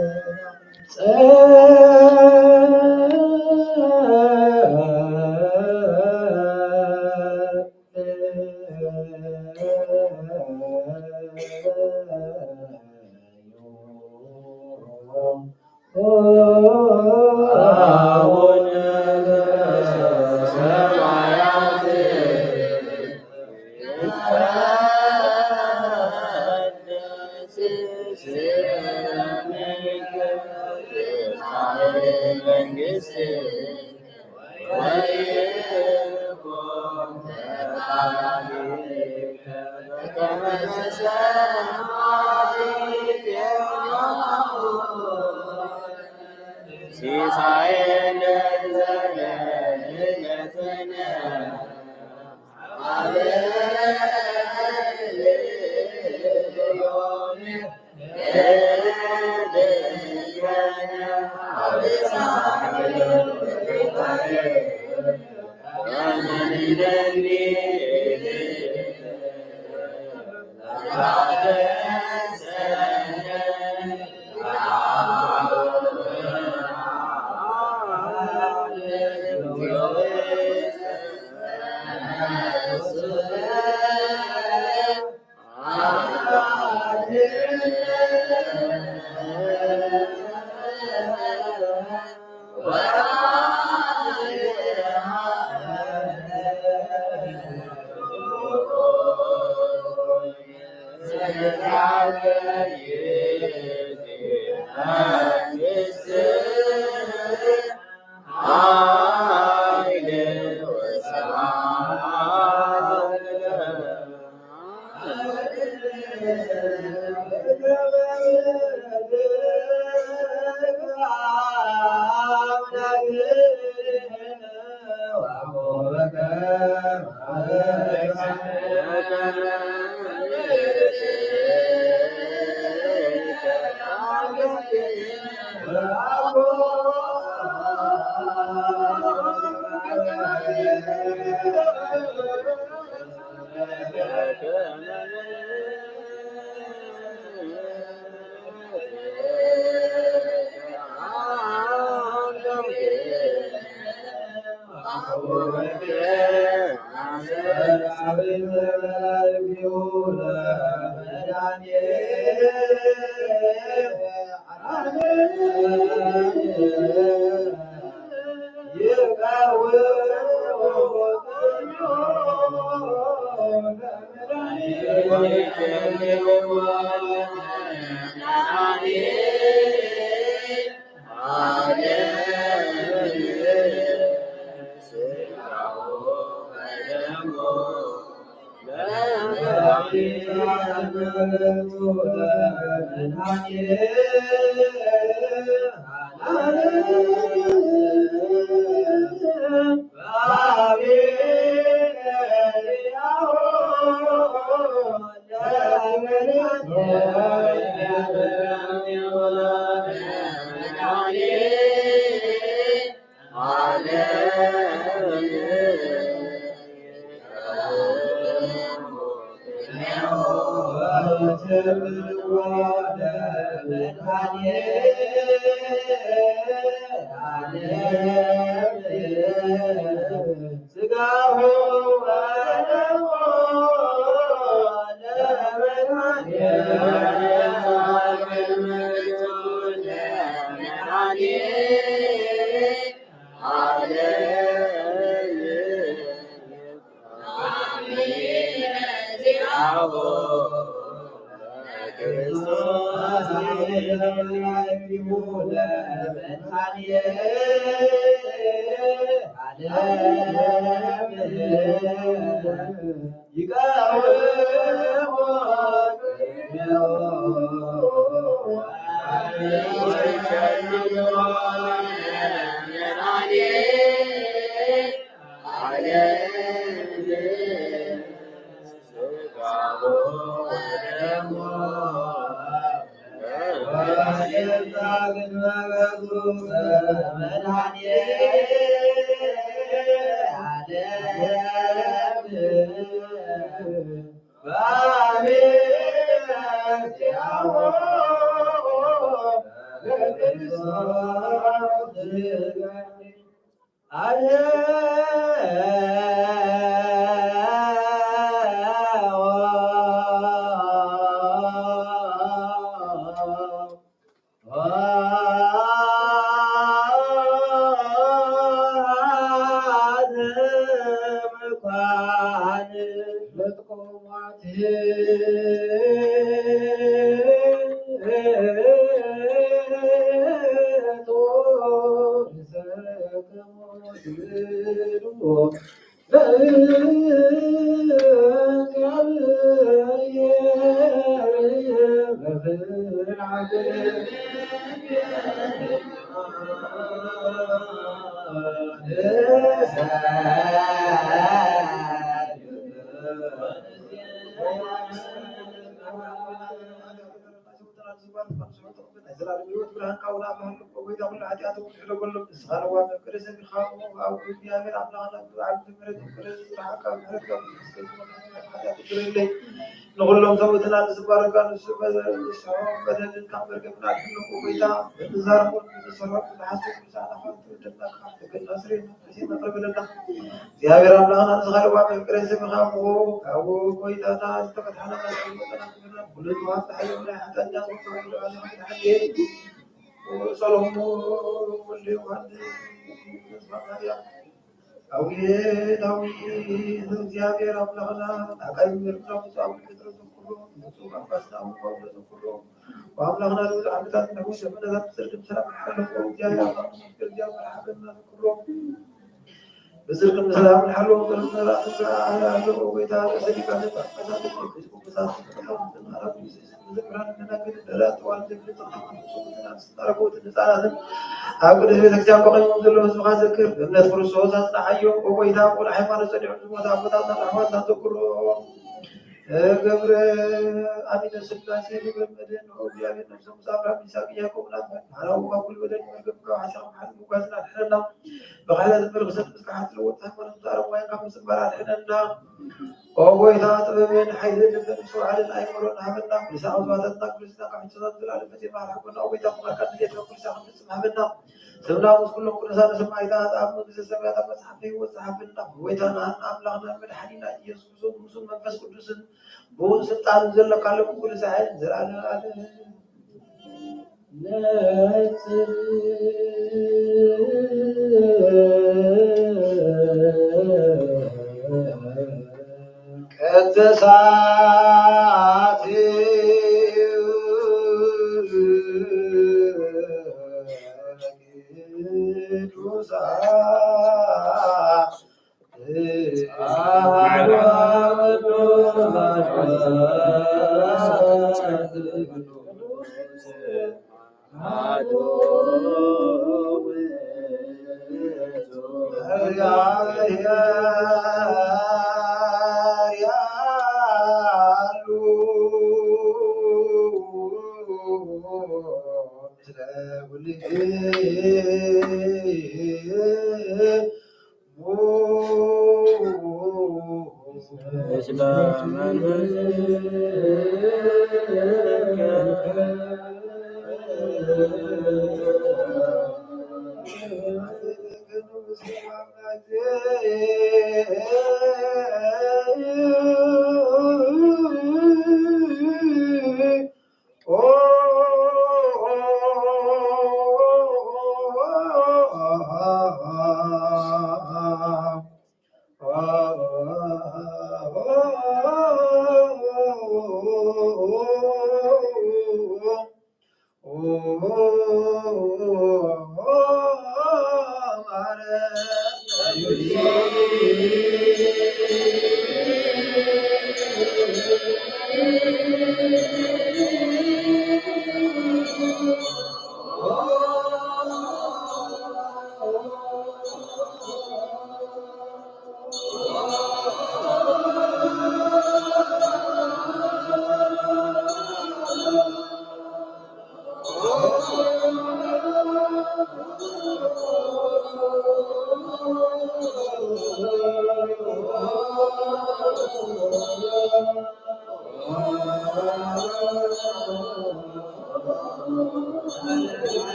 ንኹሎም ሰውእትና ንዝባረካ ንሱ በ-፣ ንስሖ በደልን ካብ መርገምና ኣድሕኖ። ጎይታ፣ እንዛረቦን እንሰርሖን እንሓስቦን ምሳና ኾን ትውደድና ካብ ትግል ናስሬን መሲሕ መቅረብልና። እግዚኣብሔር ኣምላኽና ንዝኻልዋ መፍቅሬ ስምኻ እሞ ካብኡ ጎይታና ዝተፈትሐና መሲሕ ወጠና ክብርና ኩሉ ዝዋብ ተሐየው ናይ ሓጢኣትና ዝኾነ ሓጢኣት ሰሎሙ ወልደ ዮሐንስ ማርያም። አቡነ ዳዊት፣ እግዚአብሔር አምላክና፣ አቃይ ምድር ምጻኡ ፍጥረት ኩሉ፣ ንጹሕ አባስና ወወልድ ኩሉ፣ ወአምላክና ልዑል ዓመታት ነው ዘመናት ጽድቅ ሰላም ሐለፎ፣ እግዚአብሔር አምላክ መስገን፣ እግዚአብሔር ሐበና ኩሉ። በጽድቅ ሰላም ሐለፎ፣ በጽድቅ ሰላም ሐለፎ፣ ጌታ ለሰሊቃነ ጳጳሳት፣ ኤጲስቆጶሳት፣ ሊቃውንት፣ አራት መናፍስት፣ መዘምራን፣ ደናግል፣ ደራሲ፣ ዋልድ፣ ተረፉትን ህጻናትን ኣብ ቅድስት ቤተክርስቲያን በቀኝ ዘለዉ ህዝብኻ ዘክር። በእምነት ክርስቶስ ኣጽንዓዮም። ኦ ጎይታ፣ ቁሩብ ሃይማኖት ጸኒዖም ዝሞቱ ኣቦታትና ኣሕዋትና ዘክሮም። ገብረ አሚነ ሥላሴ፣ ገብረ መድህን፣ ኦ እግዚአብሔር፣ ነፍሶም ምስ አብርሃም፣ ይስሐቅ፣ ያዕቆብ ናት። ማራዊ ካብ ኩሉ በደል መርገም ካብ ሓጢኣት ሓጢኣት ምጓዝና ኣድሕነና። ብኽሕደትን ብርኽሰትን ምስ ካህናት ዝለወጥ ሃይማኖት ምስ ኣረማውያን ካብ ምጽንባር ኣድሕነና። ኦ ጎይታ፣ ጥበብን ኃይልን ልብን ምስትውዓልን ኣእምሮን ሃበና። ኩልሳ ካብ ዝባተትና፣ ኩልሳ ካብ ሕቶታት ዘላለም መጺና ሃበና። ኦ ጎይታ፣ ክብረካ ንቤትካ ኩልሳ ክንፍጽም ሃበና። ስምና ምስ ኩሎም ቅዱሳን ሰማዕታት ኣብ መንግስተ ሰማያት ኣብ መጽሓፍ ሕይወት ጸሓፈና። ጎይታና ኣምላኽና መድሓኒና ኢየሱስ ክርስቶስ፣ ምስኡ መንፈስ ቅዱስን ብእኡ ስልጣን ዘለካ ለኩሉ ሳዕን ዘላለም። ቅድሳት ቅዱሳን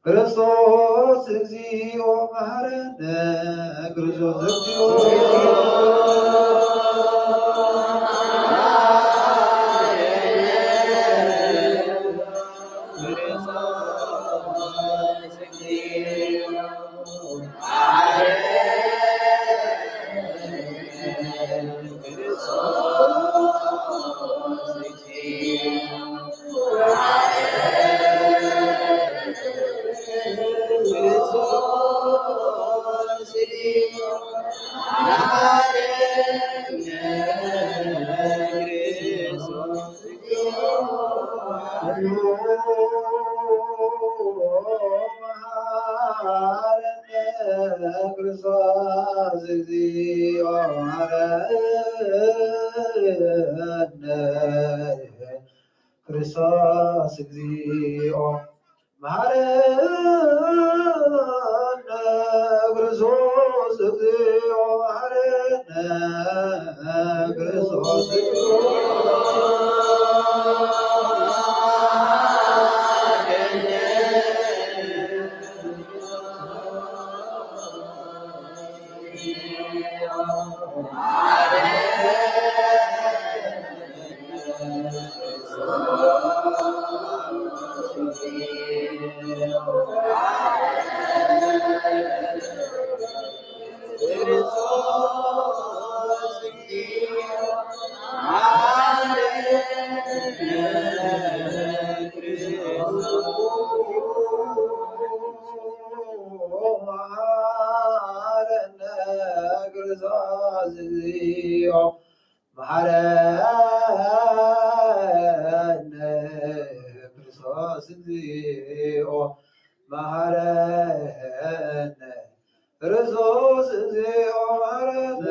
ክርስቶስ እግዚኦ መሐረነ። ክርስቶስ እግዚኦ ክርስቶስ እግዚኦ መሐረነ። ክርስቶስ እግዚኦ መሐረነ። ክርስቶስ እግዚኦ መሐረነ። ክርስቶስ እግዚኦ መሐረነ። ክርስቶስ እግዚኦ መሐረነ።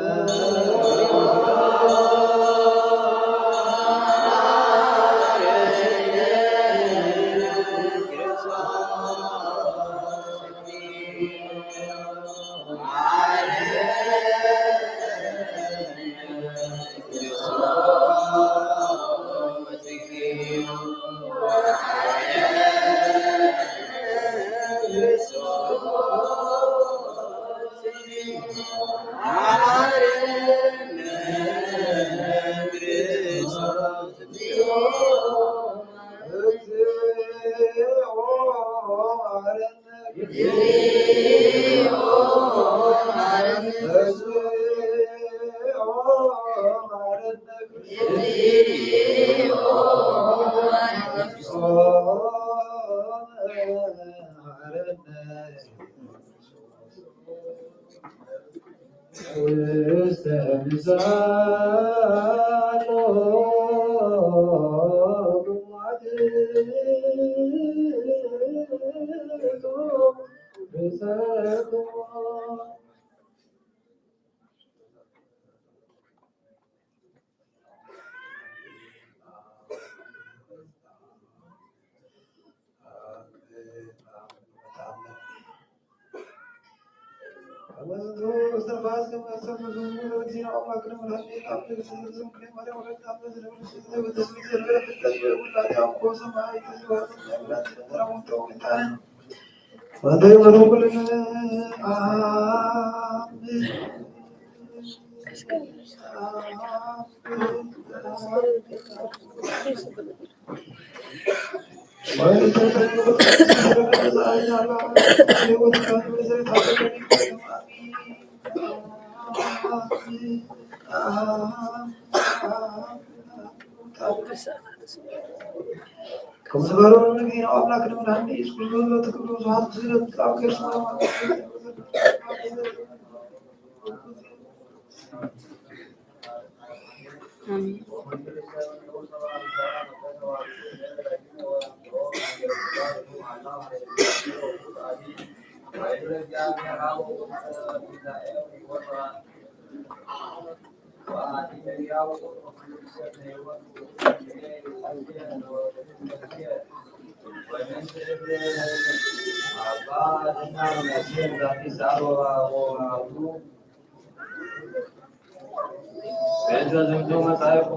በእንተ ዝንቱ መጻእኩ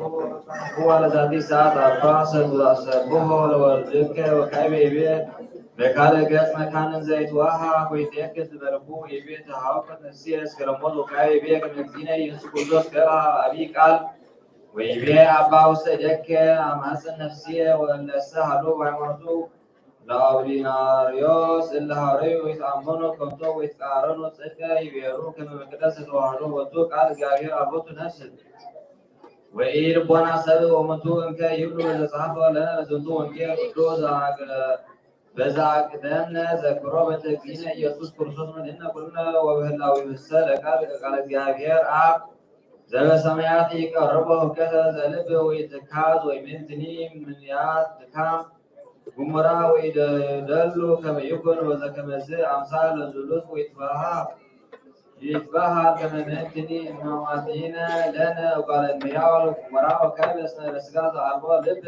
ወለዛቲ ሰዓት አባ ሰብሖ ለወልድከ ወካዕበ ይቤ። በካልእ ገጽ መካን እንዘ ይትወሃህ ወይትየክዝ በልቡ ይቤ ተሃውከት ነፍስየ እስከ ለሞት ወካዕበ ይቤ ከመ እግዚእነ ኢየሱስ ክርስቶስ ገብአ አብይ ቃል ወይቤ አባ ውስተ እዴከ አማጽን ነፍስየ ወእለሰ ሀሎ በሃይማኖቱ ለአውሊናርዮስ እለ ሐረዩ ይትአመኑ ከንቶ ወይትቃረኑ ጽድቀ ይቤሩ ከመ መቅደስ ተዋህዶ ወቱ ቃል እግዚአብሔር አልቦቱ ነፍስ ወኢልቦና ሰብ ወሙንቱ እንከ ይብሉ ለዘጸሐፈ ለነ ለዝንቱ ወንጌል ቅዱስ ዘአቅረ-፣ በዘአቅደምነ ዘክሮ በእንተ እግዚእነ ኢየሱስ ክርስቶስ መድኃኒነ ኩልነ ወበህላዊሁሰ ለቃል ቃለ እግዚአብሔር አብ ዘበሰማያት ይቀርቦ ህከተ ዘልብ ወይትካዝ ወይምንትኒ ምንያት ድካም ግሙራ ወኢደሉ ከመ ይኩን ወዘከመዝ አምሳል ለዝሉፍ ወይትበሃ ይትበሃ ከመ ምንትኒ እመዋቲነ ለነ እጓለ እመሕያው ለግሙራ ወካዕበ እስመ ለስጋ ዘአልቦ ልብ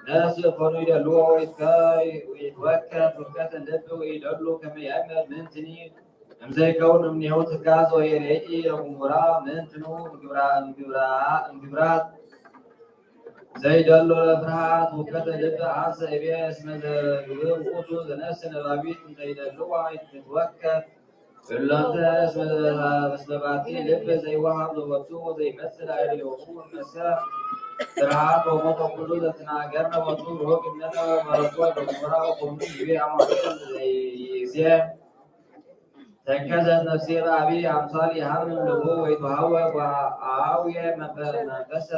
ነፍስ እፎኑ ይደልዎ ወይትከ-፣ ወይትወከፍ ውከተ ልብ ወኢደሉ ከመ ይአምር ምንትኒ እምዘ ይከውን እምኔሁ ትካዝ ወየርኢ ለግሙራ ምንትኑ እምግብራ-፣ እምግብራ-፣ እምግብራት ዘይደሎ ለፍርሃት ውከተ ልብ አንሰ እቤ እስመ ዘግብእ ውእቱ ዘነፍስ ነባቢት እንተ ይደልዋ ይትወከፍ እሎንተ እስመ፣ እስመ ባቲ ልብ ዘይወሃብ ለወቱ ወዘይመስል አእሪዮሁ እመሰ ፍርሃት ወሞት ወኩሉ ዘትናገርነ ወቱ ርሁቅ እምኔነ ወመረኮ ለግሙራ ወኮኑ ይቤ አማኑኤል ዘይዜ ተከዘት ነፍስየ በአቢ አምሳል ይሃምን ልቡ ወይትሃወ ወአውየ መንፈ-፣ መንፈሰ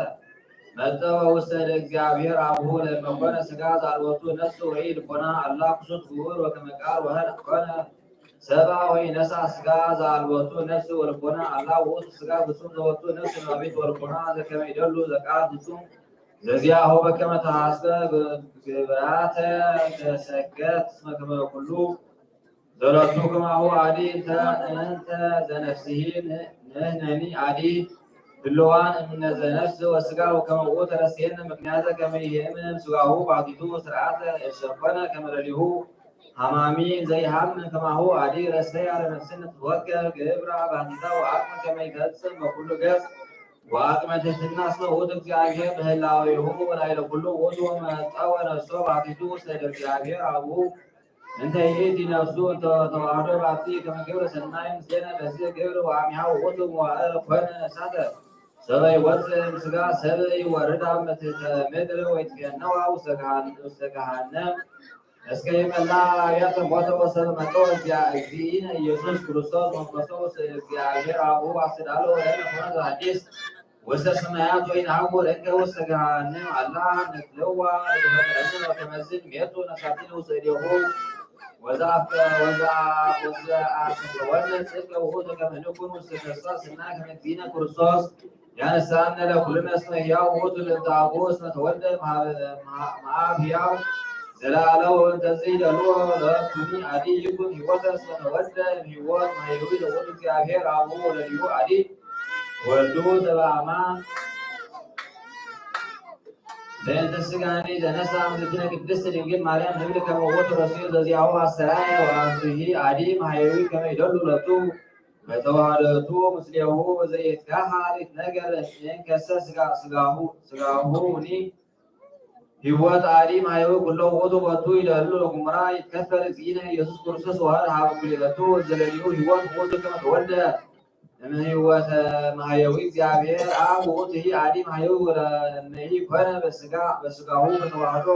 መጠወ ውስተ ለእግዚአብሔር አቡሁ ለመኮነ ስጋ ዛልወቱ ነፍስ ወኢ ልቦና አላ ክሱት ግቡር ወከመ ቃል ወሀል ኮነ ሰብአ ወኢነሳ ስጋ ዛልወቱ ነፍስ ወልቦና አላ ውእቱ ስጋ ፍጹም ዘወቱ ነፍስ ነባቢት ወልቦና ዘከመ ይደሉ ዘቃል ፍጹም ዘዚአሁ በከመ ተሐስበ ግብራተ ተሰከት እስመ ከመ ኩሉ ዘሎቱ ከማሁ አዲ እንተ፣ እንተ ዘነፍስሂ ንሕነኒ አዲ ድልዋን እምነ ዘነፍስ ወስጋ ወከመ ውእቱ ተረስየነ ምክንያተ ከመ ይሄምን ስጋሁ ባቲቱ ስርዓተ እሰኮነ ከመ ለሊሁ ሐማሚ ዘይሃምን ከማሁ አዲ ረሰያ ለነፍስነ ትትወከል ግብራ ባቲታ ወአቅመ ከመ ይፈጽም በኩሉ ገጽ ወአቅመ ትሕትና እስመ ውእቱ እግዚአብሔር በህላዌሁ ወላዕለ ኩሉ ውእቱ ወመጠወ ነፍሶ ባቲቱ ውስተ እደ እግዚአብሔር አቡሁ እንተ ይእቲ ነፍሱ እንተ ተዋህዶ ባቲ ከመ ግብረ ሰናይ ምስሌነ በዚ ግብር ወአሚሃ ውእቱ መዋእል ኮነ እሳተ ሰበ ይወፅእ እምስጋ ሰብእ ይወርዳ ምትሕተ ምድር ወይትፌነዋ ውስተ ገሃን-፣ ውስተ ገሃነም እስከ ይመላ አብያተ ሞተ ወሰብ መጦ እግዚአ-፣ እግዚእነ ኢየሱስ ክርስቶስ መንፈሶ ውስተ እግዚአብሔር አቡሁ አስተዳሎ ለነ ኮነ ዘሐዲስ ውስተ ሰማያት ወኢነሐውር እንከ ውስተ ገሃነም አላ ንትለዋ ለተፈጠረነ ወከመዝን ሜቱ ነፍሳቲነ ውስተ እዴሁ ወዘአፍቀ-፣ ወዘአ-፣ ወዘአስተወነ ጽድቀ ውእቱ ከመ ንኩን ውስተ ተስፋ ስና ከመ እግዚእነ ክርስቶስ ያነሳነ ለኩልነ እስመ ሕያው ውእቱ ለእንተ አቡሁ እስመ ተወልደ እምአብ ሕያው ዘለዓለም ወእንተ ዘይደልዎ ለኩኒ አዲ ይኩን ሕይወተ እስመ ተወልደ እምሕይወት ማሕየዊ ለውእቱ እግዚአብሔር አቡሁ ወለሊሁ አዲ ወልዱ ዘበአማን በእንተ ስጋኒ ዘነሳ እምእግዝእትነ ቅድስት ድንግል ማርያም ንብል ከመ ውእቱ ረስዩ ዘዚአሁ አስተርአየ ወአንቱሂ አዲ ማሕየዊ ከመ ይደሉ ለቱ በተዋህደቱ ምስሌሁ ዘይትከሀል ይትነገር እንከሰ ስጋ-፣ ስጋሁ፣ ስጋሁኒ ህይወት አዲም ሀየዊ ኩሎ ውእቱ ቦቱ ይደሉ ለኩምራ ይትከፈል እግዚእነ ኢየሱስ ክርስቶስ ወሀር ሀበ ኩልኤቱ ዘለሊሁ ህይወት ውእቱ ከመ ተወልደ እምሕይወተ ማሕየዊ እግዚአብሔር አብ ውእቱ አዲም ሀየዊ ወለእመኒ ኮነ በስጋ፣ በስጋሁ በተዋህዶ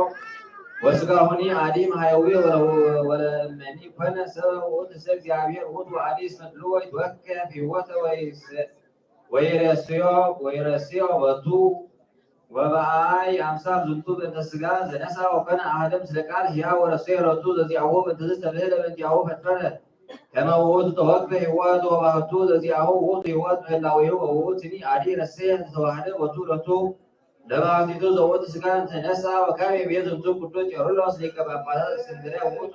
ወስጋሁኒ አዲም ሀየዊ ወለ-፣ ወለእመኒ ኮነ ሰብ ውእቱ ሰብ እግዚአብሔር ውእቱ አዲ እስመ ድልዎ ይትወከፍ ህይወተ ወይስ-፣ ወይረስዮ፣ ወይረስዮ በቱ ወበአይ አምሳል ዝንቱ በእንተ ስጋ ዘነሳ ወኮነ አሐደ ምስለ ቃል ሕያው ወረሰየ ሎቱ ዘዚአሁ በእንተዝ ተብህለ በእንቲአሁ ፈድፈደ ከመ ውእቱ ተወክፈ ሕይወት ወባህቱ ዘዚአሁ ውእቱ ሕይወት በህላዌሁ ወውእቱኒ አዲ ረሰየ ዘተዋህደ ቦቱ ሎቱ ለባህቲቱ ዘውእቱ ስጋ እንተ ነሳ ወካም ይቤ ዝንቱ ቅዱስ ቄርሎስ ሊቀ ጳጳሳት እስክንድርያ ውእቱ።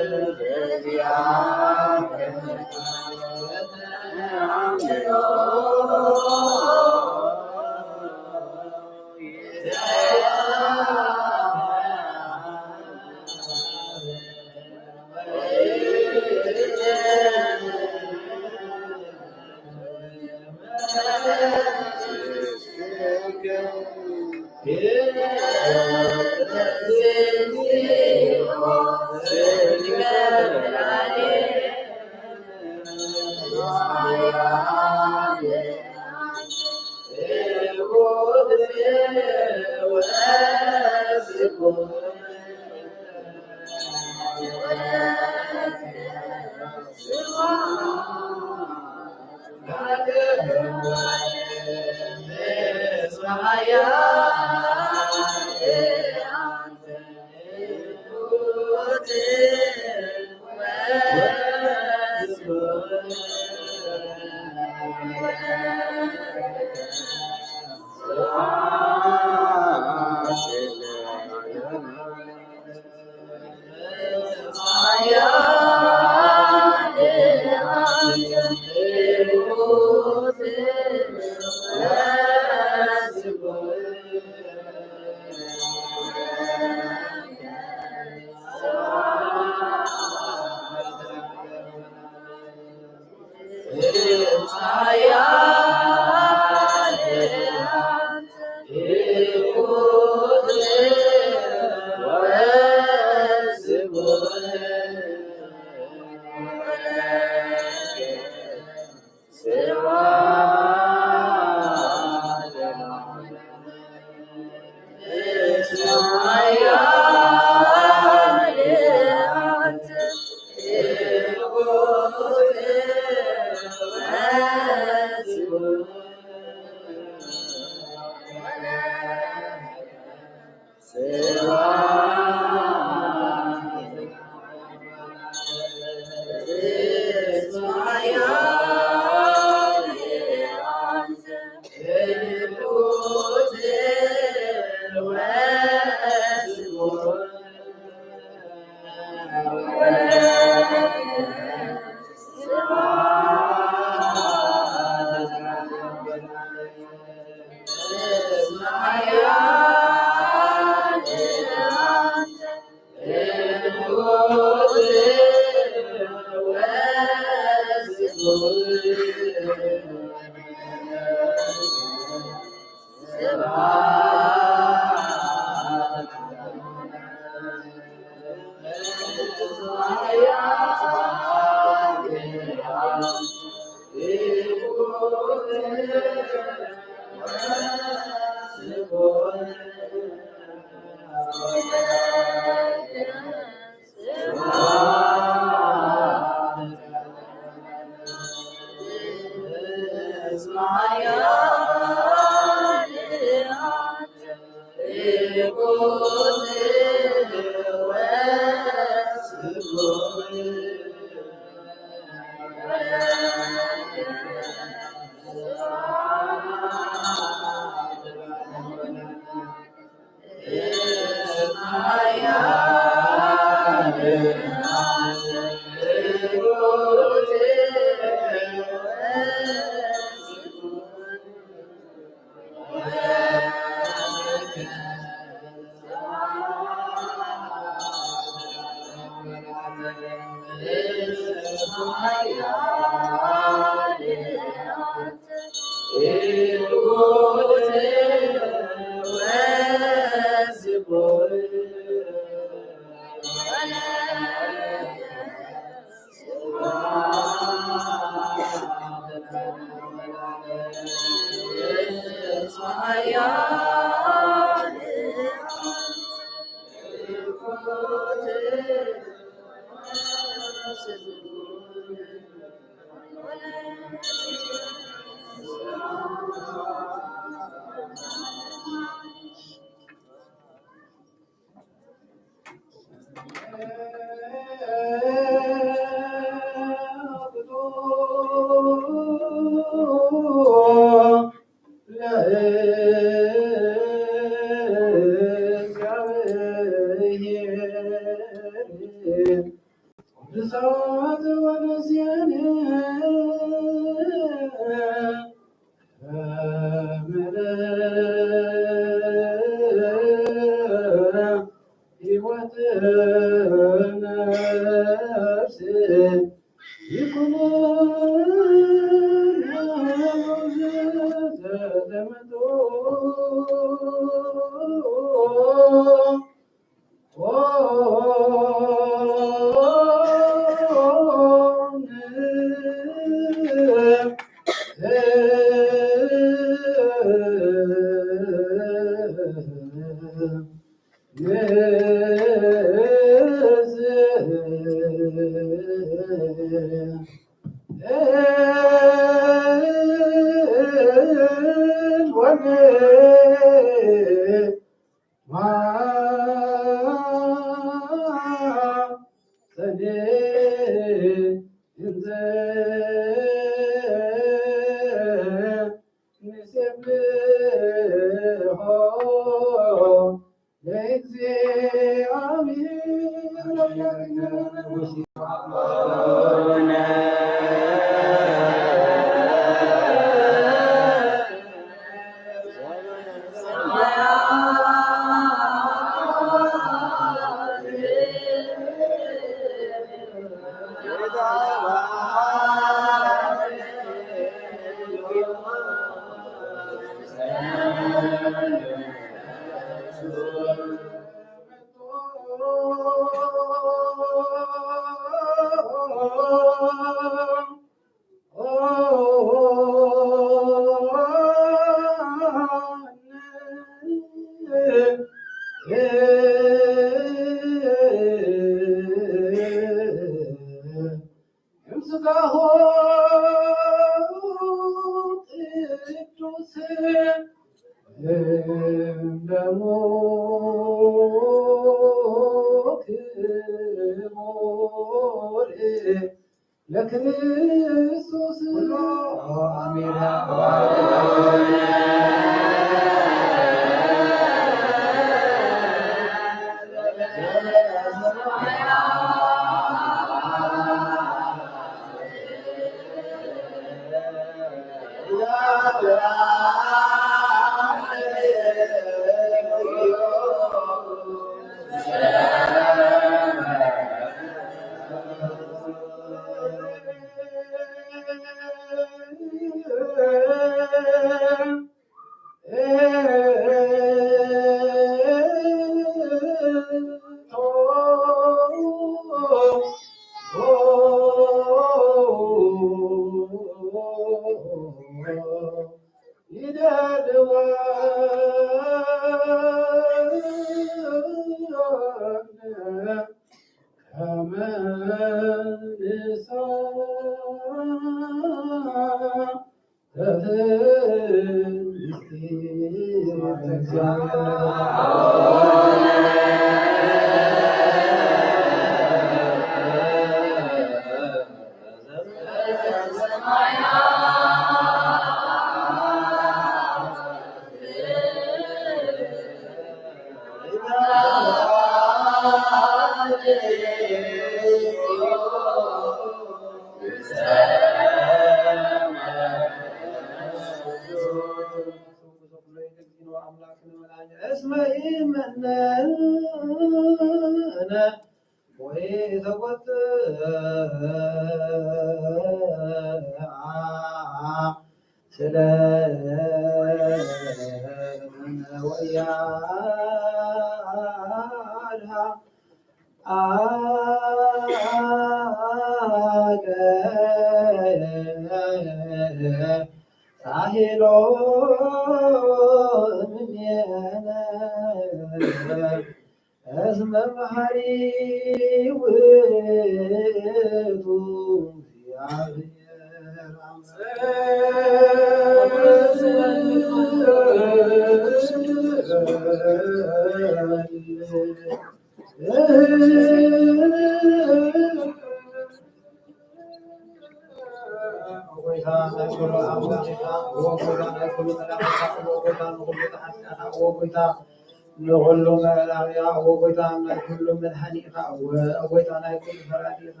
ንኹሉ መላኺ ኢኻ፣ ኦ ጎይታ፣ ናይ ኩሉ መድሓኒ ኢኻ፣ ኦ ጎይታ፣ ናይ ኩሉ ፈራዲ ኢኻ፣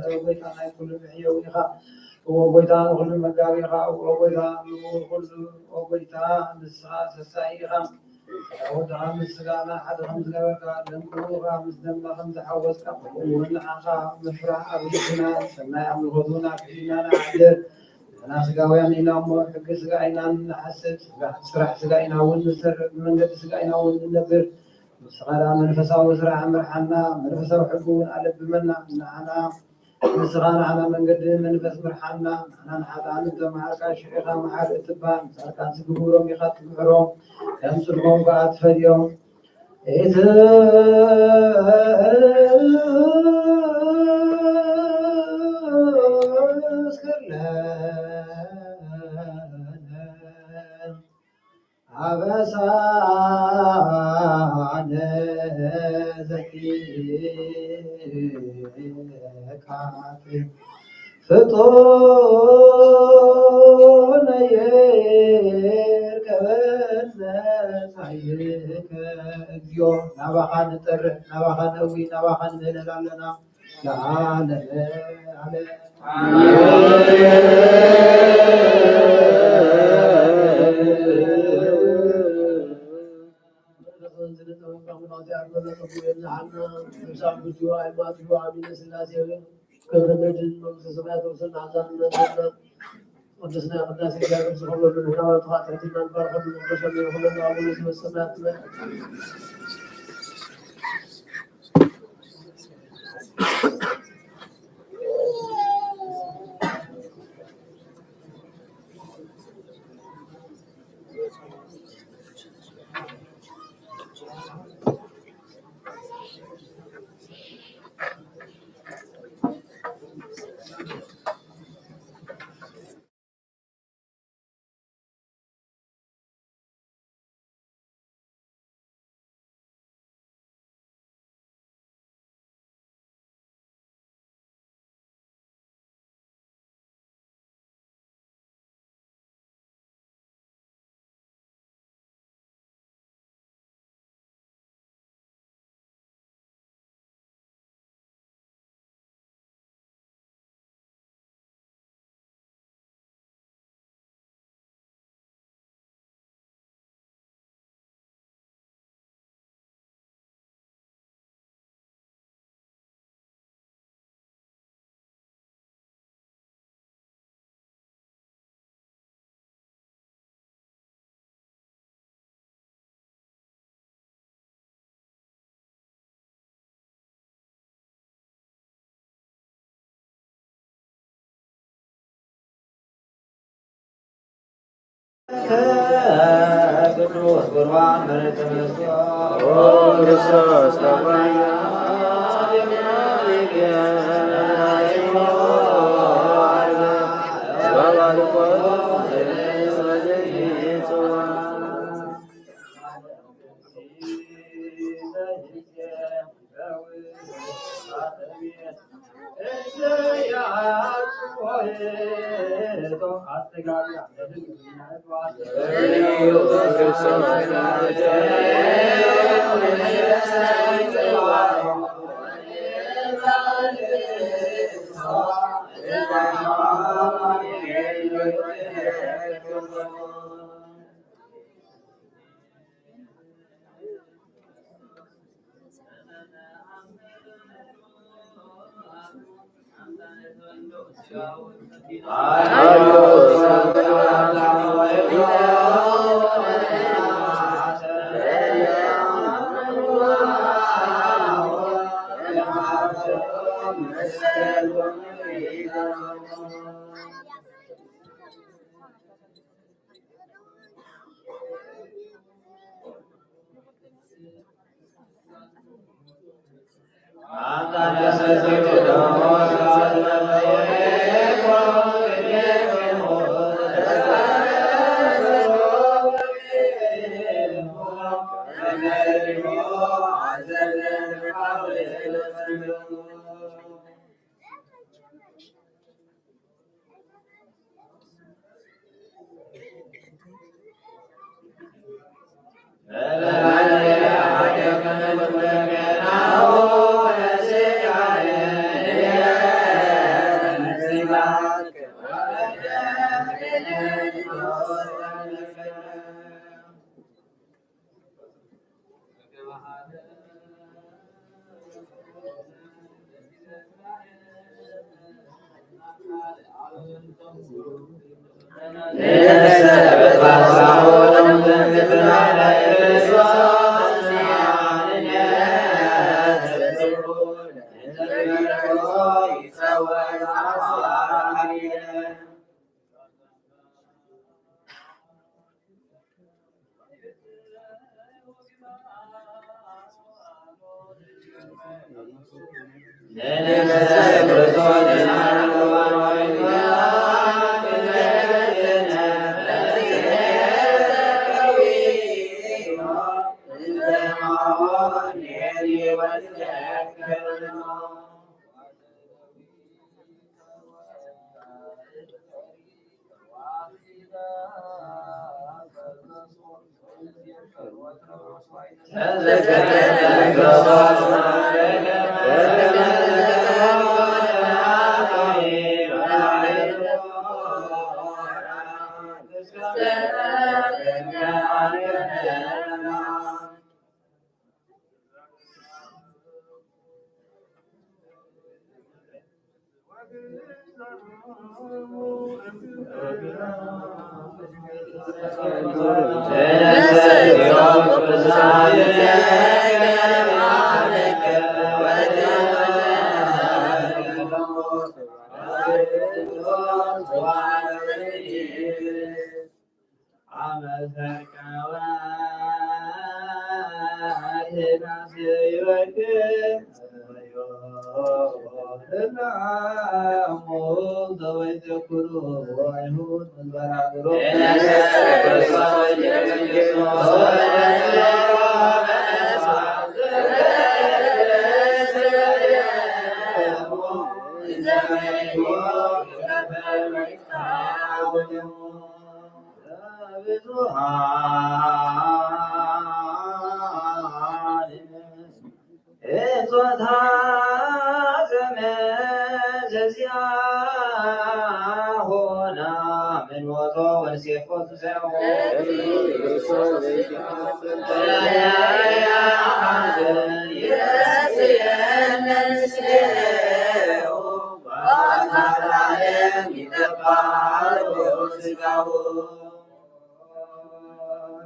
ኦ ጎይታ፣ ናይ ኩሉ መሕየዊ ኢኻ፣ ኦ ጎይታ፣ ንኹሉ መጋቢ ኢኻ፣ ኦ ጎይታ፣ ንኹሉ፣ ኦ ጎይታ፣ ንስኻ ሰሳኢ ኢኻ። ስጋ ወድኻ ምስ ስጋና ሓደ ከም ዝገበርካ፣ ደም ቅቡእኻ ምስ ደምና ከም ዝሓወስካ፣ ከምኡ እውን ንዓኻ ምፍራሕ ኣብ ልብና፣ ሰናይ ኣምልኾ እውን ኣብ ሕሊናና ኣሕድር። ንሕና ስጋውያን ኢና እሞ፣ ሕጊ ስጋ ኢና እንሓስብ፣ ስራሕ ስጋ ኢና እውን ንሰርሕ፣ ብመንገዲ ስጋ ኢና እውን እንነብር። ንስኻ ደኣ መንፈሳዊ ስራሕ ምርሓና፣ መንፈሳዊ ሕጊ እውን ኣለብመና። ንዓና ንስኻ ንዓና መንገዲ መንፈስ ምርሓና። ንዓና ንሓጥኣን እተመሓርካ ሽዕኻ መሓሪ እትባ፣ ንጻድቃንሲ ብግብሮም ኢኻ እትምሕሮም፣ ከም ጽድቆም ከኣ ትፈድዮም። ኢትዝክር ለነ አበሳነ ዘቲካት ፍጡነ ይርከበነ ጻይከ እግዚኦ። ናባኻ ንጠርዕ፣ ናባኻ ነእዊ፣ ናባኻ ንምህለል ኣለና ለዓለመ ዓለም።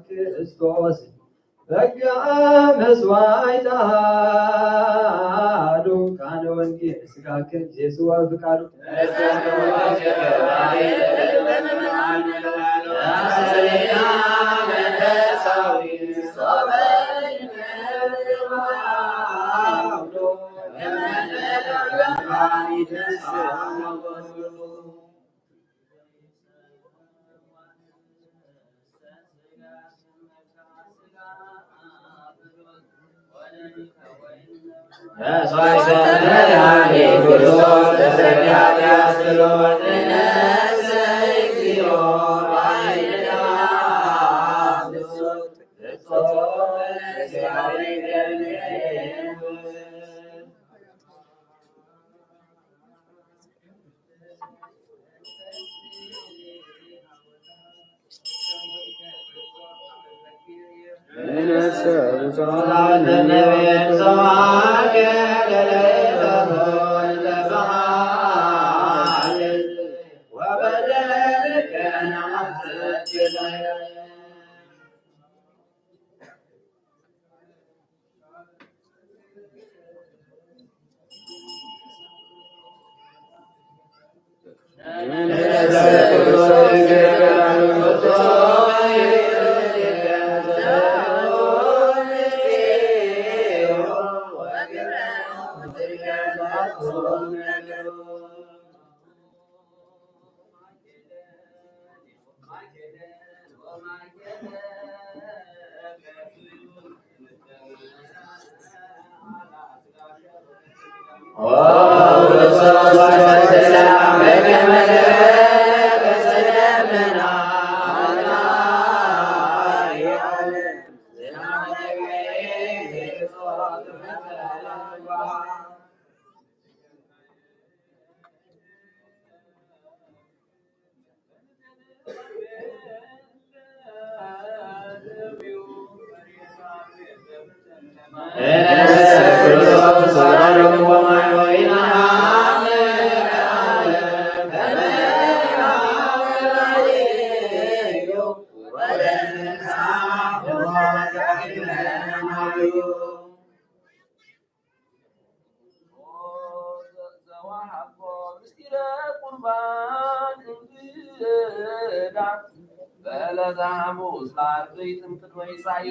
ክርስቶስ በጋ መስዋዕት አሉ። ቃለ ወንጌል ስጋከ ዜስዋ ፍቃዱ። ዕለተ ሐሙስ ለአርብዕት እምትትወይ ሳዩ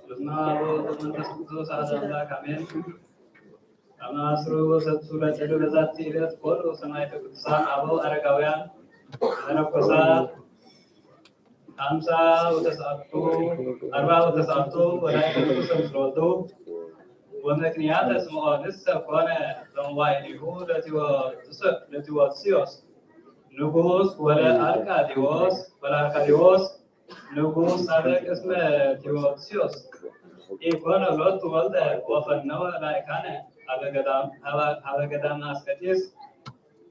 በስመ አብ ወወልድ ወመንፈስ ቅዱስ አሐዱ አምላክ አሜን። አመ አስሩ ወሰድሱ ለጽድኡ በዛቲ ዕለት ኮኑ ሰማዕተ ቅዱሳን አበው አረጋውያን መነኮሳት ሐምሳ ወተስዓቱ አርብዓ ወተስዓቱ ወላይተ ንጉሰ ምስሎቱ ወምክንያተ ስምዖንሰ ኮነ ለመዋዕሊሁ ለቲዎስዮስ ንጉስ ወለአርቃዲዎስ ወለአርቃዲዎስ ንጉስ ሳድቅ እስመ ቴዎዶስዮስ ኢኮነ ሎቱ ወልደ ወፈነወ ላእካነ ሀበ ገዳም ሀበ ገዳም አስቄጥስ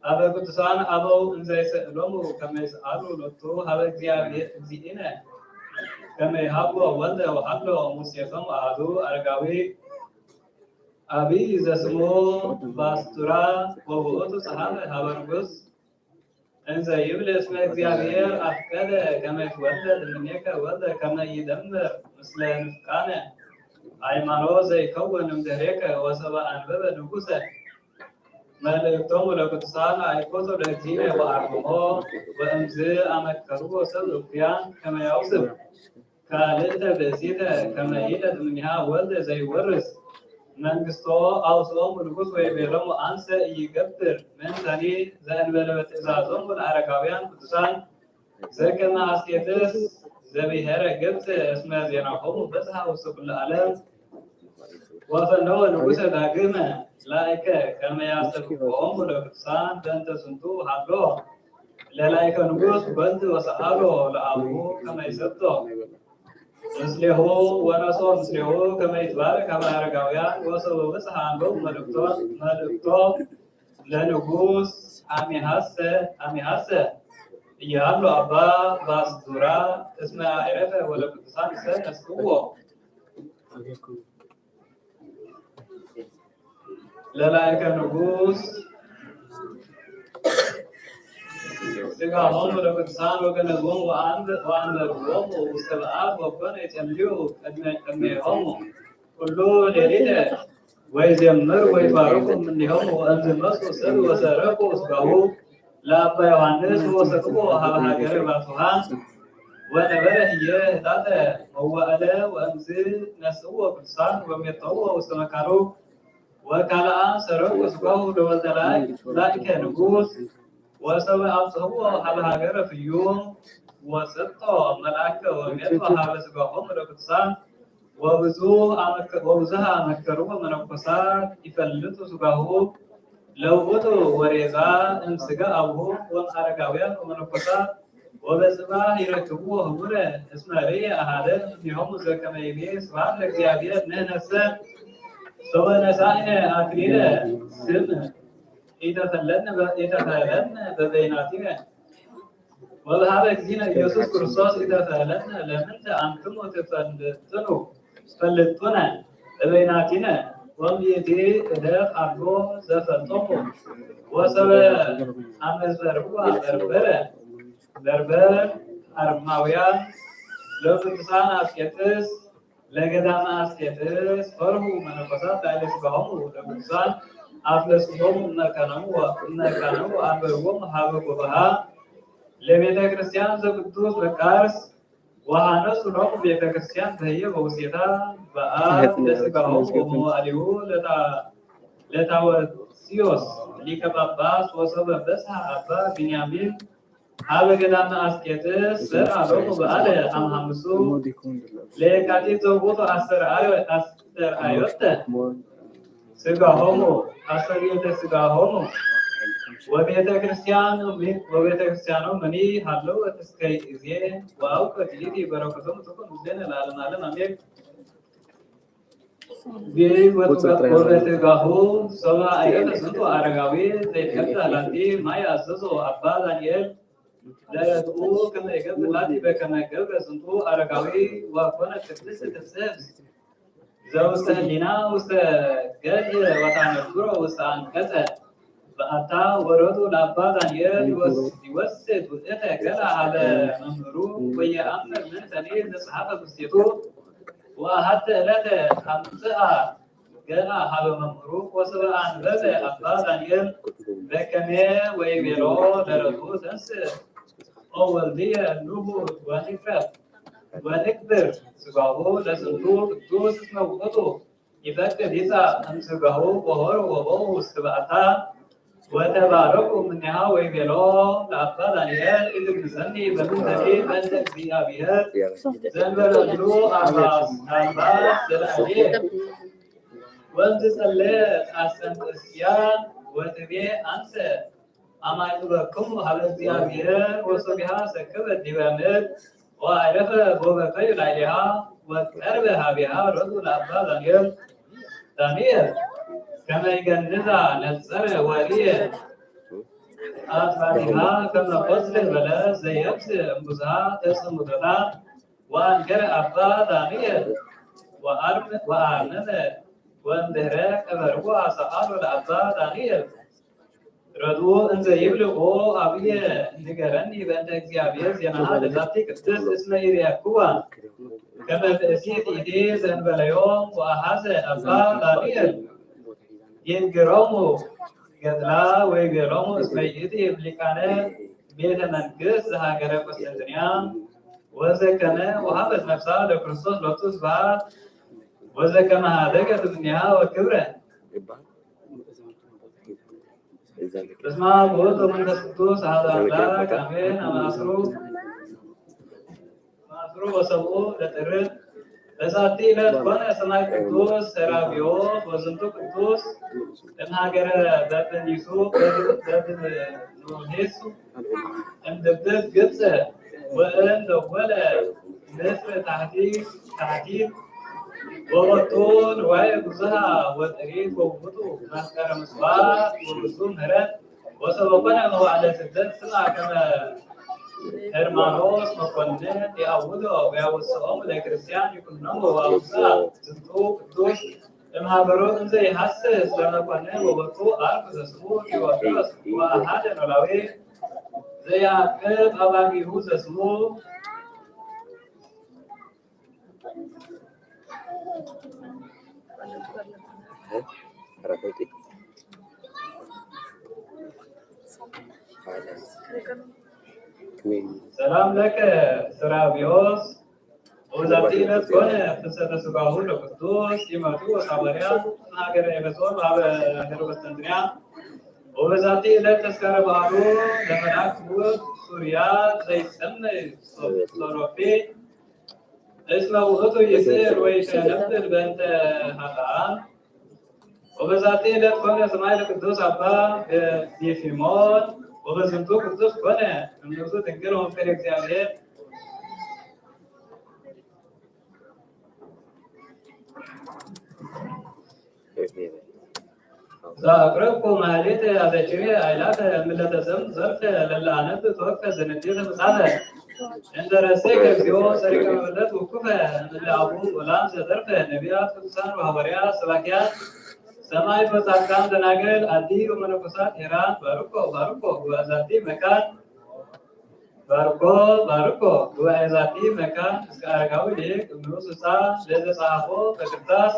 ሀበ ቅዱሳን አበው እንዘ ይሰእሎሙ ከመ ይስአሉ ሎቱ ሀበ እግዚአብሔር እግዚእነ ከመ ይሀቦ ወልደ ወሀሎ ሙሴቶሙ አሐዱ አረጋዊ አቢይ ዘስሙ ባስቱራ ወውእቱ ጸሐፈ ሀበ ንጉስ እንዘ ይብል እስመ እግዚአብሔር አፍቀደ ከመ ይትወለድ እምኔከ ወልደ ከመ ይደምር ምስለ ንፍቃነ ሃይማኖት ዘይከውን እምድህሬከ ወሰበ አንበበ ንጉሰ መልእክቶሙ ለቅዱሳን አይኮቶ ለእግዚእነ ወአርምሞ ወእምዝ አመከርዎ ሰብ እኩያን ከመ ያውስብ ካልእተ ብእሲተ ከመ ይለት እምኔሃ ወልደ ዘይወርስ መንግስቶ አውስኦሙ ንጉስ ወይቤሎሙ አንሰ ኢይገብር ምንተኒ ዘእንበለ በትእዛዞሙ ለአረጋውያን ቅዱሳን ዘከመ አስቄጥስ ዘብሔረ ግብጽ እስመ ዜናሆሙ በጽሐ ውስተ ኩሉ ዓለም ወፈነወ ንጉሰ ዳግመ ላእከ ከመ ያስተብቅዖሙ ለቅዱሳን በእንተ ዝንቱ ሀሎ ለላእከ ንጉስ ወልድ ወሰአሎ ለአቡሁ ከመ ይሰዶ ምስሌሁ ወነስኦ ምስሌሁ ከመ ይትባረክ ሀበ አረጋውያን ወሰበ በጽሐ አንበቡ መልእክቶ ለንጉስ አሚሐሰ አሚሐሰ እያሉ አባ ባስቱራ እስመ አዕረፈ ወለቅዱሳን ሰ ነስእዎ ለላእከ ንጉስ ስጋሆሙ ለቅዱሳን ወገነዞሙ ወአንበርዎሙ ውስተ በዓት ወኮነ ይጼልዩ ቅድሜሆሙ ኩሉ ሌሊተ ወይዜምሩ ወይባርኩ እምኔሆሙ ወእምዝ መጹ ሰብእ ወሰረቁ ስጋሁ ለአባ ዮሐንስ ወሰቅዎ ሀበ ሀገረ ባቱሃ ወነበረ ህዬ ህዳጠ መዋዕለ ወእምዝ ነስእዎ ቅዱሳን ወሜተውዎ ውስተ መካኑ ወካልአን ሰረቁ ስጋሁ ለወልደ ላእከ ንጉስ ወሰብእ አብጽሕዎ ሀበ ሀገረ ፍዩም ወሰጦ መልአከ ወሜጦ ሀበ ስጋሆሙ ለቅዱሳን ወብዙ አመከ- ወብዙሃ አመከርዎ መነኮሳት ይፈልጡ ስጋሁ ለውእቱ ወሬዛ እምስጋ አቡሁ ወእምአረጋውያን ወመነኮሳት ወበጽባሕ ይረክብዎ ህቡረ እስመ ርእየ አሐደ እምኔሆሙ ዘከመ ይቤ ስብሐት ለእግዚአብሔር ንሕነሰ ሶበ ነሳእነ አክሊለ ስም ኢተፈለነ በ- ኢተፈለነ በበይናቲነ ወበሀበ እግዚእነ ኢየሱስ ክርስቶስ ኢተፈለነ ለምንተ አንትሙ ትፈልጥኑ ትፈልጡነ እበይናቲነ ወምይእቲ እደ ሀሎ ዘፈልጦሙ ወሰበ አመዝበርዋ በርበረ በርበር አርማውያን ለቅዱሳን አስቄጥስ ለገዳመ አስቄጥስ ፈርሁ መነኮሳት ላዕለ ስጋሆሙ ለቅዱሳን አፍለስዎሙ እመካኖሙ ወአንበርዎሙ ሀበ ጎባሃ ለቤተ ክርስቲያን ዘቅዱስ መቃርስ ወሐነጹ ሎሙ ቤተ ክርስቲያን በህየ በውስቴታ በአብ ለስጋሆሙ ወመዋዕሊሁ ለታ- ለታወስዮስ ሊቀ ጳጳስ ወሶበ በጽሐ አባ ቢንያሚን ሀበ ገዳመ አስቄጥስ ሰርዐ ሎሙ በዓለ አምሐምሱ ለየካቲት ዘውእቱ አስተርአዮ- አስተርአዮተ ስጋሆሙ አስተርአዮተ ስጋሆሙ ወቤተ ክርስቲያኑ ወቤተ ክርስቲያኑ ምኒ ሀለወት እስከ ይዜ ወአውቀት ይእቲ በረከቶሙ ትኩን ምስሌነ ለዓለመ ዓለም አሜን። ወበትጋሁ ሶበ አዕረፈ ዝንቱ አረጋዊ ዘይትከፍላ ላቲ ማይ አዘዞ አባ ዳንኤል ለረድኡ ከመ ይገብር ላቲ በከመ ገብረ ዝንቱ አረጋዊ ወኮነት ቅድስት ትስብእት ዘውስተ ህሊና ውስተ ገድል ወታነግሮ ውስተ አንቀጸ በአታ ወረዱ ለአባ ዳንኤል ይወስ- ይወስድ ውእተ ገላ ሀበ መምህሩ ወየአምር ምንተኒ ዘጸሐፈ ውስቴቱ ወአሐተ ዕለተ አምጽአ ገላ ሀበ መምህሩ ወሰበ አንበበ አባ ዳንኤል Bekeme veyvelo leratus ense. Ovel diye nubu vanikra. Vanikdir. Sugavo lesundu dus isme vudu. İbette diza en sugavo bohor vovo sibata. Ve tebaroku min neha veyvelo. Labba Daniel idik mizani ve min tabi ben tek ziyaviye. Zenvelo lu arvas arvas zelani. Ve zi selle asen isyan ve tebi anse. Ama idu ve kum halet ziyaviye ve sobiha sekke ve divemet ve ayrefe ve ve kayı layliha ve terve haviha rodu labba Daniel. Daniel. Keme igen niza netsere veliye. At fatiha keme fosle vele zeyepsi mbuza tesumudana. Ve ankere abba Daniel. Ve arme, ve armene. Ve ndehre keme ruwa saalu labba Daniel. Radu enze yibli o abiye nigereni bende egzi abiye ziyana hade zati kıttıs isme iri yakuva. Keme tesir idi zenvele yom ve ahaze abba Daniel. Yin geromu gedla ve geromu isme idi iblikane. Beden kız ha gere Konstantiniya. Ve zekene ve habes nefsa de Kristos lotus va. Ve zekene hade gede dünya ve kıvre. Bisma bu to mın da suktu sahada Allah, amin, ama asru. Asru ve sabu da tırı. Ve zati ile kone semay kudus, serabiyo, ve zıntu kudus. Em hagere derdin Yusuf, derdin, derdin Nuh Yusuf. Em derdin Gıtse. Ve em de vele Mesre tahdid, tahdid. Ve vatun, ve guzaha, ve terid, ve vudu, maskara musbat, ve gusum heret. Ve sabakana ve ale siddet sına keme Hermanos, makonne, ya vudu, ve vudu, ve Kristiyan, yukunnamu, ve vudu, zintu, kudus. Em habero, em ze hasse, sırana kone, ve vatun, ark, zesmu, ki ve kudus, ve hade nolavi. Ze ya kıt, ava ki hu, zesmu. Selam leke, serabios. Ve zati ile kone, kısa da sugahu le kudus, ima tu ve sabarya, na gere Efeson, ve gere Konstantiniya. Ve zati ile tezkere baru, le merak bu, Suriya, zeysen, so-, sorofi, Esma uhutu yese ruey teneftir bente hatan. Ve zati ile kone semay le kudus abba ve Yefimon. Ve zintu kudus kone. Nuzu tengel on perek ziyade. Za akrab ku mahalite adeçivi aylate millete zem zerfe lelânet toke zenetî de mısade. Ende rese ke ziyo serike millet vukufe mille abu ulan se zerfe nebiyat kudusan ve havariyat salakiyat. Semay ve takkan denagel adi ve menekusat Hiran baruko baruko ve zati mekan. Baruko baruko ve zati mekan iska argavi lik nususa leze sahafo bekirtas.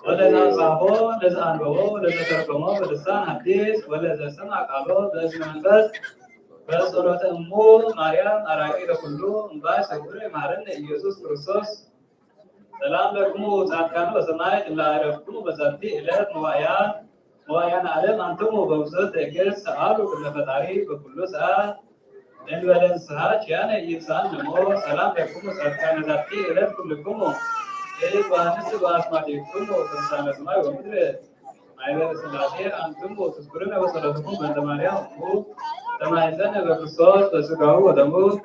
Ve leze sahafo, leze anbavo, leze tergumo, ve lisan hadis, ve leze sema kalo, ve leze menfes, ve salote Ummu Meryem aragi de kullu, ve sahuri marın İyesus Kristos. Selam lekumu, zatkanu ve semayt, la erefkumu ve zati ile muvayan, muvayan alem antumu ve uzut ege saalu ve fetari ve kullu saat. Envelen sahaç yani insan nemo selam lekumu, zatkanu zati ile kullukumu. Ey vanisi vasmati kumu, insan semay ve mudre. Ayver silati antumu, tuzkurune ve salatukum ben damariya bu. Tamaizene ve Kristos ve sugavu ve damu.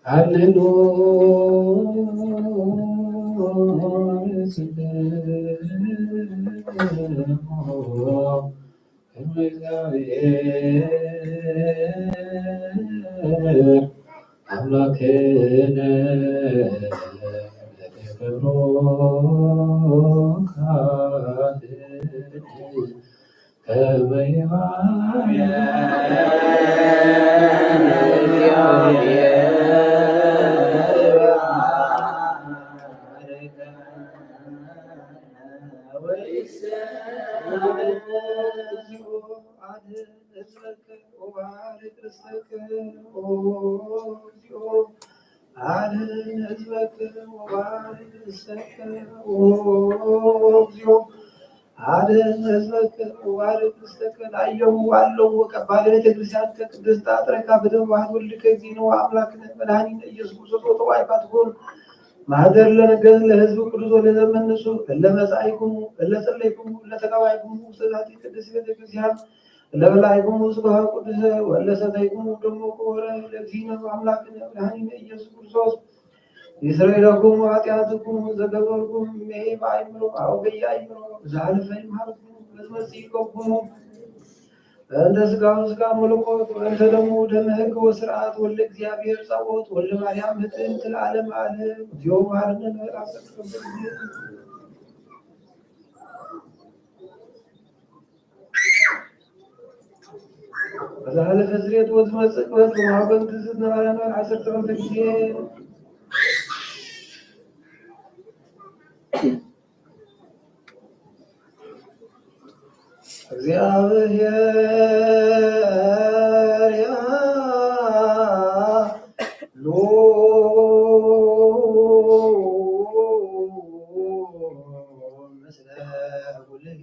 አነኑ አምላክነ ክብሩ ካህን አድን ህዝበከ ወባርክ ርስተከ። ኦ እግዚኦ፣ አድን ህዝበከ ወባርክ ርስተከ። ኦ እግዚኦ፣ አድን ህዝበከ ወባርክ ርስተከ። ላየሙ ዋለሙ ወቀባለ ቤተክርስቲያን ከቅድስት አጥረካ በደም ዋህድ ወልድከ እግዚእነ ወአምላክነ መድኃኒነ ኢየሱስ ክርስቶስ ወተዋይፋትኩም ማህደር ለነገር ለህዝብ ቅዱስ ወለዘመንሱ እለ መጻኢኩሙ እለ ጸለይኩሙ እለ ተጋባይኩሙ ውስተ ዛቲ ቅድስት ቤተክርስቲያን ለበላይኩሙ ስብሐ ቅዱሰ ወለሰተይኩሙ ደሞ ክቡረ ለእግዚእነ ወአምላክነ መድኃኒነ ኢየሱስ ክርስቶስ ይስረይ ለኩም ኃጢአትኩም ዘገበርኩም እምኔሁ በአእምሮ አው በየአእምሮ ዘአልፈ ይምሃርኩም ለዝመጽእ ይቀብኩሙ። በእንተ ስጋሁ ስጋ መለኮት ወእንተ ደሙ ደመ ህግ ወስርዓት ወልደ እግዚአብሔር ጸቦት ወልደ ማርያም ህትምት ለዓለመ ዓለም። እግዚኦ መሐረነ እንበል አሰርተ ጊዜ። በዘሐለፈ ስርየት ወዝመጽእ ቅበት በማህበን ትዝት ነባራን በል ዐሰርተ ክልተ ጊዜ። እግዚአብሔር ያሉ ምስለ ኩልህ።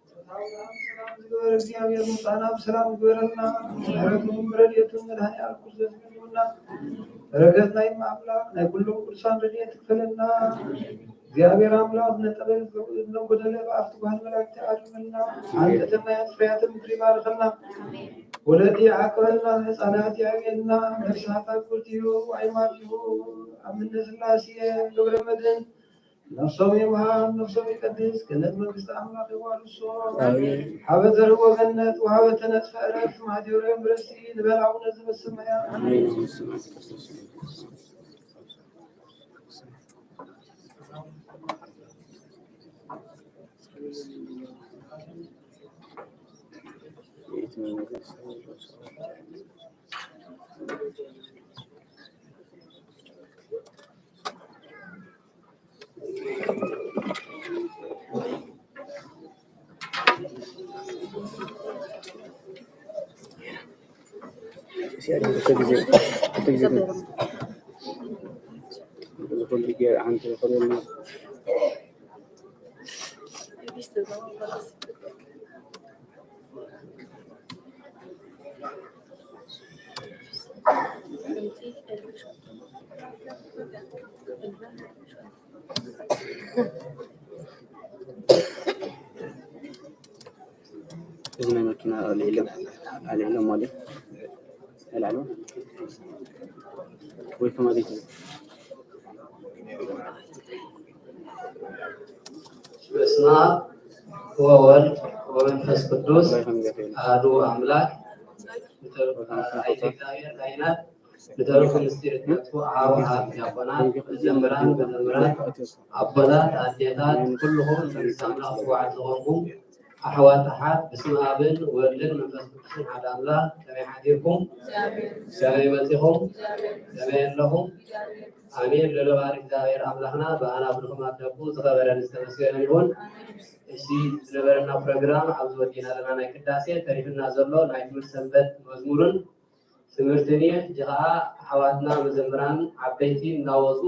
ሰላም ግበር፣ እግዚአብሔር ምጻናም ሰላም ግበረልና፣ ምሕረቱን ረድኤቱን መድኃኔዓለም ኩሉ ዘዝግብና፣ በረከት ናይ እም አምላክ ናይ ኩሎም ቅዱሳን ረድኤት ይክፈለና። እግዚአብሔር አምላክ ነጠበ እዝነ ጎደለ በአፍቲ ጓል መላእክት አድርመልና፣ አንቀተ ማያት ፍሬያተ ምድር ይባርከልና፣ ወለድ ይዓቅበልና፣ ሕፃናት ያብየልና፣ ነፍሳት አግብርቲሁ አይማቲሁ አምነ ሥላሴ ገብረ መድህን ነፍሶም ይምሃር ነፍሶም ይቀድስ ገነት መንግስተ አምላክ ይዋርሶ። አሜን። ሀበ ዘርእ ወገነት ወሀበ ተነጽፈ ዕረፍት ማህደረ እምረሲ ንበል አቡነ ዘበሰማያት። አሜን። እዝነ መኪና አለ የለም፣ አለ የለም፣ አለ አለ። ወይ ከማለት በስመ አብ ወወልድ ወመንፈስ ቅዱስ አሐዱ አምላክ። ንተርፉ አይተ እግዚአብሔር ካህናት፣ ንተርፉ ምስጢር እትነጥፉ አበው ዲያቆናት፣ መዘምራን፣ መዘምራት፣ አቦታት፣ አዴታት፣ ኩልኹም መንግስተ አምላክ ክቡዓት ዝኾንኩም ኣሕዋት ኣሓት፣ ብስም ኣብን ወልድን መንፈስ ቅዱስን ሓደ ኣምላኽ፣ ከመይ ሓዲርኩም? ከመይ መጺኹም? ከመይ ኣለኹም? ኣሜን። ልዑል ባሕሪ እግዚኣብሔር ኣምላኽና ብኣና ብድኹማት ደቁ ዝኸበረን ዝተመስገነን ይኹን። እሺ፣ ዝነበረና ፕሮግራም ኣብዚ ወዲእና ኣለና። ናይ ቅዳሴ ተሪፍና ዘሎ ናይ ትምህርት ሰንበት መዝሙርን ትምህርትን እዩ። ሕጂ ኸኣ ኣሕዋትና መዘምራን ዓበይቲ እናወጹ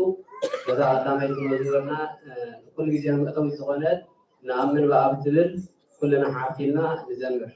በዛ ቀዳመይቲ መዝሙርና፣ እ፣ ኩሉ ግዜ መእተዊት ዝኾነት ንኣምን ብኣብ ትብል ኩልና ሓፍ ኢልና ንዘምር።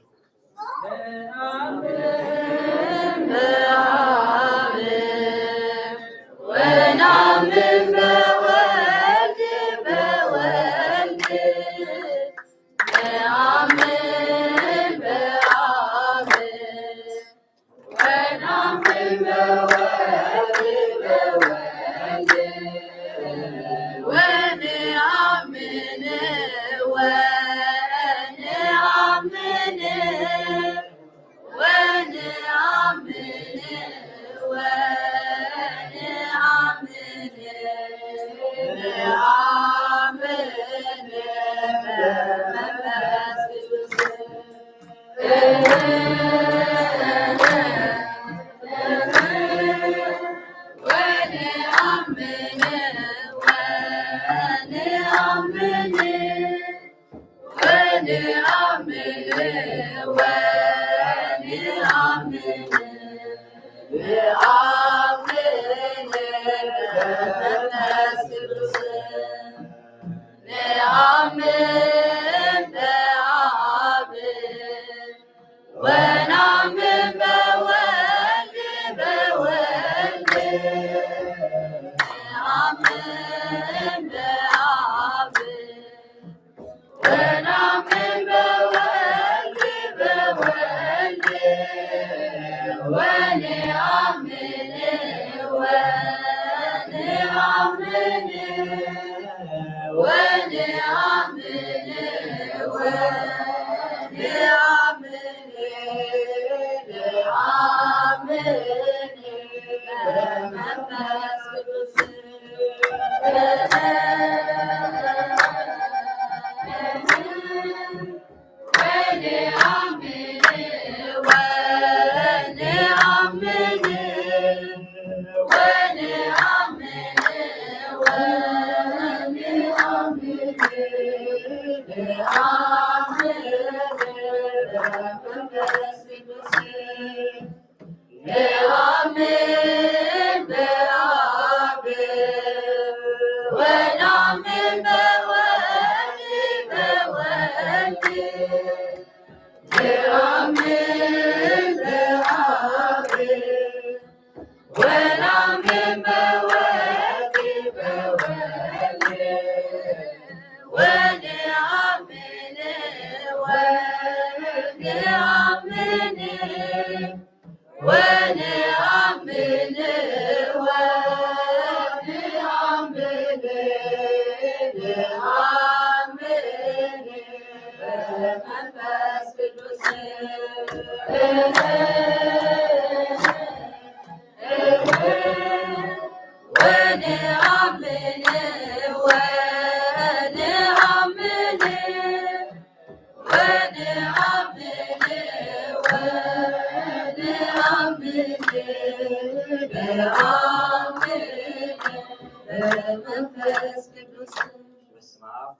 በስመ አብ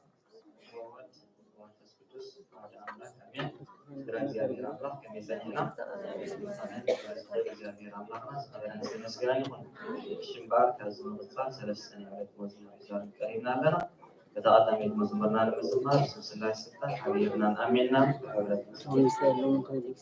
ወወልድ ወመንፈስ ቅዱስ አሐዱ አምላክ አሜን። ስለ እግዚአብሔር አምላክ ከመይሰኝና አሜን። አምላክና ዝኸበረን ዝመስገነን ይኹን። ሽምባር ከዝምርታ ሰለስተኛ ዕለት መዝሙር ይዛን ቀሪብና ኣለና። በተቀዳሚ መዝሙርና ንምዝማር ስም ስላሴ ስልጣን ሓቢርናን ኣሚንናን ብሕብረት ንስግድ።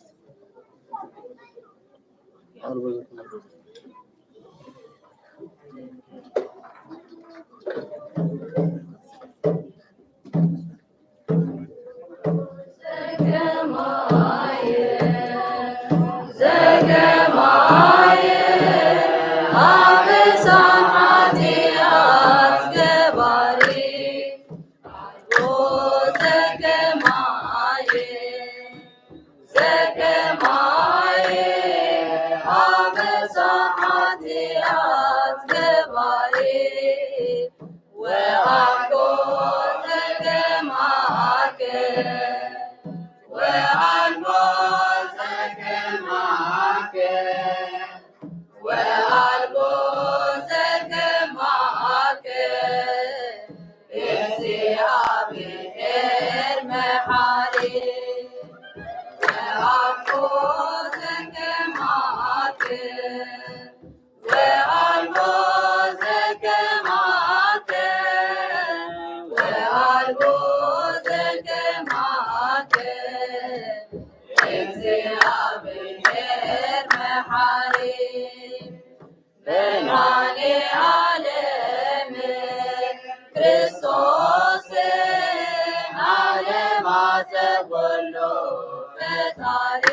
መድኃኔዓለም ክርስቶስ ዓለማተ ኩሉ ፈጣሪ።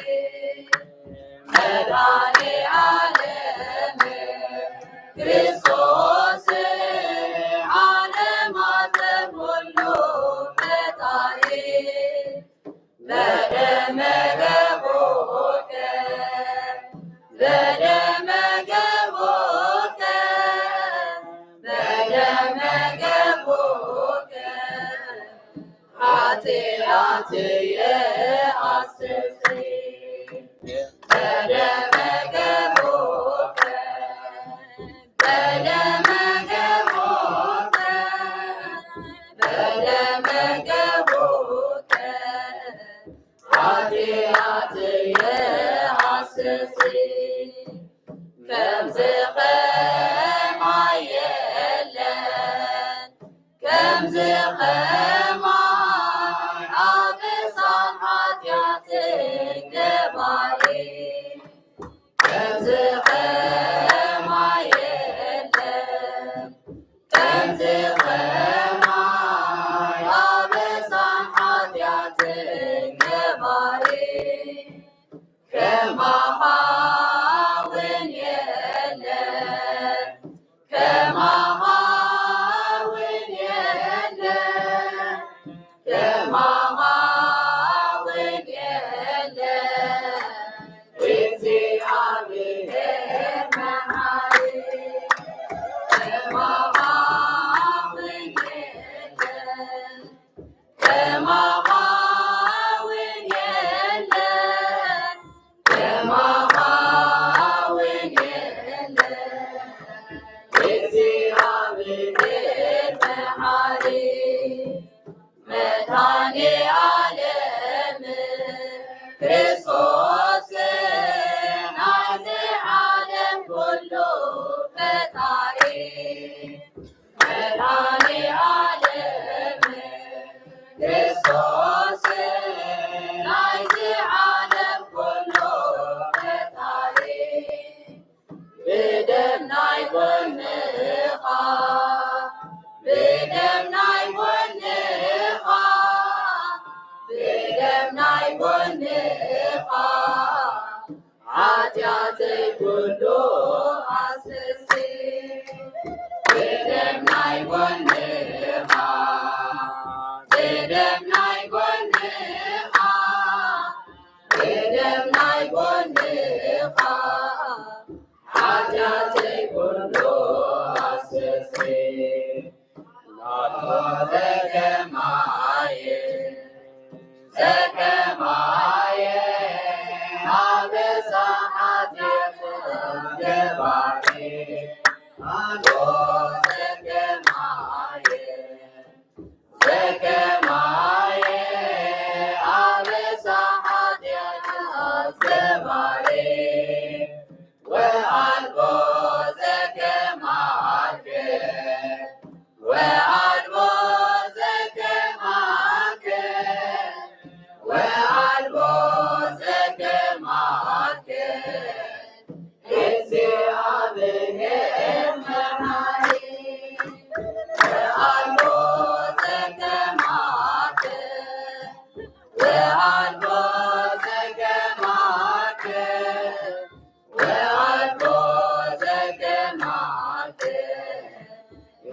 መድኃኔዓለም ክርስቶስ ዓለማተ ኩሉ ፈጣሪ። በደመ ገቦከ፣ በደመ ገቦከ፣ በደመ ገቦከ፣ ኃጢአትየ አስተስሪ። በደመ ገቦከ፣ በደመ ገቦከ፣ በደመ ገቦከ፣ ኃጢአትየ አስተስሪ። ከምዝኸ ማይ የለን፣ ከምዝኸ ማይ አበሳን ኃጢአትን ገባሪ። ከምዝኸ ማይ የለን፣ ከምዝኸ ማይ አበሳን ኃጢአትን ገባሪ። ከማኻ ውን የለን፣ ከማኻ ውን የለን፣ ከማኻ ውን የለን፣ እግዚአብሔር መሐሪ። ከማኻ ውን የለን፣ ከማኻ ውን የለን፣ ከማኻ ውን የለን፣ እግዚአብሔር መሐሪ። መድኃኔዓለም ክርስቶስ ናይዚ ዓለም ኩሉ ፈጣሪ። መድኃኔዓለም ክርስቶስ ናይዚ ዓለም ኩሉ ፈጣሪ። ብደም ናይ ጎንኻ፣ ብደም ናይ ጎንኻ፣ ብደም ናይ ጎንኻ፣ ኃጢአተይ ኩሉ አስተስሪ። ብደም ናይ ጎንኻ፣ ብደም ናይ ጎንኻ፣ ብደም ናይ ጎንኻ፣ ኃጢአተይ ኩሉ አስተስሪ። ናቶ ዘከማየ፣ ዘከማየ፣ አበሳ ኃጢአት ገባሪ። ናቶ ዘከማየ፣ ዘከማየ፣ አበሳ ኃጢአት ገባሪ።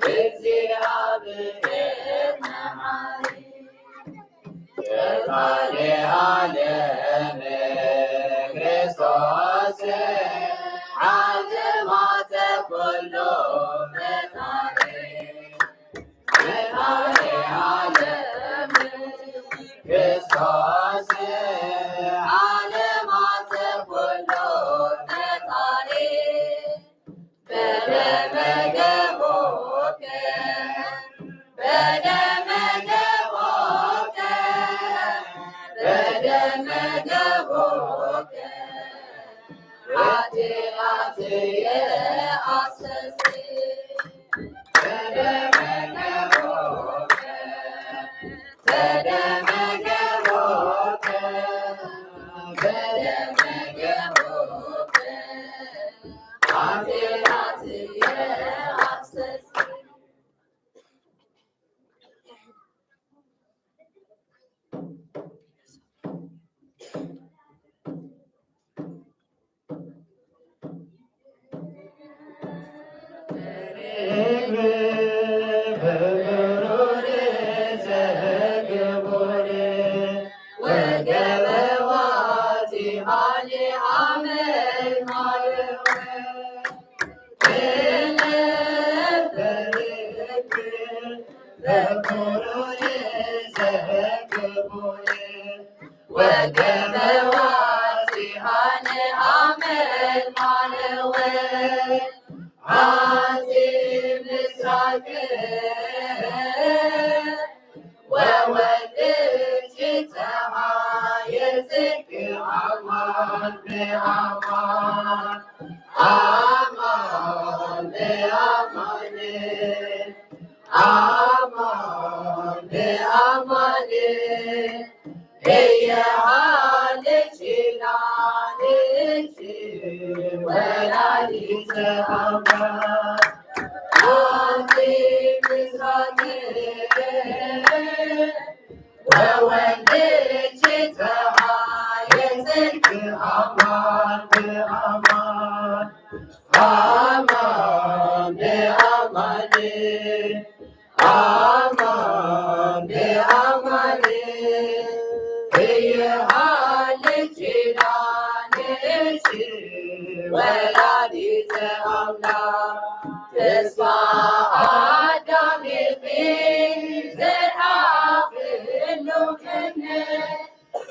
እግዚአብሔር መሐሪ። ፈጣሪ ዓለም ክርስቶስ፣ ዓለማተ ኩሉ ፈጣሪ። ፈጣሪ ዓለም ክርስቶስ፣ ዓለማተ ኩሉ ፈጣሪ። በደመ ገቦከ፣ በደመ ገቦከ፣ በደመ ገቦከ፣ ኃጢአትየ አስተስሪ። በደመ ገቦከ፣ በደመ ገቦከ፣ በደመ ገቦከ፣ ኃጢአትየ አስተስሪ። ወገበዋቲሃነ አመልማለወ አንቲ ምስራቅ ወወልድኪ ጸሃየ ጽድቅ አማን በአማን አማን በአማን አማን በአማን እየሃለች ላንቺ ወላዲተ አምላክ አንቲ ምስራቅ ወወልድኪ ጸሃየ ጽድቅ አማን በአማን አማን በአማን አማን በአማን እየሃለች ላንቺ ወላዲተ አምላክ ተስፋ አዳም ይኺን ዘርአ ኩሉ ክህነት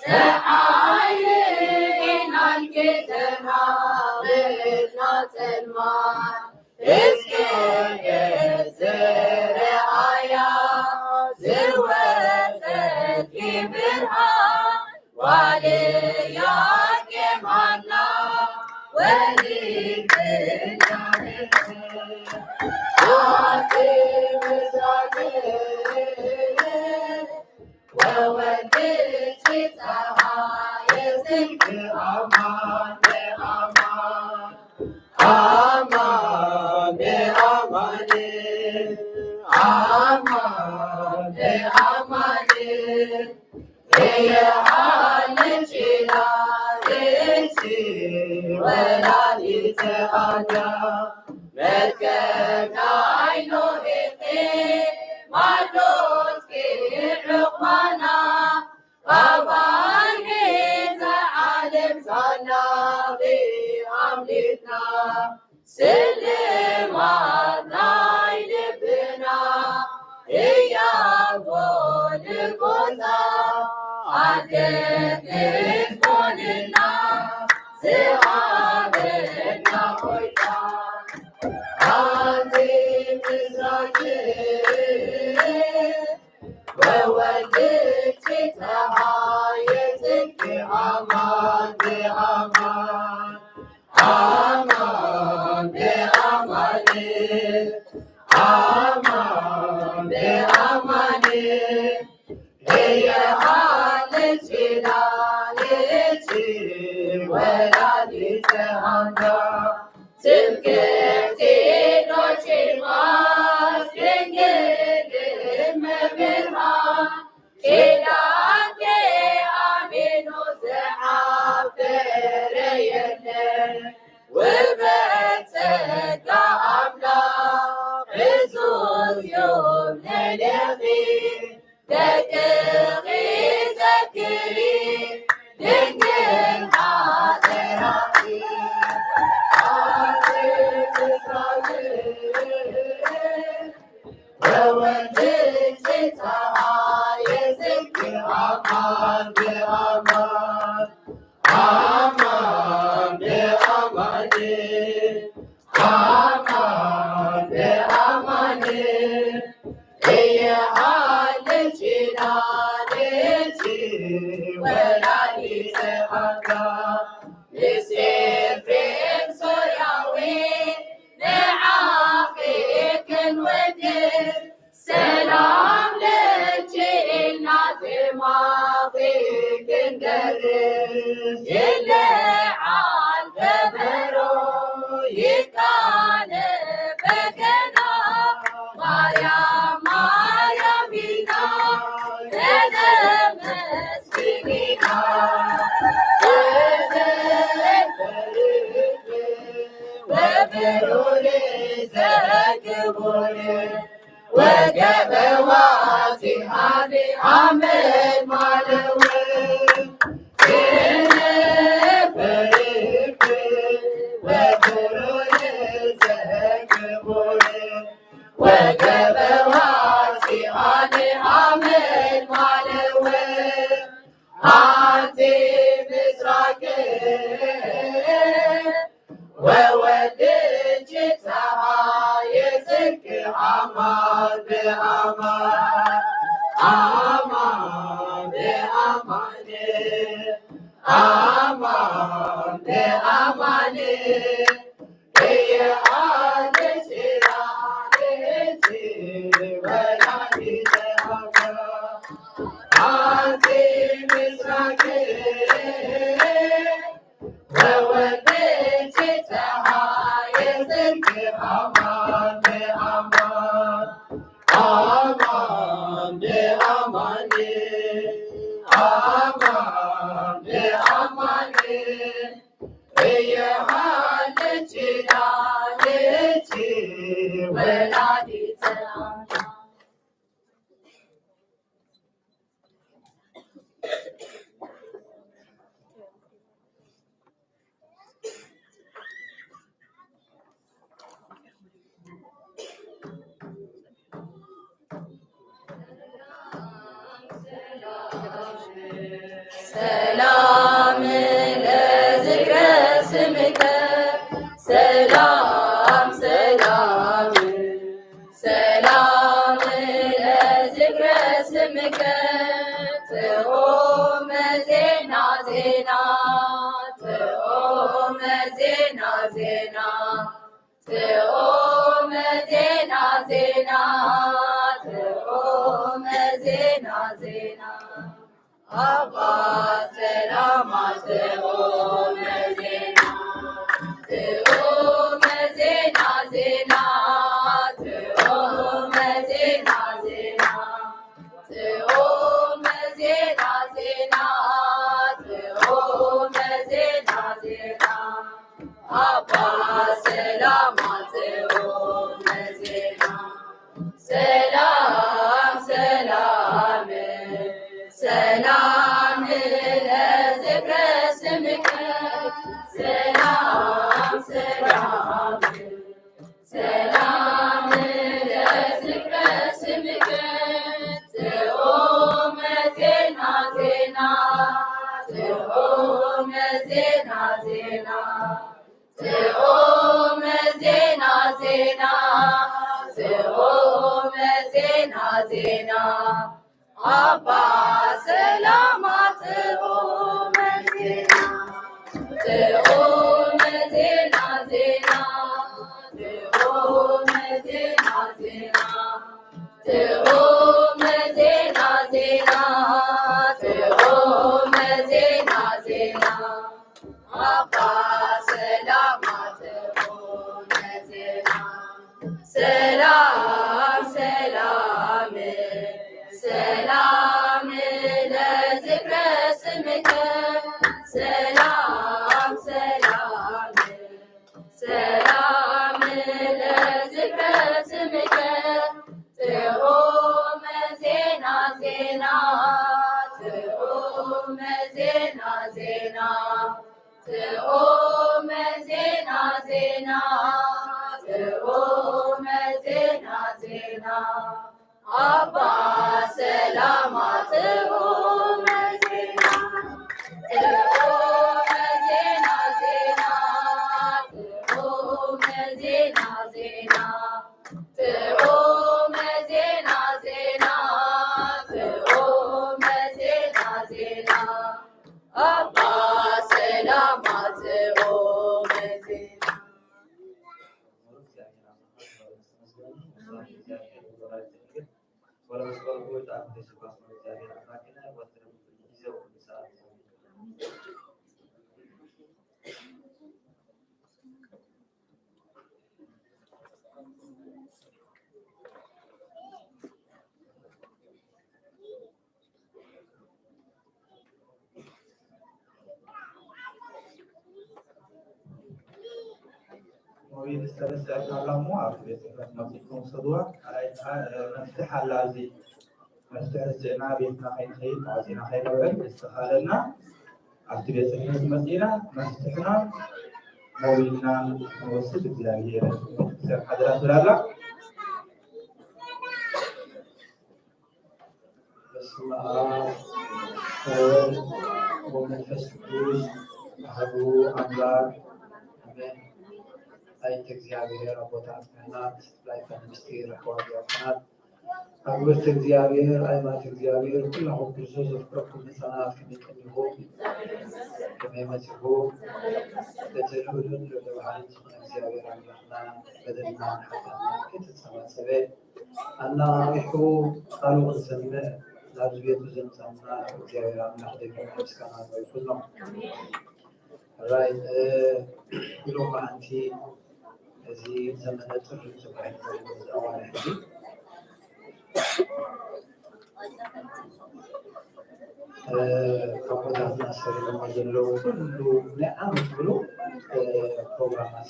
ጸሓይ ይናን ጌተና ብእዝና ጸልማት እስከ ዘርአያ ዝወጸኪ ብርሃን ዋልያ ቄማና ወሊድና አንቲ ምስራቅ ወወልድኪ ጸሃየ ጽድቅ አማን በአማን አማን በአማን አማን በአማን እየሃለች ላንቺ ወላዲተ አምላክ መርከብ ናይ ኖህ ማዕዶትኪ ዑቅባና አባይ ጌታ ዓለም ዛናቢ አምሊክና ስልማት ናይ ልብና እያም ጎልጎታ አደግት ኮንና ዝሃበና ሆይታ አንቲ ምስራቅ ወወልድኪ ጸሃየ ጽድቅ አማን በአማን አማን በአማን አማን በአማን እየሃለች ላንቺ ወላዲተ አምላክ ትምክሕቲ ዶችማስ ድንግል እመብርሃን ኪዳንኪ አሚኖ ዘሐፈረ የለም። ውበት ጸጋ አምላክ ብዙ Aman be aman e, aman be aman e. Ey hal çinane çi, wela dize aga. Misafirem soyavin, ne ahi ken wede. Selam leçin nazima gindere, ile al bebero yikane begena, maya maya bina, dede meskinina, dede bebero le zeke bore. Wege be wati hadi Ahmed malewe. Ene ferike, we buru ye zeke bure. Wege be wati hadi Ahmed malewe. Anti misrake. Wewe de citaha yetenke aman be aman. Aman be amane. Aman be amane. Eye ale sira ale ti wela dite aman. Anti misrake. Wewe de citaha yetenke aman be aman. Aman be amane. Aman be amane. Eye hale cila le ci wela dite aman. Selam ile zikre simike. Selam, selam. Selam ile zikre simike. Te o mezina zina. Te o mezina zina. Te o mezina zina. Te o mezina zina. Abbas selama te o mezina. Te o mezina zina. Te o mezina zina. Te o mezina zina. Te o mezina zina. Abbas selama te o mezina. Selam, selam, selam ile zikre simike. Selam, selam, selam ile zikre simike. Te o mezina zina, te o mezina zina. Te o mezina zina, te o mezina zina. Abbas selama te o mezina. Te o mezina zina, te o mezina zina. Te o mezina zina, te o mezina zina. Abbas selama te o mezina. Selam, selam, selam ile zikre simike. Selam, selam, selam ile zikre simike. ጥዑመ ዜና ዜና፣ ጥዑመ ዜና ዜና፣ ጥዑመ ዜና ዜና። አባ ሰላማ ጥዑመ ዜና፣ ጥዑመ ዜና ዜና፣ ጥዑመ ዜና ዜና፣ ጥዑመ ዜና ዜና፣ ጥዑመ ዜና ዜና። አባ ሰላማ ጥዑመ ዜና። ሞባይል ዝተነሳ ያላሙ አብ ቤት ጽሕፈት መጺእኩም ውሰዱዋ። አይ፣ አ፣ መፍትሕ አላ። እዚ መፍትሕ ዝጽዕና ቤትና ከይንኸይድ፣ ተዓጺና ከይንውዕል፣ ዝተኻለና ኣብቲ ቤት ጽሕፈት መጺእና መፍትሕና ሞባይልና ክንወስድ እግዚኣብሔር ቤተክርስቲያን ሓደራ ትብላላ። በስመ አብ ወወልድ ወመንፈስ ቅዱስ አሐዱ አምላክ አሜን። አይንተ እግዚአብሔር አቦታት ካህናት፣ ላይካነ ምስጢር አሕዋት ዲያቆናት፣ አግብርተ እግዚአብሔር፣ አይማት እግዚአብሔር፣ ኩላሁ ክርስቶስ ዘፍቅረኩም ህፃናት ከመይ ቀኒኹም፣ ከመይ መጺኹም፣ በቲ ልዑልን ልዑለ ባሕርን ዝኾነ እግዚአብሔር አምላኽና በደልና ኃጢኣትና ከይተጸባጸበ ኣናቒሑ ቃሉ ክንሰምዕ ናብዚ ቤቱ ዘምጻና እግዚኣብሔር ኣምላኽ ደጊም ምስጋና ይኹኖ። ራይ፣ እ፣ ሎማዓንቲ እዚ ዘመነ ጥሪ ዝበሃል ዘሎ እዚ ኣዋርሕ እዚ፣ እ፣ ኣቦታትና ሰሪዖሞ ዘለዉ ኩሉ ናይ ዓመት ሙሉ፣ እ፣ ፕሮግራማት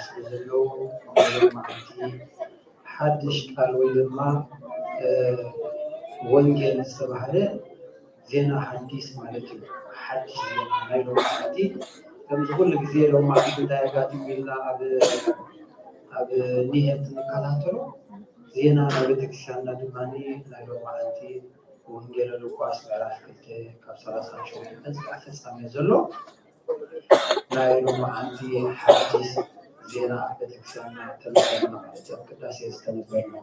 ስለ ዘለዉ ሎማዓንቲ ሓድሽ ቃል ወይ ድማ፣ እ፣ ወንጌል ዝተባህለ ዜና ሓዲስ ማለት እዩ። ሓድሽ ዜና ናይ ሎማዓንቲ፣ ከምዚ ኩሉ ግዜ ሎማዓንቲ እንታይ ኣጋጢሙ ኢልና ኣብ፣ ኣብ ኒሄት እንከታተሎ፣ ዜና ናይ ቤተክርስትያንና ድማ ናይ ሎማዓንቲ ወንጌለ ሉቃስ ምዕራፍ ክልተ ካብ ሰላሳ ሸውዓተ እስካብ ፍጻሜ ዘሎ ናይ ሎማዓንቲ ሓዲስ ዜና ኣብ ቤተክርስትያንና ተነበርና ማለት እዩ፣ ኣብ ቅዳሴ ዝተነበርና።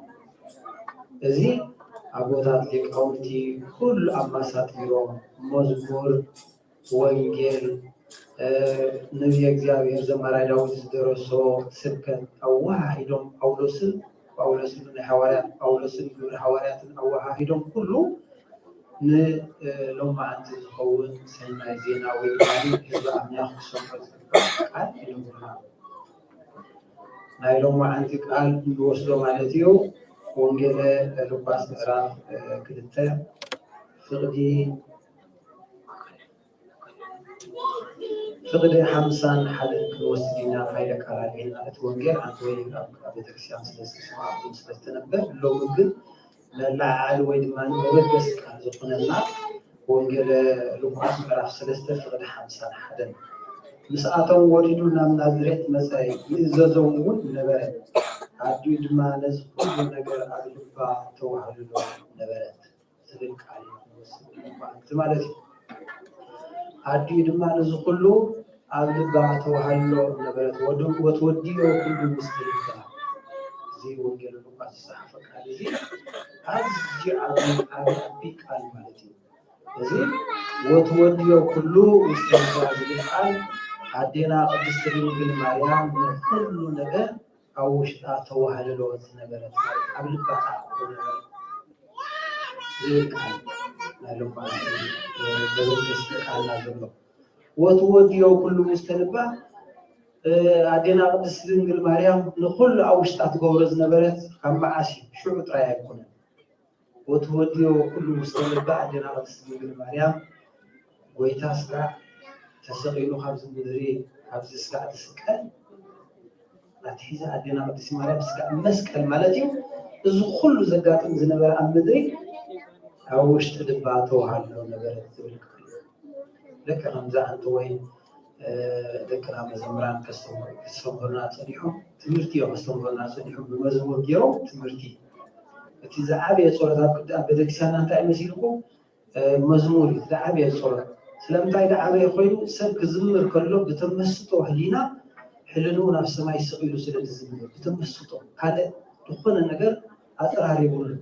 እዚ ኣቦታት ሊቃውንቲ ኩሉ ኣማሳጢሮም መዝሙር፣ ወንጌል፣ እ፣ ነቢየ እግዚኣብሔር ዘማራይ ዳዊት ዝደረሶ ስብከት ኣወሃሂዶም ጳውሎስን፣ ጳውሎስን ናይ ሃዋርያት ጳውሎስን ግብረ ሃዋርያትን ኣወሃሂዶም ኩሉ ን፣ እ፣ ሎማዓንቲ ዝኸውን ሰናይ ዜና ወይ ድማ ህዝቢ ኣምላኽ ክሰምዖ ዝግባእ ቃል ይነግሩና። ናይ ሎማዓንቲ ቃል እንወስዶ ማለት እዩ፣ ወንጌለ ሉቃስ ምዕራፍ፣ እ፣ ክልተ ፍቕዲ፣ ፍቕዲ ሓምሳን ሓደን ክንወስድ ኢና። ፋይዳ ቃል ኣልዒልና እቲ ወንጌል ኣንተ ወይ ኣብ፣ ኣብ ቤተክርስትያን ስለ ዝተሰማዕኩም ስለ ዝተነበር፣ ሎሚ ግን መለዓዓሊ ወይ ድማ መበገሲ ቃል ዝኾነና ወንጌለ ሉቃስ ምዕራፍ ሰለስተ ፍቕዲ ሓምሳን ሓደን። ምስኣቶም ወሪዱ ናብ ናዝሬት መጸ፣ ይእዘዞም እውን ነበረ። ኣዲኡ ድማ ነዚ ኩሉ ነገር ኣብ ልባ ተዋህልሎ ነበረት። ዝብል ቃል እዩ ክንወስድ እንኳ ማለት እዩ። ኣዲኡ ድማ ነዚ ኩሉ ኣብ ልባ ተዋሃልሎ ነበረት፣ ወድ-፣ ወትወድዮ ኩሉ ምስጢር ይፍታ። እዚ ወንጌል ሉቃስ ዝጸሓፈ ቃል እዚ ኣዝዩ ዓቢ፣ ዓቢ፣ ዓቢ ቃል ማለት እዩ። እዚ ወትወድዮ ኩሉ ምስጢር ይፍታ ዝብል ቃል ኣዴና ቅድስት ድንግል ማርያም ንኩሉ ነገር ኣብ ውሽጣ ተዋህልሎ ዝነበረት ማለት ኣብ ልባ ተኣትዎ ነበረት ዝብል ቃል ናይ ሎማዓንቲ፣ እ፣ በዘንተስተ ቃልና ዘሎ። ወትወድዮ ኩሉ ውስተ ልባ፣ እ፣ ኣዴና ቅድስት ድንግል ማርያም ንኹሉ ኣብ ውሽጣ ትገብሮ ዝነበረት ካብ መዓስ እዩ፣ ሽዑ ጥራይ ኣይኮነን። ወትወድዮ ኩሉ ውስተ ልባ ኣዴና ቅድስት ድንግል ማርያም፣ ጎይታ ስጋዕ ተሰቒሉ ካብዚ ምድሪ፣ ካብዚ ስጋዕ ዝስቀል ኣትሒዛ ኣዴና ቅድስት ማርያም ስጋዕ መስቀል ማለት እዩ። እዚ ኩሉ ዘጋጥም ዝነበረ ኣብ ምድሪ ኣብ ውሽጢ ልባ ተዋህሎ ነበረት ትብል ክፍሊ። ልክዕ ከምዛ ኣንተ ወይ፣ እ፣ ደቅና መዘምራን ከስተም-፣ ከስተምህሩና ጸኒሖም፣ ትምህርቲ እዮም ከስተምህሩና ጸኒሖም፣ ብመዝሙር ገይሮም ትምህርቲ። እቲ ዝዓበየ ጸሎት ኣብ ቅድ-፣ ኣብ ቤተክርስትያንና እንታይ መሲልኩም? እ፣ መዝሙር እዩ፣ እቲ ዝዓበየ ጸሎት። ስለምንታይ ዝዓበየ ኮይኑ? ሰብ ክዝምር ከሎ ብተመስጦ ህሊና፣ ሕልንኡ ናብ ሰማይ ስቕ ኢሉ ስለ ዝዝምር፣ ብተመስጦ፣ ካልእ ዝኾነ ነገር ኣጠራሪ የብሉን።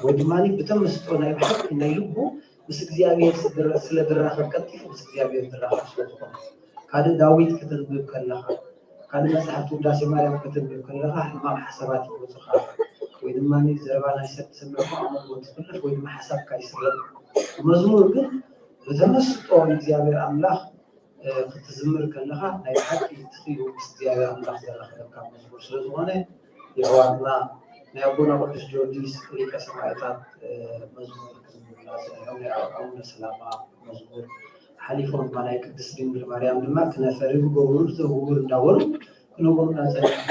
ወይ ድማ ብተመስጦ ናይ ብሓቂ ናይ ልቡ ምስ እግዚኣብሔር ስለ ዝራኸብ፣ ቀልጢፉ ምስ እግዚኣብሔር ዝራኸብ ስለ ዝኾነ። ካልእ ዳዊት ከተንብብ ከለኻ፣ ካልእ መጽሓፍ ውዳሴ ማርያም ከተንብብ ከለኻ፣ ሕማቕ ሓሳባት ይመጹኻ፣ ወይ ድማ ዘረባ ናይ ሰብ ትሰምዕ፣ ኣብ መንጎ ትኽለፍ፣ ወይ ድማ ሓሳብካ ይስረቕ። መዝሙር ግን ብተመስጦ ንእግዚኣብሔር ኣምላኽ እ፣ ክትዝምር ከለኻ ናይ ብሓቂ ትኽዩ ምስ እግዚኣብሔር ኣምላኽ ዘራኽበካ መዝሙር ስለ ዝኾነ፣ የሕዋትና ናይ ኣቦና ቅዱስ ጊዮርጊስ ሊቀ ሰማዕታት፣ እ፣ መዝሙር ክዝምሩልና ጸኒሖም፣ ናይ ኣቡነ ሰላማ መዝሙር፣ ሓሊፎም ድማ ናይ ቅድስት ድንግል ማርያም ድማ ክነፈሪ ብገቡሩ ተህውር እንዳበሉ ክነግሩና ጸኒሖም።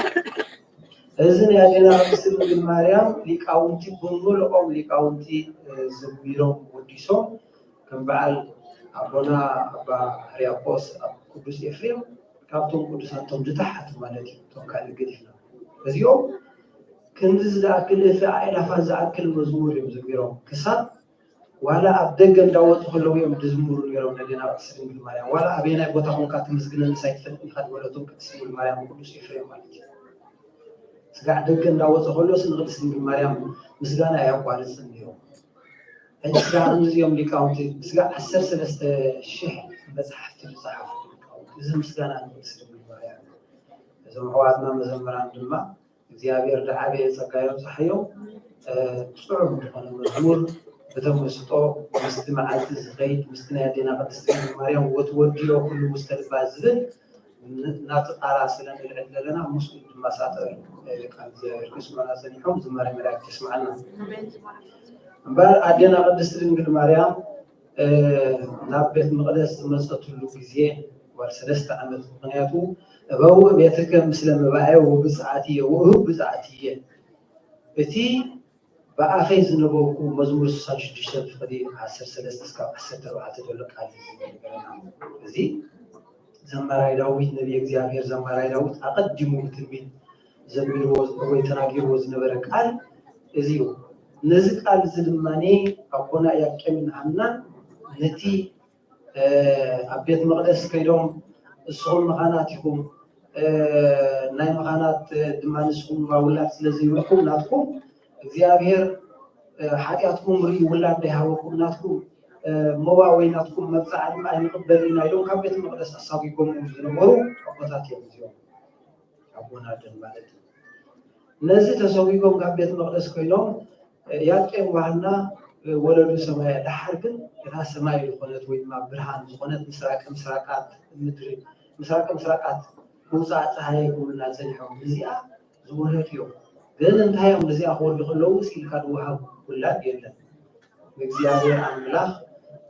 እዚ ናይ ኣዴና ቅድስት ድንግል ማርያም ሊቃውንቲ፣ ብምሉኦም ሊቃውንቲ፣ እ፣ ዘሚሮም ወዲሶም፣ ከም በዓል ኣቦና ኣባ ሕርያቆስ፣ ኣብ ቅዱስ ኤፍሬም፣ ካብቶም ቅዱሳን እቶም ዝተሓቱ ማለት እዩ፣ እቶም ካልእ ገዲፍና። እዚኦም ክንዲ ዝኣክል፣ እቲ ኣእላፋት ዝኣክል መዝሙር እዮም ዘሚሮም። ክሳብ ዋላ ኣብ ደገ እንዳወጹ ከለዉ እዮም ዝዝምሩ ነይሮም ነዴና ቅድስት ድንግል ማርያም። ዋላ ኣበየናይ ቦታ ኮንካ ትምስግነንስ ኣይትፈልጥን ኢኻ ዝበለቶም ቅድስት ድንግል ማርያም ቅዱስ ኤፍሬም ማለት እዩ። ስጋዕ ደገ እንዳወጸ ከሎስ ንቅድስት ድንግል ማርያም ምስጋና ኣየቋርጽን ነይሩ። ሕጂ ስጋዕ ከምዚ እዮም ሊቃውንቲ፣ ስጋዕ ዓሰርተ ሰለስተ ሽሕ መጽሓፍቲ ዝጸሓፉ ሊቃውንቲ። እዚ ምስጋና ንቅድስት ድንግል ማርያም። እዞም ኣሕዋትና መዘምራን ድማ እግዚኣብሔር ዝዓበየ ጸጋ የብጽሓዮም። እ፣ ጽዑም ዝኾነ መዝሙር ብተመስጦ ምስቲ መዓልቲ ዝኸይድ፣ ምስቲ ናይ ኣዴና ቅድስት ድንግል ማርያም ወትወድዮ ኩሉ ውስተ ልባ ዝብል ን-፣ ናብቲ ቃላ ስለ ንልዕል ዘለና፣ ምስኡ ድማ ሳጠ፣ እ፣ ቃል እግዚኣብሔር ከስምዑና ጸኒሖም፣ ዝማሬ መላእክት የስምዓና። እምበኣር ኣዴና ቅድስት ድንግል ማርያም፣ እ፣ ናብ ቤት መቅደስ ዝመጸትሉ ግዜ፣ ጓል ሰለስተ ዓመት፣ ምኽንያቱ፣ "እበውእ ቤትከ ምስለ መባኤ ወብፅዓትየ ወእሁብ ብፅዓትየ"፣ እቲ ብኣፈይ ዝነበብኩ፣ መዝሙር ስሳን ሽዱሽተን ፍቕዲ ዓሰርተ ሰለስተ እስካብ ዓሰርተ ኣርባዕተ ዘሎ ቃል እዩ ዝነግረና። እዚ ዘማራይ ዳዊት፣ ነቢየ እግዚኣብሔር ዘማራይ ዳዊት ኣቐዲሙ ብትንቢት ዘሚርዎ ወይ ተናጊርዎ ዝነበረ ቃል እዚ እዩ። ነዚ ቃል እዚ ድማ ኣቦና ኢያቄምን ሐናን ነቲ እ፣ ኣብ ቤት መቅደስ ከይዶም፣ "እስኹም መኻናት ኢኹም፣ እ፣ ናይ መኻናት፣ እ፣ ድማ ንስኹም ውላድ ስለ ዘይብልኩም፣ ናትኩም እግዚኣብሔር፣ እ፣ ሓጢኣትኩም ርእዩ ውላድ ዳይሃበኩም፣ ናትኩም፣ እ፣ መባ ወይ ናትኩም መብጽዓ ድማ ኣይንቕበልን ኢና" ኢሎም ካብ ቤት መቅደስ ኣሳጒጎምዎም ዝነበሩ ኣቦታት እዮም እዚኦም። ኣቦና ኣደን ማለት እዩ። ነዚ ተሰጒጎም ካብ ቤት መቅደስ ኮይኖም፣ እ፣ ኢያቄም ወሐና፣ እ፣ ወለዱ ሰማየ። ደሓር ግን እታ ሰማይ ዝኾነት ወይ ድማ ብርሃን ዝኾነት ምስራቅ ምስራቃት ምድሪ፣ ምስራቅ ምስራቃት ምውጻእ ጸሃየ ክብሉና ጸኒሖም። እዚኣ ዝወለዱ እዮም። ግን እንታይ እዮም እዚኣ ክወልዱ ከለዉ እስኪ ኢልካ ዝወሃብ ውላድ የለን። እግዚኣብሔር ኣምላኽ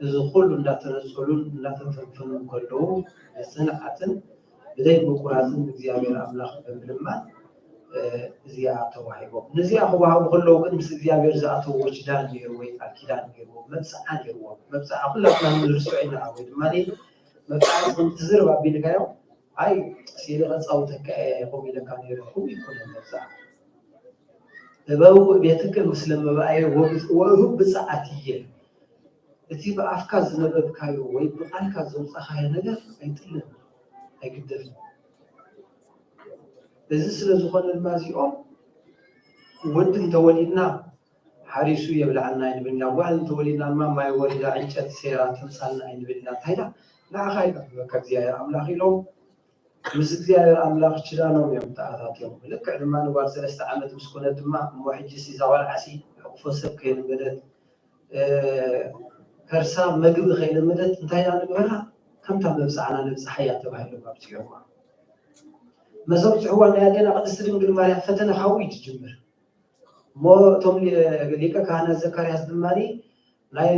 እዚ ኩሉ እንዳተነጸሉን እንዳተፈንፈኑን ከለዉ፣ ብጽንዓትን ብዘይ ምቁራጽን እግዚኣብሔር ኣምላኽ ብምልማን፣ እ፣ እዚኣ ተዋሂቦም። ነዚኣ ክወሃቡ ከለዉ ግን ምስ እግዚኣብሔር ዝኣተውዎ ኪዳን ነይሩ ወይ ቃል ኪዳን ነይርዎ፣ መብጽዓ ነይርዎ። መብጽዓ ኩላትና ንርስዖ ኢና፣ ወይ ድማ መብጽዓ ዝኹን ትዝርብ ኣቢልካዮ፣ ኣይ፣ ስኢለ ከጻውተካ እየ፣ ከምኡ ኢለካ ነይረ፣ ከምኡ ኣይኮነን መብጽዓ። "እበውእ ቤትከ ምስለ መባኤ ወብ-፣ ወእሁብ ብፅዓትየ።" እቲ ብኣፍካ ዝነበብካዮ ወይ ብቃልካ ዘውጻኻዮ ነገር ኣይጥልን፣ ኣይግደፍን። እዚ ስለ ዝኾነ ድማ እዚኦም ወዲ እንተወሊድና ሓሪሱ የብልዓና ኣይንብልና፣ ጓል እንተወሊድና ድማ ማይ ወሪዳ ዕንጨት ሴራ ተምጻልና ኣይንብልና። እንታይ ኢላ? "ንዓኻ ኢና ንህበካ እግዚኣብሔር ኣምላኽ" ኢሎም ምስ እግዚኣብሔር ኣምላኽ ኪዳኖም እዮም ተኣታትዮም። ልክዕ ድማ ንጓል ሰለስተ ዓመት ምስ ኮነት ድማ፣ እሞ ሕጂስ እዛ ቆልዓሲ ሕቑፎ ሰብ ከየልመደት፣ እ፣ ከርሳ መግቢ ከየልመደት እንታይ ኢና ንግበራ? ከምታ መብጽዓና ነብጽሓያ ተባሂሎም ኣብጽሖማ። መሰ ኣብጽሕዋ ናይ ኣዴና ቅድስት ድንግል ማርያም ፈተነ ካብኡ እዩ ዝጅምር። እሞ እቶም ሊ-፣ ሊቀ ካህናት ዘካርያስ ድማ ናይ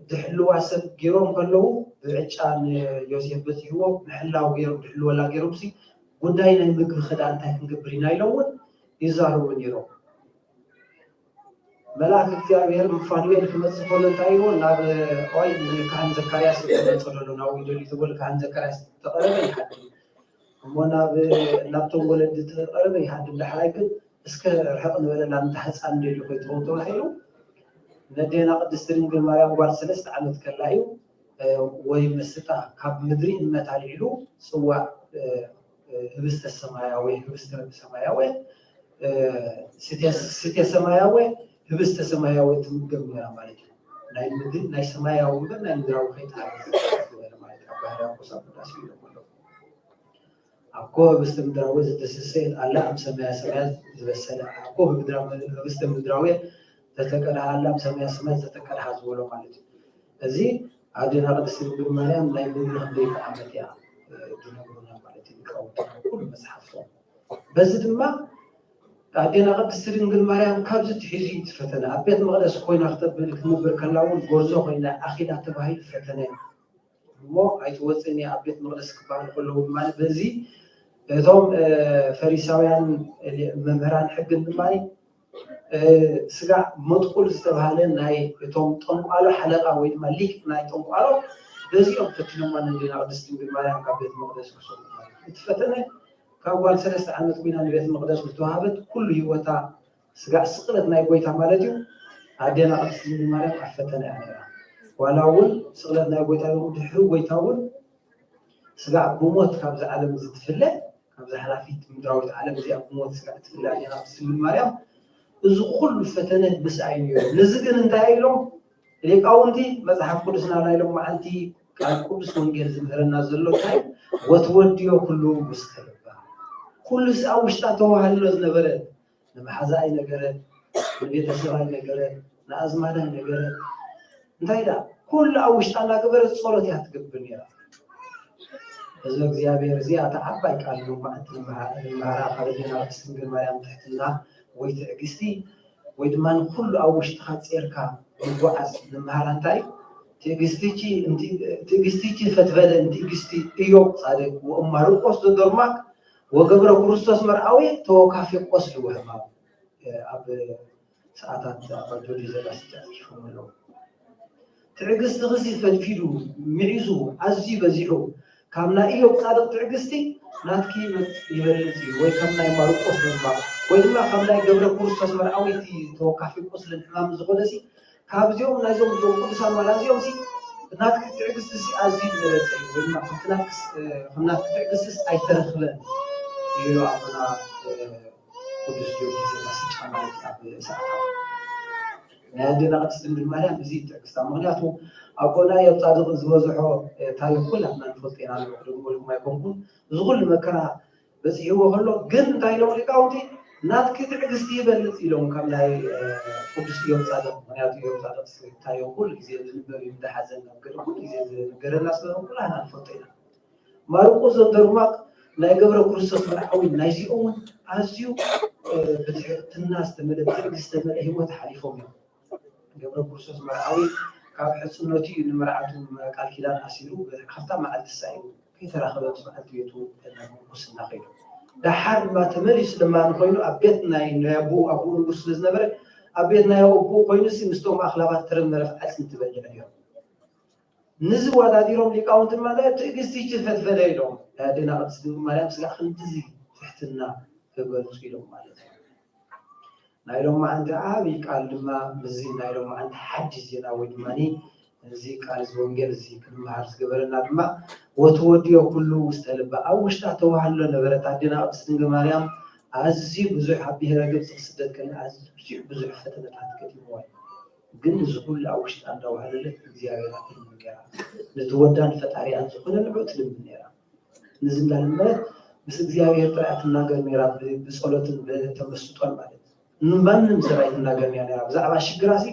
ድሕልዋ ሰብ ገይሮም ከለዉ፣ ብዕጫ ንዮሴፍ በጺሕዎ፣ ምሕላው ገይሮም፣ ድሕልወላ ገይሮምሲ፣ ጉዳይ ናይ ምግቢ ኸ ደኣ እንታይ ክንገብር ኢና ኢሎም እውን ይዛረቡ ነይሮም። መልኣክ እግዚኣብሔር ንፋኑኤል ክመጽእ ከሎ እንታይ ኢልዎ? ናብ፣ ኦይ፣ ንካህን ዘካርያስ ክመጽእ ከሎ ናብ ወይደሉ ተበሉ ካህን ዘካርያስ ተቐረበ ይሓድም። እሞ ናብ፣ ናብቶም ወለዲ ተቐረበ ይሓድም። ዳሕራይ ግን እስከ ርሕቕ ንበለላ፣ እንታ ህጻን ደልዩ ከይትኸውን ተባሂሉ። ነዴና ቅድስት ድንግል ማርያም ጓል ሰለስተ ዓመት ከላ እዩ፣ እ፣ ወይ መስጣ ካብ ምድሪ እመት ኣልዒሉ ጽዋእ፣ እ፣ እ፣ ህብስተ ሰማያዊ፣ ህብስተ ሰማያዊ፣ እ፣ ስቴ፣ ስቴ ሰማያዊ፣ ህብስተ ሰማያዊ ትምገብ ነይራ ማለት እዩ። ናይ ምድሪ፣ ናይ ሰማያዊ እምበር ናይ ምድራዊ ከይትኣዝዝ ማለት እዩ። ኣባ ሕርያቆስ ኣብ ቅዳሴ ይብሎ ኣሎ። ኣኮ ህብስተ ምድራዊ ዘተሰሰየት ኣላ እም ሰማያ ሰማያት ዝበሰለ፣ ኣኮ ህብድራ-፣ ህብስተ ምድራዊ ዘተቀድሃ ኣላ እም ሰማያ ሰማያት ዘተቀድሃ ዝበሎ ማለት እዩ። እዚ ኣዴና ቅድስት ድንግል ማርያም ናይ ምድሪ ክንደይ ተዓመት እያ፣ እ፣ ዝነግሩና ማለት እዩ ሊቃውንትና ኩሉ መጽሓፍቶም። በዚ ድማ ኣዴና ቅድስት ድንግል ማርያም ካብዚ ትሒዙ እዩ ፈተነ። ኣብ ቤት መቕደስ ኮይና ክተብል፣ ክትነብር ከላ እውን ጎርዞ ኮይና ኣኺላ ተባሂሉ ፈተነ። እሞ ኣይትወጽእን እያ ኣብ ቤት መቕደስ ክበሃል ከለዉ ድማ በዚ እቶም፣ እ፣ ፈሪሳውያን፣ እ፣ መምህራን ሕግን ድማ፣ እ፣ ስጋዕ መጥቁል ዝተባህለ ናይ እቶም ጠንቋሎ ሓለቃ ወይ ድማ ሊቅ ናይ ጠንቋሎ በዚኦም ፈቲኖማ ነዴና ቅድስት ድንግል ማርያም ካብ ቤት መቕደስ ክሰዱ ማለት እዩ። እቲ ፈተነ ካብ ጓል ሰለስተ ዓመት ኮይና ንቤት መቕደስ ዝተዋሃበት ኩሉ ህይወታ ስጋዕ ስቅለት ናይ ጎይታ ማለት እዩ። ኣዴና ቅድስት ድንግል ማርያም ኣብ ፈተነ እያ ነይራ። ዋላ እውን ስቅለት ናይ ጎይታ ይኹን ድሕሪ ጎይታ እውን ስጋዕ ብሞት ካብዚ ዓለም እዚ ትፍለ፣ ካብዛ ሓላፊት ምድራዊት ዓለም እዚኣ ብሞት ስጋዕ ትፍለ ኣዴና ቅድስት ድንግል ማርያም፣ እዚ ኩሉ ፈተነ ምስኣ እዩ ነይሩ። ነዚ ግን እንታይ ኢሎም ሊቃውንቲ መጽሓፍ ቅዱስና ናይ ሎማዓንቲ ቃል ቅዱስ ወንጌል ዝምህረና ዘሎ እንታይ? ወትወድዮ ኩሉ ውስተ ልባ። ኩሉስ ኣብ ውሽጣ ተዋህልሎ ዝነበረ ንመሓዛኣ ኣይነገረት፣ ንቤተሰባ ኣይነገረት፣ ንኣዝማዳ ኣይነገረት። እንታይ ደኣ? ኩሉ ኣብ ውሽጣ እናገበረት ጸሎት እያ ትገብር ነይራ። ህዝበ እግዚኣብሔር፣ እዚኣ እታ ዓባይ ቃል ሎማዓንቲ ንመሃ-፣ ንመሃራ ካብ ኣዴና ቅድስት ድንግል ማርያም ትሕትና ወይ ትዕግስቲ፣ ወይ ድማ ንኩሉ ኣብ ውሽጥኻ ጼርካ ምጉዓዝ ንመሃራ እንታይ? ትዕግስቲኪ እንቲ-፣ ትዕግስቲኪ ፈትፈደ እም ትዕግስቲ ኢዮብ ጻድቅ ወእም ማርቆስ ዘደርማክ ወገብረ ክርስቶስ መርዓዊ ተወካፊ ቆስል ወሕማም። ኣብ ሰዓታት ኣባ ጆርጅ ዘጋስጫ ጽሒፎም ኣለዉ። ትዕግስትኺ ፈድፊዱ፣ ምዒዙ፣ ኣዝዩ በዚሑ፣ ካብ ናይ ኢዮብ ጻድቕ ትዕግስቲ ናትኪ ይበልጽ እዩ፣ ወይ ካብ ናይ ማርቆስ ድማ፣ ወይ ድማ ካብ ናይ ገብረ ክርስቶስ መርዓዊ እቲ ተወካፊ ቁስልን ሕማምን ዝኾነሲ፣ ካብዚኦም ናይዞም እዞም ቅዱሳን ዋላ እዚኦምሲ ናትኪ ትዕግስትሲ ኣዝዩ ዝበለጸ እዩ፣ ወይ ድማ ከምቲ ናትኪስ፣ እ፣ ከም ናትኪ ትዕግስትስ ኣይተረኽበን ይብሉ ኣቦና፣ እ፣ ቅዱስ ጊዮርጊስ ዘጋስጫ ማለት ኣብ ሰዓታት። ናይ ኣዴና ቅድስት ድንግል ማርያም እዚ ትዕግስታ። ምኽንያቱ ኣቦና ኢዮብ ጻድቕ ዝበዝሖ፣ እ፣ ታሪኽ ኩላትና ንፈልጦ ኢና። ንዕኡ ክደግመልኩም ኣይኮንኩን። እዚ ኩሉ መከራ በጺሕዎ ከሎ ግን እንታይ ኢሎም ሊቃውንቲ? ናትኪ ትዕግስቲ ይበልጽ ኢሎም ካብ ናይ፣ እ፣ ቅዱስ ኢዮብ ጻድቕ። ምኽንያቱ ኢዮብ ጻድቕ እንታይ ኢዮም ኩሉ ግዜ ዝንበብ እዩ፣ እንዳ ሓዘን ናብ ገለ ኩሉ ግዜ ዝንገረና ስለዝኾነ ኩላህና ንፈልጦ ኢና። ማርቆስ ዘደርማቅ ናይ ገብረ ክርስቶስ መርዓዊ ናይዚኦም እውን ኣዝዩ፣ እ፣ ብትሕትና ዝተመልአ፣ ብትዕግስቲ ዝተመልአ ህይወት ሓሊፎም እዮም። ገብረ ክርስቶስ መርዓዊ ካብ ሕጽነቱ እዩ ንመርዓቱ ቃል ኪዳን ኣሲሩ፣ ካብታ መዓልቲ ሳኢኑ ከይተራኸበ ምስ በዓልቲ ቤቱ ናብ ምንኩስና ከይዱ። ደሓር ድማ ተመሊሱ ድማ ንኮይኑ ኣብ ቤት ናይ፣ ናይ ኣቦኡ፣ ኣቦኡ ንጉስ ስለ ዝነበረ ኣብ ቤት ናይ ኣቦኡ ኮይኑሲ ምስቶም ኣኽላባት ተረፍ መረፍ ዓጽሚ ትበልዕ ነይሩ። ንዚ ዋዳዲሮም ሊቃውንቲ ድማ እንታይ ትዕግስቲ ይፈድፈደ ኢሎም። ኣዴና ቅድስት ድንግል ማርያም ስጋዕ ክንድዚ ትሕትና ክገልጹ ኢሎም ማለት እዩ። ናይ ሎማዓንቲ ዓቢ ቃል ድማ ምስዚ ናይ ሎማዓንቲ ሓድሽ ዜና ወይ ድማ እዚ ቃል እዚ ወንጌል እዚ ክንመሃር ዝገበረና ድማ ወትወድዮ ኩሉ ውስተ ልባ፣ ኣብ ውሽጣ ተዋህሎ ነበረት ኣዴና ቅድስት ድንግል ማርያም። ኣዝዩ ብዙሕ ኣብ ብሔረ ግብጽ ክስደድ ከሎ ኣዝዩ ብዙሕ ብዙሕ ፈተነታት ገጢምዋ እዩ። ግን እዚ ኩሉ ኣብ ውሽጣ እንዳዋህለለት እግዚኣብሔር ኣትልምን ነይራ። ነቲ ወዳን ፈጣሪኣን ዝኾነ ንዑ ትልምን ነይራ። ነዚ እንዳለመነት ምስ እግዚኣብሔር ጥራይ ትናገር ነይራ፣ ብ-፣ ብጸሎትን ብተመስጦን ማለት። ንማንም ሰብ ኣይትናገርን እያ ነይራ። ብዛዕባ ሽግራሲ፣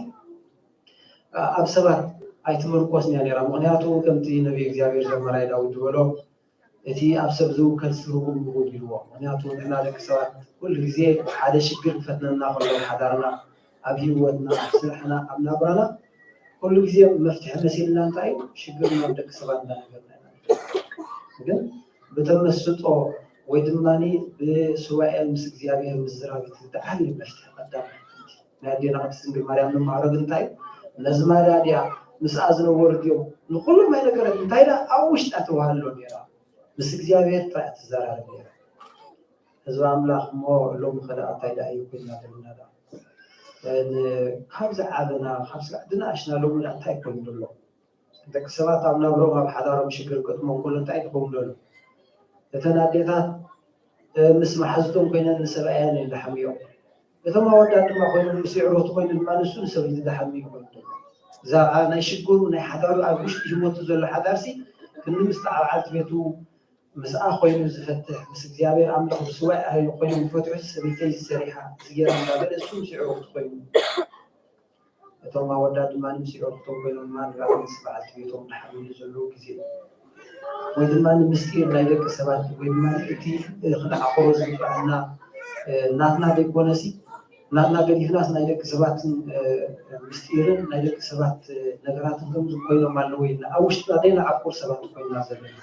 ኣ-፣ ኣብ ሰባት ኣይትምርኮስን እያ ነይራ። ምኽንያቱ ከምቲ ነቢይ እግዚኣብሔር ዘማራይ ዳዊት ዝበሎ፣ እቲ ኣብ ሰብ ዝውከል ስርጉም ንጉድ ኢልዎ። ምኽንያቱ ንሕና ደቂ ሰባት ኩሉ ግዜ ሓደ ሽግር ክፈትነና ከሎ፣ ኣብ ሓዳርና፣ ኣብ ህይወትና፣ ኣብ ስራሕና፣ ኣብ ናብራና፣ ኩሉ ግዜ መፍትሒ መሲልና እንታይ እዩ? ሽግር ናብ ደቂ ሰባት እንዳነገርና ኢና። ግን ብተመስጦ ወይ ድማ ብሱባኤ ምስ እግዚኣብሔር ምዝራብ እቲ ዝዓበየ መፍትሒ ቀዳማይ። ናይ ኣዴና ቅድስት ድንግል ማርያም ንመሃሮ ግን እንታይ እዩ? ነዚ ማርያ ድያ፣ ምስኣ ዝነበሩ ድዮም፣ ንኹሎም ኣይነገረትን። እንታይ ኢላ? ኣብ ውሽጣ ተዋህሎ ነይራ። ምስ እግዚኣብሔር ጥራይ እትዘራረብ ነይራ። ህዝቢ ኣምላኽ እሞ ሎሚ ኸ ደኣ እንታይ ደኣ እዩ ኮይንና ዘለና ደኣ? ን-፣ ካብ ዝዓበና፣ ካብ ስጋዕ ዝነኣሽና ሎሚ ደኣ እንታይ ኮይኑ ዘሎ? ደቂ ሰባት ኣብ ናብርኦም ኣብ ሓዳሮም ሽግር ገጥሞም ከሎ እንታይ ትኸውን ዘሎ? እተን ኣዴታት፣ እ፣ ምስ መሓዙቶም ኮይነን ንሰብኣየን ይደሓምዮ። እቶም ኣወዳት ድማ ኮይኖም ምስ የዕሩኽቱ ኮይኑ ድማ ንሱ ንሰበይቱ ይደሓምዮ ኮይኑ ዘሎ። እዛ ናይ ሽግሩ ናይ ሓዳሩ ኣብ ውሽጢ ህይወቱ ዘሎ ሓዳርሲ ክንዲ ምስታ ዓብዓልቲ ቤቱ ምስኣ ኮይኑ ዝፈትሕ፣ ምስ እግዚኣብሔር ኣምላኽ ብስዋእ ኮይኑ ፈትሑ፣ ሰበይተይ ዝሰሪሓ ዝገራ እንዳበለ እሱ ምስ የዕሩኽቱ ኮይኑ እቶም ኣወዳት ድማ ምስ የዕሩኽቶም ኮይኖም ድማ ንራእይ ምስ በዓልቲ ቤቶም ድሓምሉ ዘለዉ ግዜ እዩ። ወይ ድማ ንምስጢር ናይ ደቂ ሰባት ወይ ድማ እቲ ክንዓቑሮ ዝግባኣና፣ እ፣ ናትና ዘይኮነሲ፣ ናትና ገዲፍናስ ናይ ደቂ ሰባትን፣ እ፣ ምስጢርን ናይ ደቂ ሰባት፣ እ፣ ነገራትን ከምዚ ኮይኖም ኣለዉ ኢልና ኣብ ውሽጥና ዘይንዓቁር ሰባት ኮይንና ዘለና።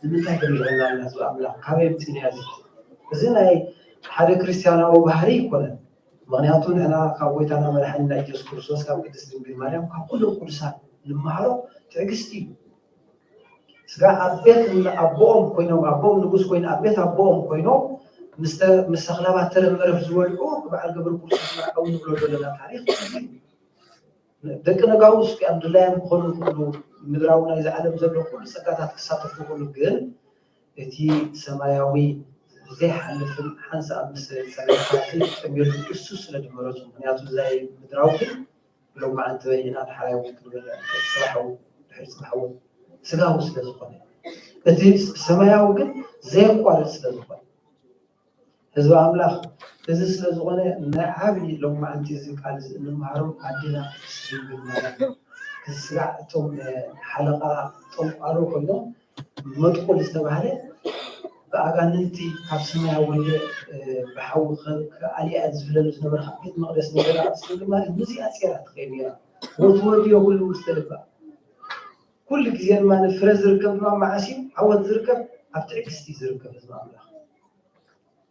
ንምንታይ ከ ይብለና ኣሎ ህዝቢ ኣምላኽ? ካበይ ኣምጺእናዮ እዚ? እዚ ናይ ሓደ ክርስትያናዊ ባህሪ ኣይኮነን። ምኽንያቱ ንሕና ካብ ጎይታና መድሓኒና ኢየሱስ ክርስቶስ ካብ ቅድስት ድንግል ማርያም ካብ ኩሎም ቅዱሳን ንምሃሮ ትዕግስቲ እዩ። ስጋ ኣብ ቤት ኣቦኦም ኮይኖም፣ ኣቦኦም ንጉስ ኮይኑ ኣብ ቤት ኣቦኦም ኮይኖም ምስ ተ-፣ ምስ ኣኽላባት ተረፍ መረፍ ዝበልዑ በዓል ገብረ ክርስቶስ መርዓዊ ንብሎ ዘለና ታሪኽ እዚ እዩ። ደቂ ነጋውስ ኣብ ድላዮም ክኾኑ ኩሉ ምድራዊ ናይዚ ዓለም ዘሎ ኩሉ ጸጋታት ክሳተፉ ኩሉ ግን እቲ ሰማያዊ ዘይሓልፍን ሓንሳእ ምስ ጸገምታቱ ጠምየሉ እሱ ስለ ዝመረጹ። ምኽንያቱ እዛ ምድራዊ ግን ሎማዓንቲ በሊዕና ደሓር ኣይውን ክንበልዕ፣ ጽባሕ እውን ድሕሪ ጽባሕ እውን ስጋዊ ስለ ዝኾነ፣ እቲ ሰማያዊ ግን ዘየቋርጽ ስለ ዝኾነ። ህዝቢ ኣምላኽ፣ እዚ ስለ ዝኾነ ናይ ዓቢ ሎማዓንቲ እዚ ቃል እዚ እንምሃሮ ኣዴና ቅድስት ድንግል ማርያም። እዚ ስጋዕ እቶም፣ እ፣ ሓለቓ ጠንቋሎ ኮይኖም መጥቁል ዝተባህለ ብኣጋንንቲ ካብ ሰማይ ኣውሪደ፣ እ፣ ብሓዊ ከ-፣ ከኣልያ ዝብለሉ ዝነበረ ካብ ቤት መቕደስ ነገራ ቅድስት ድንግል ማርያም ነዚኣ ጼራ ትኸይድ ነይራ። ወትወድዮ ኩሉ ውስተ ልባ። ኩሉ ግዜ ድማ ፍረ ዝርከብ ድማ መዓስ እዩ? ዓወት ዝርከብ ኣብ ትዕግስቲ እዩ ዝርከብ ህዝቢ ኣምላኽ።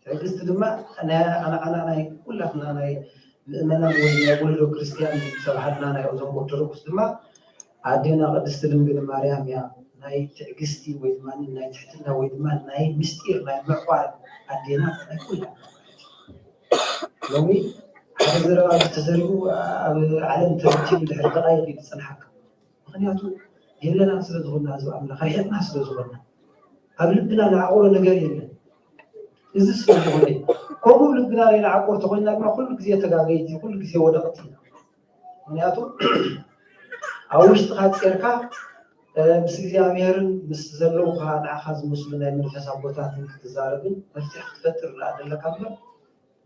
ትዕግስቲ ድማ ናይ ኣና፣ ኣና ናይ ኩላትና ናይ ምእመናን ወይ ናይ ወልዶ ክርስቲያን ዝተባሃልና ናይ እዞም ኦርቶዶክስ ድማ ኣዴና ቅድስቲ ድንግል ማርያም እያ። ናይ ትዕግስቲ ወይ ድማ ናይ ትሕትና ወይ ድማ ናይ ምስጢር ናይ ምዕቋር ኣዴና ናይ ኩላትና። ሎሚ ሓደ ዘረባ ተዘሪቡ ኣብ ዓለም ተበቲኑ ድሕሪ ደቓይቕ እዩ ዝጸንሓካ። ምኽንያቱ የለናን ስለ ዝኾንና፣ ህዝቢ ኣምላኽ ርሒቕና ስለ ዝኾንና፣ ኣብ ልብና ንዓቑሮ ነገር የለን። እዚ ስለ ዝኾነ እዩ። ከምኡ ልብና ናይ ንዓቑር ተኾይንና ድማ ኩሉ ግዜ ተጋገይቲ፣ ኩሉ ግዜ ወደቕቲ ኢና። ምኽንያቱ ኣብ ውሽጥኻ ጼርካ፣ እ፣ ምስ እግዚኣብሔርን ምስ ዘለውኻ ንዓኻ ዝመስሉ ናይ መንፈስ ኣቦታትን ክትዛረብን መፍትሒ ክትፈጥር ደኣ ደለካ እምበር፣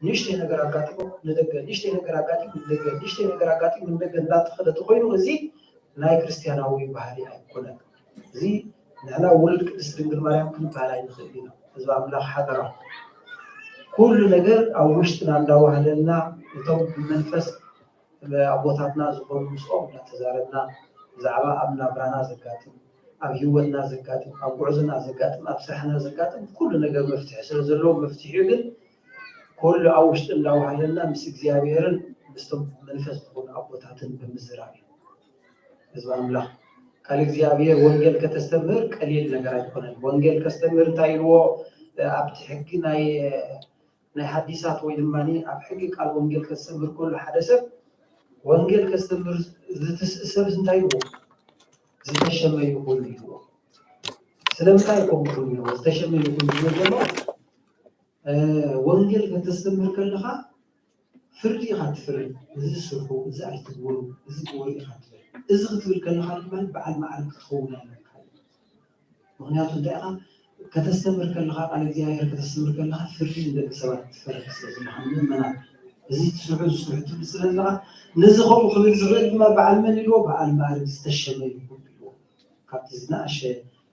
ንእሽተይ ነገር ኣጋጢሙ ንደገ፣ ንእሽተይ ነገር ኣጋጢሙ ንደገ፣ ንእሽተይ ነገር ኣጋጢሙ ንደገ እንዳተኸደ ተኾይኑ፣ እዚ ናይ ክርስትያናዊ ባህሪ ኣይኮነን። እዚ ንሕና ውሉድ ቅድስት ድንግል ማርያም ክንበሃል ኣይንኽእል ኢና። ህዝቢ ኣምላኽ ሓደራ፣ ኩሉ ነገር ኣብ ውሽጥና እንዳዋህለልና፣ እቶም ብመንፈስ ኣቦታትና ዝኾኑ ምስኦም እንዳተዛረብና፣ ብዛዕባ ኣብ ናብራና ዘጋጥም፣ ኣብ ህይወትና ዘጋጥም፣ ኣብ ጉዕዞና ዘጋጥም፣ ኣብ ስራሕና ዘጋጥም ኩሉ ነገር መፍትሒ ስለ ዘለዎ፣ መፍትሒኡ ግን ኩሉ ኣብ ውሽጢ እንዳዋሃለልና ምስ እግዚኣብሔርን ምስቶም መንፈስ ዝኾኑ ኣቦታትን ብምዝራብ እዩ። ህዝቢ ኣምላኽ፣ ቃል እግዚኣብሔር ወንጌል ከተስተምህር ቀሊል ነገር ኣይኮነን። ወንጌል ከስተምህር እንታይ ኢልዎ? ኣብቲ ሕጊ ናይ ናይ ሓዲሳት ወይ ድማ ኣብ ሕጊ ቃል ወንጌል ከስተምህር ከሎ ሓደ ሰብ ወንጌል ከስተምህር ዝትስእ ሰብ እንታይ ይብሉ? ዝተሸመ ይኹን ይብሉ። ስለምንታይ ከምኡ ይብሉ? ዝተሸመ ይኹን ይብሉ ዘሎ፣ እ፣ ወንጌል ከተስተምህር ከለኻ ፍርዲ ኢኻ ትፍርድ። እዚ ስርሑ፣ እዚ ኣይትግበሩ፣ እዚ ግበሩ ኢኻ ትብል። እዚ ክትብል ከለኻ ድማ በዓል ማዕርግ ክትኸውን ኣለካ። ምኽንያቱ እንታይ ኢኻ ከተስተምር ከለኻ፣ ቃል እግዚኣብሔር ከተስተምር ከለኻ ፍርዲ ንደቂ ሰባት ትፈርድ ስለ ዘለኻ፣ ንምእመናን እዚ ትስርሑ፣ እዚ ትስርሑ ትብል ስለ ዘለኻ፣ ነዚ ከምኡ ክብል ዝኽእል ድማ በዓል መን ኢልዎ? በዓል ማዕርግ ዝተሸመ ይኹን ኢልዎ። ካብቲ ዝነኣሸ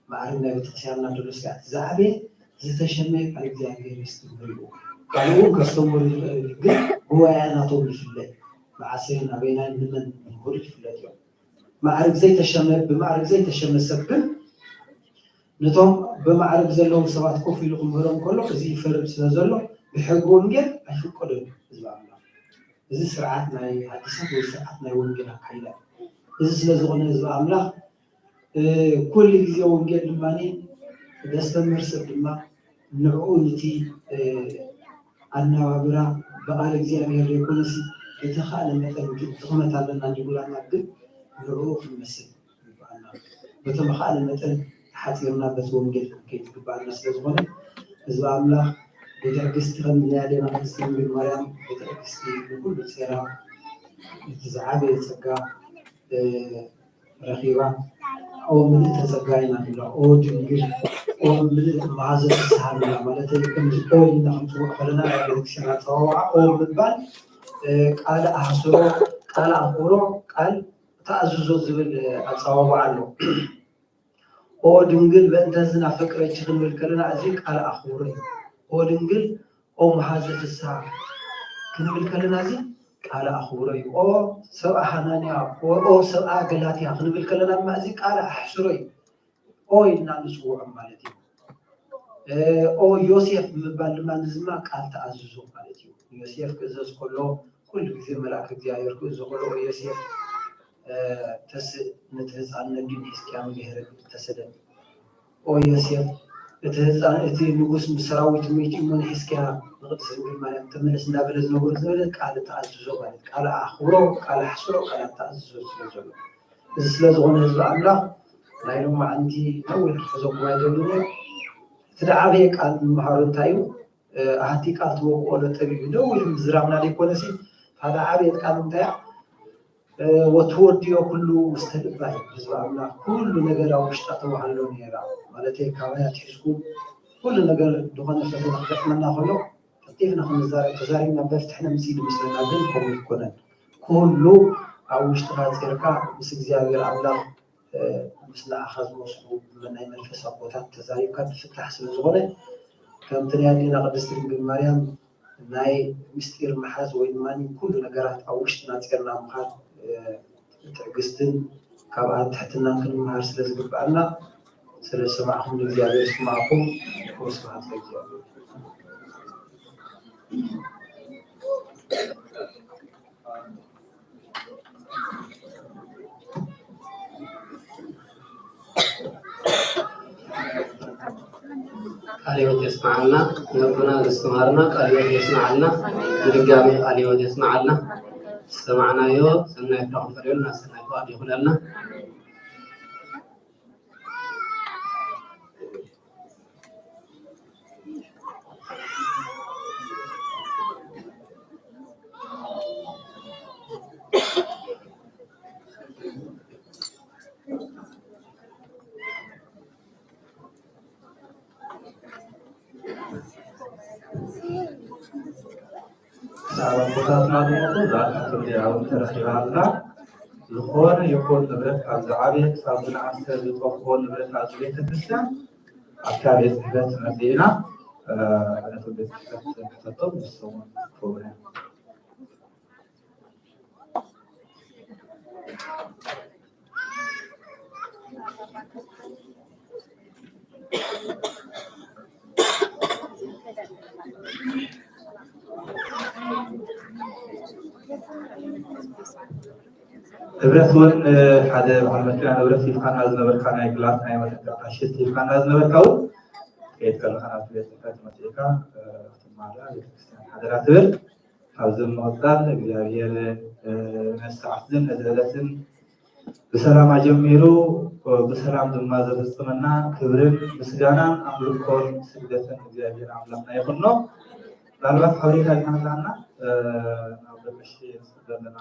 ማዕርግ ናይ ቤተክርስቲያንና ዘሎ ስጋዕ ዝዓበየ ዝተሸመ ቃል እግዚኣብሔር የስተምህር ኢልዎ። ካልእ እውን ከስተምህር ይኽእል እዩ፣ ግን ጉባኤ ናቶም ይፍለጥ። መዓሰይን ኣበይናይን ንመን ምሁር ይፍለጥ እዮም። ማዕርግ ዘይተሸመ፣ ብማዕርግ ዘይተሸመ ሰብ ግን ነቶም ብማዕርግ ዘለዉ ሰባት ኮፍ ኢሉ ክምህሮም ከሎ፣ እዚ ይፈርድ ስለ ዘሎ፣ ብሕጊ ወንጌል ኣይፍቀዶን እዩ ህዝቢ ኣምላኽ። እዚ ስርዓት ናይ ሐዲሳት ወይ ስርዓት ናይ ወንጌል ኣካይዳ። እዚ ስለ ዝኾነ ህዝቢ ኣምላኽ፣ እ፣ ኩሉ ግዜ ወንጌል ድማ ዘስተምህር ሰብ ድማ ንዕኡ ንቲ፣ እ፣ ኣነባብራ ብቃል እግዚኣብሔር ዘይኮነሲ ብተኻእለ መጠን ግን ድኽመት ኣለና እንዲብላና ግን ንዕኡ ክንመስል ይግባኣና። በተመኻእለ መጠን ተሓጺርና በቲ ወንጌል ክንከይድ ይግባኣና። ስለ ዝኾነ ህዝቢ ኣምላኽ ብትዕግስቲ ከም ናይ ኣዴና ቅድስቲ ድንግል ማርያም ብትዕግስቲ ንኹሉ ጼራ እቲ ዝዓበየ ጸጋ፣ እ፣ ረኺባ። ኦ ምልእተ ጸጋ ኢና ንብላ። ኦ ድንግል፣ ኦ ምልእተ መሃዘ ፍስሃ ንብላ። ማለት ከምዚ ኦ ኢልና ክንጽውዕ ከለና ናይ ቤተክርስትያን ኣጸዋውዓ ኦ ምባል፣ እ፣ ቃል ኣሕስሮ፣ ቃል ኣኽብሮ፣ ቃል ተኣዝዞ ዝብል ኣጸዋውዓ ኣሎ። ኦ ድንግል በእንተዝን ኣፈቅረኪ ክንብል ከለና እዚ ቃል ኣኽብሮ እዩ። ኦ ድንግል፣ ኦ መሃዘ ፍስሃ ክንብል ከለና እዚ ቃል ኣኽብሮ እዩ። ኦ ሰብኣ ሃናንያ፣ ኦ፣ ኦ ሰብኣ ገላትያ ክንብል ከለና ድማ እዚ ቃል ኣሕስሮ እዩ። ኦ ኢልና ንጽውዖም ማለት እዩ። እ፣ ኦ ዮሴፍ ምባል ድማ ንዝማ ቃል ተኣዝዞ ማለት እዩ። ዮሴፍ ክእዘዝ ከሎ ኩሉ ግዜ መልኣክ እግዚኣብሔር ክእዞ ከሎ ኦ ዮሴፍ፣ እ፣ ተስእ ነቲ ህጻን ነዲን ሒዝክያ ንገሄረ ተሰደድ። ኦ ዮሴፍ፣ እቲ ህጻን፣ እቲ ንጉስ ምስ ሰራዊቱ ሚቱ እሞ ንሒዝክያ ንቅድስት ድንግል ማርያም ተመለስ እንዳበለ ዝነግሮ ዝነበረ ቃል ተኣዝዞ ማለት ቃል ኣኽብሮ፣ ቃል ኣሕስሮ፣ ቃል ተኣዝዞ ስለ ዘሎ። እዚ ስለ ዝኾነ ህዝቢ ኣምላኽ ናይ ሎማዓንቲ ነዊሕ ክሕዘኩም ኣይደልን። እቲ ዝዓበየ ቃል ንምሃሮ እንታይ እዩ? እ፣ ኣሃቲ ቃል ትወቅኦ ለጠቢብ ነዊሕ ምዝራብና ዘይኮነሲ፣ እታ ዝዓበየት ቃል እንታይ እያ? እ፣ ወትወድዮ ኩሉ ውስተ ልባ እዩ። ህዝቢ ኣምላኽ ኩሉ ነገር ኣብ ውሽጣ ተባህሎ ነይራ። ማለት ካባይ ኣትሒዝኩም ኩሉ ነገር ዝኾነ ፈተና ክገጥመና ከሎ ቀልጢፍና ክንዛረብ፣ ተዛሪብና መፍትሒ ነምጽእ ይመስለና፣ ግን ከምኡ ኣይኮነን። ኩሉ ኣብ ውሽጥኻ ጼርካ ምስ እግዚኣብሔር ኣምላኽ፣ እ፣ ምስ ንዓኻ ዝመስሉ ናይ መንፈስ ኣቦታት ተዛሪብካ ዝፍታሕ ስለ ዝኾነ፣ ከምቲ ናይ ኣዴና ቅድስቲ ድንግል ማርያም ናይ ምስጢር ምሓዝ ወይ ድማ ኩሉ ነገራት ኣብ ውሽጥና ጼርና ምኻድ፣ እ፣ ትዕግስትን ካብኣ ትሕትናን ክንምሃር ስለ ዝግብኣና፣ ስለ ዝሰማዕኩም ንእግዚኣብሔር ይስማዕኩም። ወስብሐት ለእግዚኣብሔር። ቃለ ሕይወት ያስማዓልና። ነቦና ዘስተማረና ቃለ ሕይወት ያስማዓልና። ብድጋሚ ቃለ ሕይወት ያስማዓልና። ዝሰማዕናዮ ሰናይ ፍረ ክንፈርየሉ ሰናይ ፍቃድ ይኹነልና። ኣቦታትና ዝሞቱ እዛ ካቶሊካዊት ተረኺባ ኣላ። ዝኾነ ይኹን ንብረት፣ ካብ ዝዓበየ ክሳብ ዝነኣሰ ዝጠፍኦ ንብረት ኣብዚ ቤተክርስትያን ኣብታ ቤት ጽሕፈት መጺእና፣ እ፣ ነቶም ቤት ጽሕፈት ንሕተቶም፣ ንሶም ክህቡና። ንብረት እውን፣ እ፣ ሓደ በዓል መኪና ንብረት ሂብካና ዝነበርካ፣ ናይ ግላት ናይ መጠንቀቕታ ሽት ሂብካና ዝነበርካ እውን፣ ክትከይድ ከለኻ ናብቲ ቤት ጽሕፈት መጺእካ፣ እ፣ ክትማልኣ ቤተክርስትያን ሓደራ ትብል። ካብዚ ብምቕጻል እግዚኣብሔር፣ እ፣ ነዚ ሰዓት እዝን ነዚ ዕለትን ብሰላም ኣጀሚሩ፣ እ፣ ብሰላም ድማ ዘፈጽመና ክብርን ምስጋናን ኣምልኮን ስግደትን እግዚኣብሔር ኣምላኽና ይኹኖ። ምናልባት ሓበሬታ ዲና ኣላና፣ እ፣ ናብ ደቀሽ ዘለና